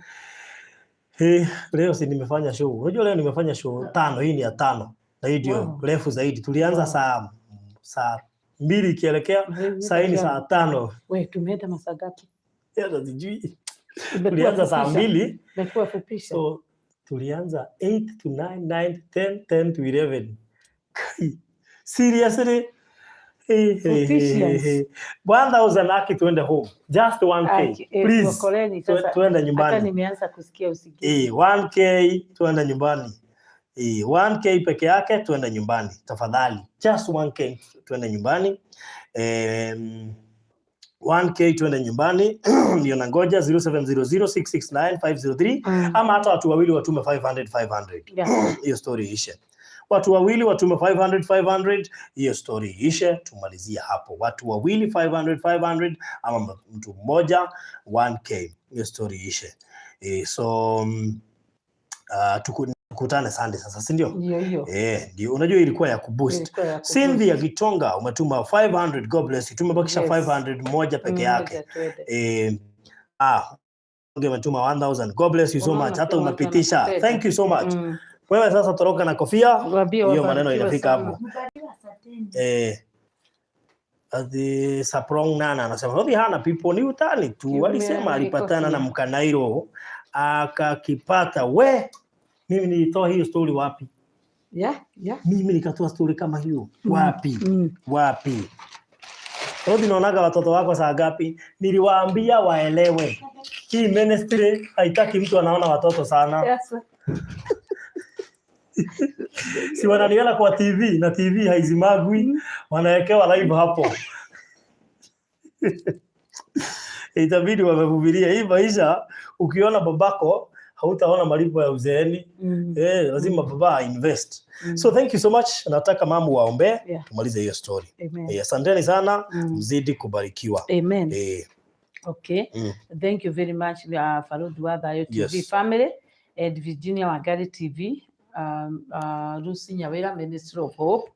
leo si nimefanya show. Unajua leo nimefanya show 5, hii ni ya 5. Na hii ndio refu zaidi. Tulianza saa 2 ikielekea, saa hii ni saa 5.
We, tumeenda masaa ngapi?
Hata sijui.
Imekuwa
Tulianza saa
fupisha.
2.
Imekuwa fupisha.
So tulianza 8 to 9, 9, 10, 10 to 11. Kai, seriously? Hey, hey, hey, hey, hey. 1000 aki tuende home. Just 1K.
Aki,
Please.
tuokoleni sasa.
Tuende
Hata
nyumbani.
nimeanza kusikia usingizi.
1K tuende nyumbani. 1K peke yake tuende nyumbani. Tafadhali. Just 1K tuende nyumbani. 1K tuende nyumbani. Ndio nangoja 0700669503 ama hata watu wawili watume 500 500. Hiyo story ishe. Watu wawili watume 500 500, hiyo story ishe, tumalizie hapo. Watu wawili 500 500 ama mtu mmoja 1K, hiyo story ishe. So tukutane Sunday sasa, si ndio?
Ndio hiyo.
Ndio unajua ilikuwa ya kuboost.
Ilikuwa ya kuboost.
Cynthia Gitonga umetuma 500, God bless you. Tumebakisha 500 moja peke yake.
Moja tuende.
Umetuma 1000. God bless you so
Unaona
much. Hata
pia watu
umepitisha.
wanakupenda.
Thank you so much. Wewe sasa toroka na kofia.
Waambie
Hiyo maneno
wabarikiwe
inafika
sana.
hapo.
Mbarikiwe, asanteni.
Ati Saprong Nana anasema Rodhi hana people ni utani tu.
Kiume
Alisema
ni
alipatana na
kofia.
Mkanairo akakipata. We, mimi nilitoa hiyo story wapi? Mimi nikatoa story kama hiyo wapi? Wapi? Rodhi, naonaga watoto wako saa ngapi? Niliwaambia waelewe. Hii ministry haitaki mtu anaona watoto sana. Si wananiona kwa TV na TV haizimagwi, wanawekewa live hapo. Itabidi wamevumilia hii maisha. Ukiona babako hautaona malipo ya uzeeni. Lazima baba invest. So thank you so much. Nataka mama waombe tumalize hiyo story.
Amen.
Asanteni sana, mzidi kubarikiwa.
Amen. Okay. Thank you very much, Farod wa Thayo TV family and Virginia Wangari TV, Lucy Nyawira, Ministry of Hope.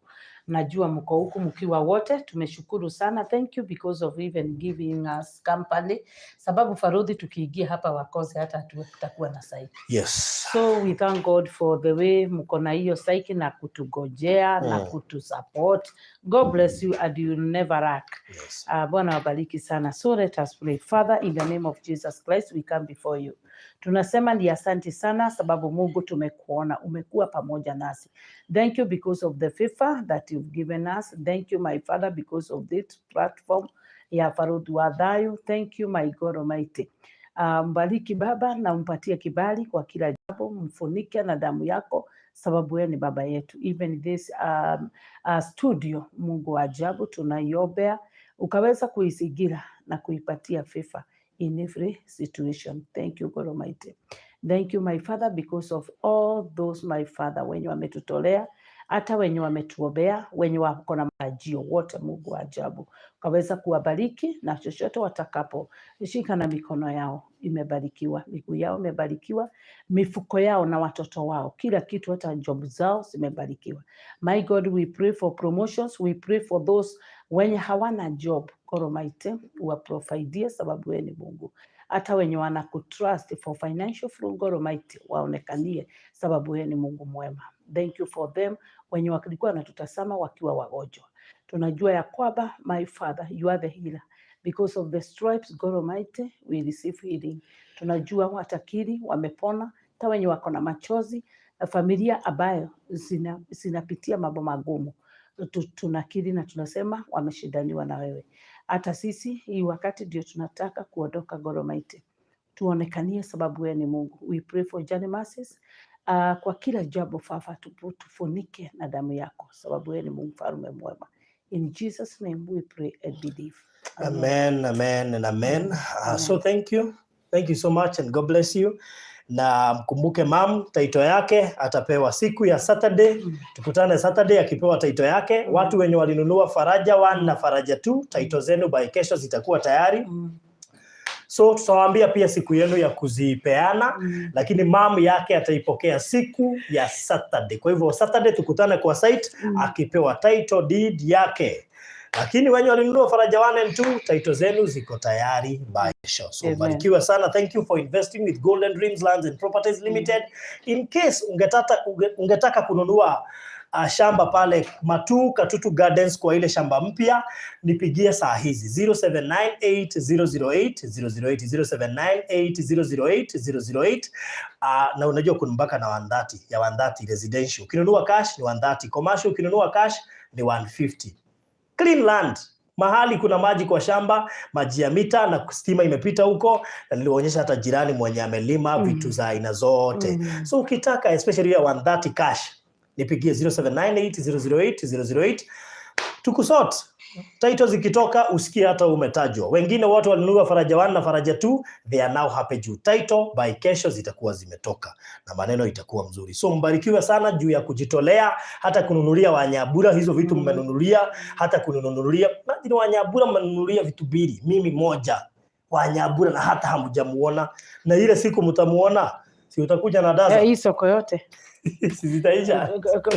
Najua mko huku mkiwa wote, tumeshukuru sana. Thank you because of even giving us company, sababu Farudhi tukiingia hapa wakose hata tutakuwa na psyche. So we thank God for the way mko na hiyo psyche na kutugojea na kutusupport. God bless you and you never lack. Bwana wabariki sana. So let us pray. Father, in the name of Jesus Christ, we come before you. Tunasema ni asante sana sababu Mungu tumekuona, umekuwa pamoja nasi. Thank you because of the favor that you've given us. Thank you, my Father, because of this platform ya Farudhi wa Thayo. Thank you, my God Almighty. Mbariki Baba na umpatie kibali kwa kila jambo, mfunike na damu yako sababu wewe ni baba yetu. Even this studio, Mungu wa ajabu, tunaiombea ukaweza kuizingira na kuipatia favor in every situation. Thank you God Almighty. Thank you my Father because of all those, my Father, wenye wametutolea hata wenye wametuombea, wenye wako na matarajio wote, Mungu wa ajabu, ukaweza kuwabariki na chochote watakapo shika na mikono yao imebarikiwa, miguu yao imebarikiwa, mifuko yao na watoto wao, kila kitu, hata job zao zimebarikiwa. My God, we pray for promotions, we pray for those wenye hawana job. God Almighty, waprovidie sababu wewe ni Mungu. Hata wenye wanakutrust for financial flow, God Almighty, waonekanie sababu wewe ni Mungu mwema. Thank you for them wenye walikuwa wanatutazama wakiwa wagonjwa. Tunajua ya kwamba, my Father, you are the healer. Because of the stripes, God Almighty, we receive healing. Tunajua watakiri wamepona, hata wenye wako na machozi, na familia ambayo zinapitia mambo magumu, tunakiri na tunasema wameshindaniwa na wewe. Hata sisi hii wakati ndio tunataka kuondoka, God Almighty, tuonekanie sababu wewe ni Mungu. We pray for journey mercies. Kwa kila jambo Baba, tufunike na damu yako sababu wewe ni Mungu mfalme mwema. In Jesus' name we pray and believe.
Amen, amen and amen.
Amen.
So thank you. Thank you so much and God bless you. Na mkumbuke mam, title yake atapewa siku ya Saturday. Tukutane Saturday akipewa title yake. Watu wenye walinunua Faraja 1 na Faraja 2, title zenu by kesho zitakuwa tayari. So tutawaambia pia siku yenu ya kuzipeana, lakini mam yake ataipokea siku ya Saturday. Kwa hivyo Saturday tukutane kwa site akipewa title deed yake. Lakini wenye walinunua Faraja 1 and 2, title zenu ziko tayari by kesho. So
Amen.
Barikiwa sana. Thank you for investing with Golden Dreams Lands and Properties Limited. In case ungetaka kununua shamba pale Matu Katutu Gardens kwa ile shamba mpya, nipigie saa hizi 0798008008, 0798008008. Na unajua kuna mpaka na 130 ya 130 residential. Ukinunua cash ni 130, commercial ukinunua cash ni 150. Clean land, mahali kuna maji kwa shamba, maji ya mita na stima imepita huko, na niliwaonyesha hata jirani mwenye amelima vitu za aina zote. So ukitaka especially ya 130 cash, nipigie 0798008008 tukusort. Title zikitoka usikie hata umetajwa. Wengine wote walinunua Faraja 1 na Faraja 2, they are now happy juu title by kesho zitakuwa zimetoka na maneno itakuwa mzuri. So mbarikiwe sana juu ya kujitolea, hata kununulia Wanyabura hizo vitu mmenunulia, hata kununulia, imagine Wanyabura mmenunulia vitu mbili, mimi moja. Wanyabura na hata hamjamuona, na ile siku mtamuona, si utakuja na daza?
Hii soko yote.
Si zitaisha?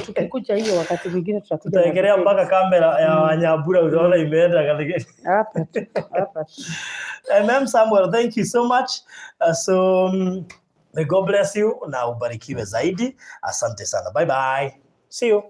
Tukikuja hiyo wakati mwingine tutakuja na
Tutaekelea mpaka kamera ya Wanyabura, utaona imeenda katika
Hapa tu, hapa tu.
MM Samuel, thank you so much. So may God bless you na ubarikiwe zaidi. Asante sana. Bye bye. See you.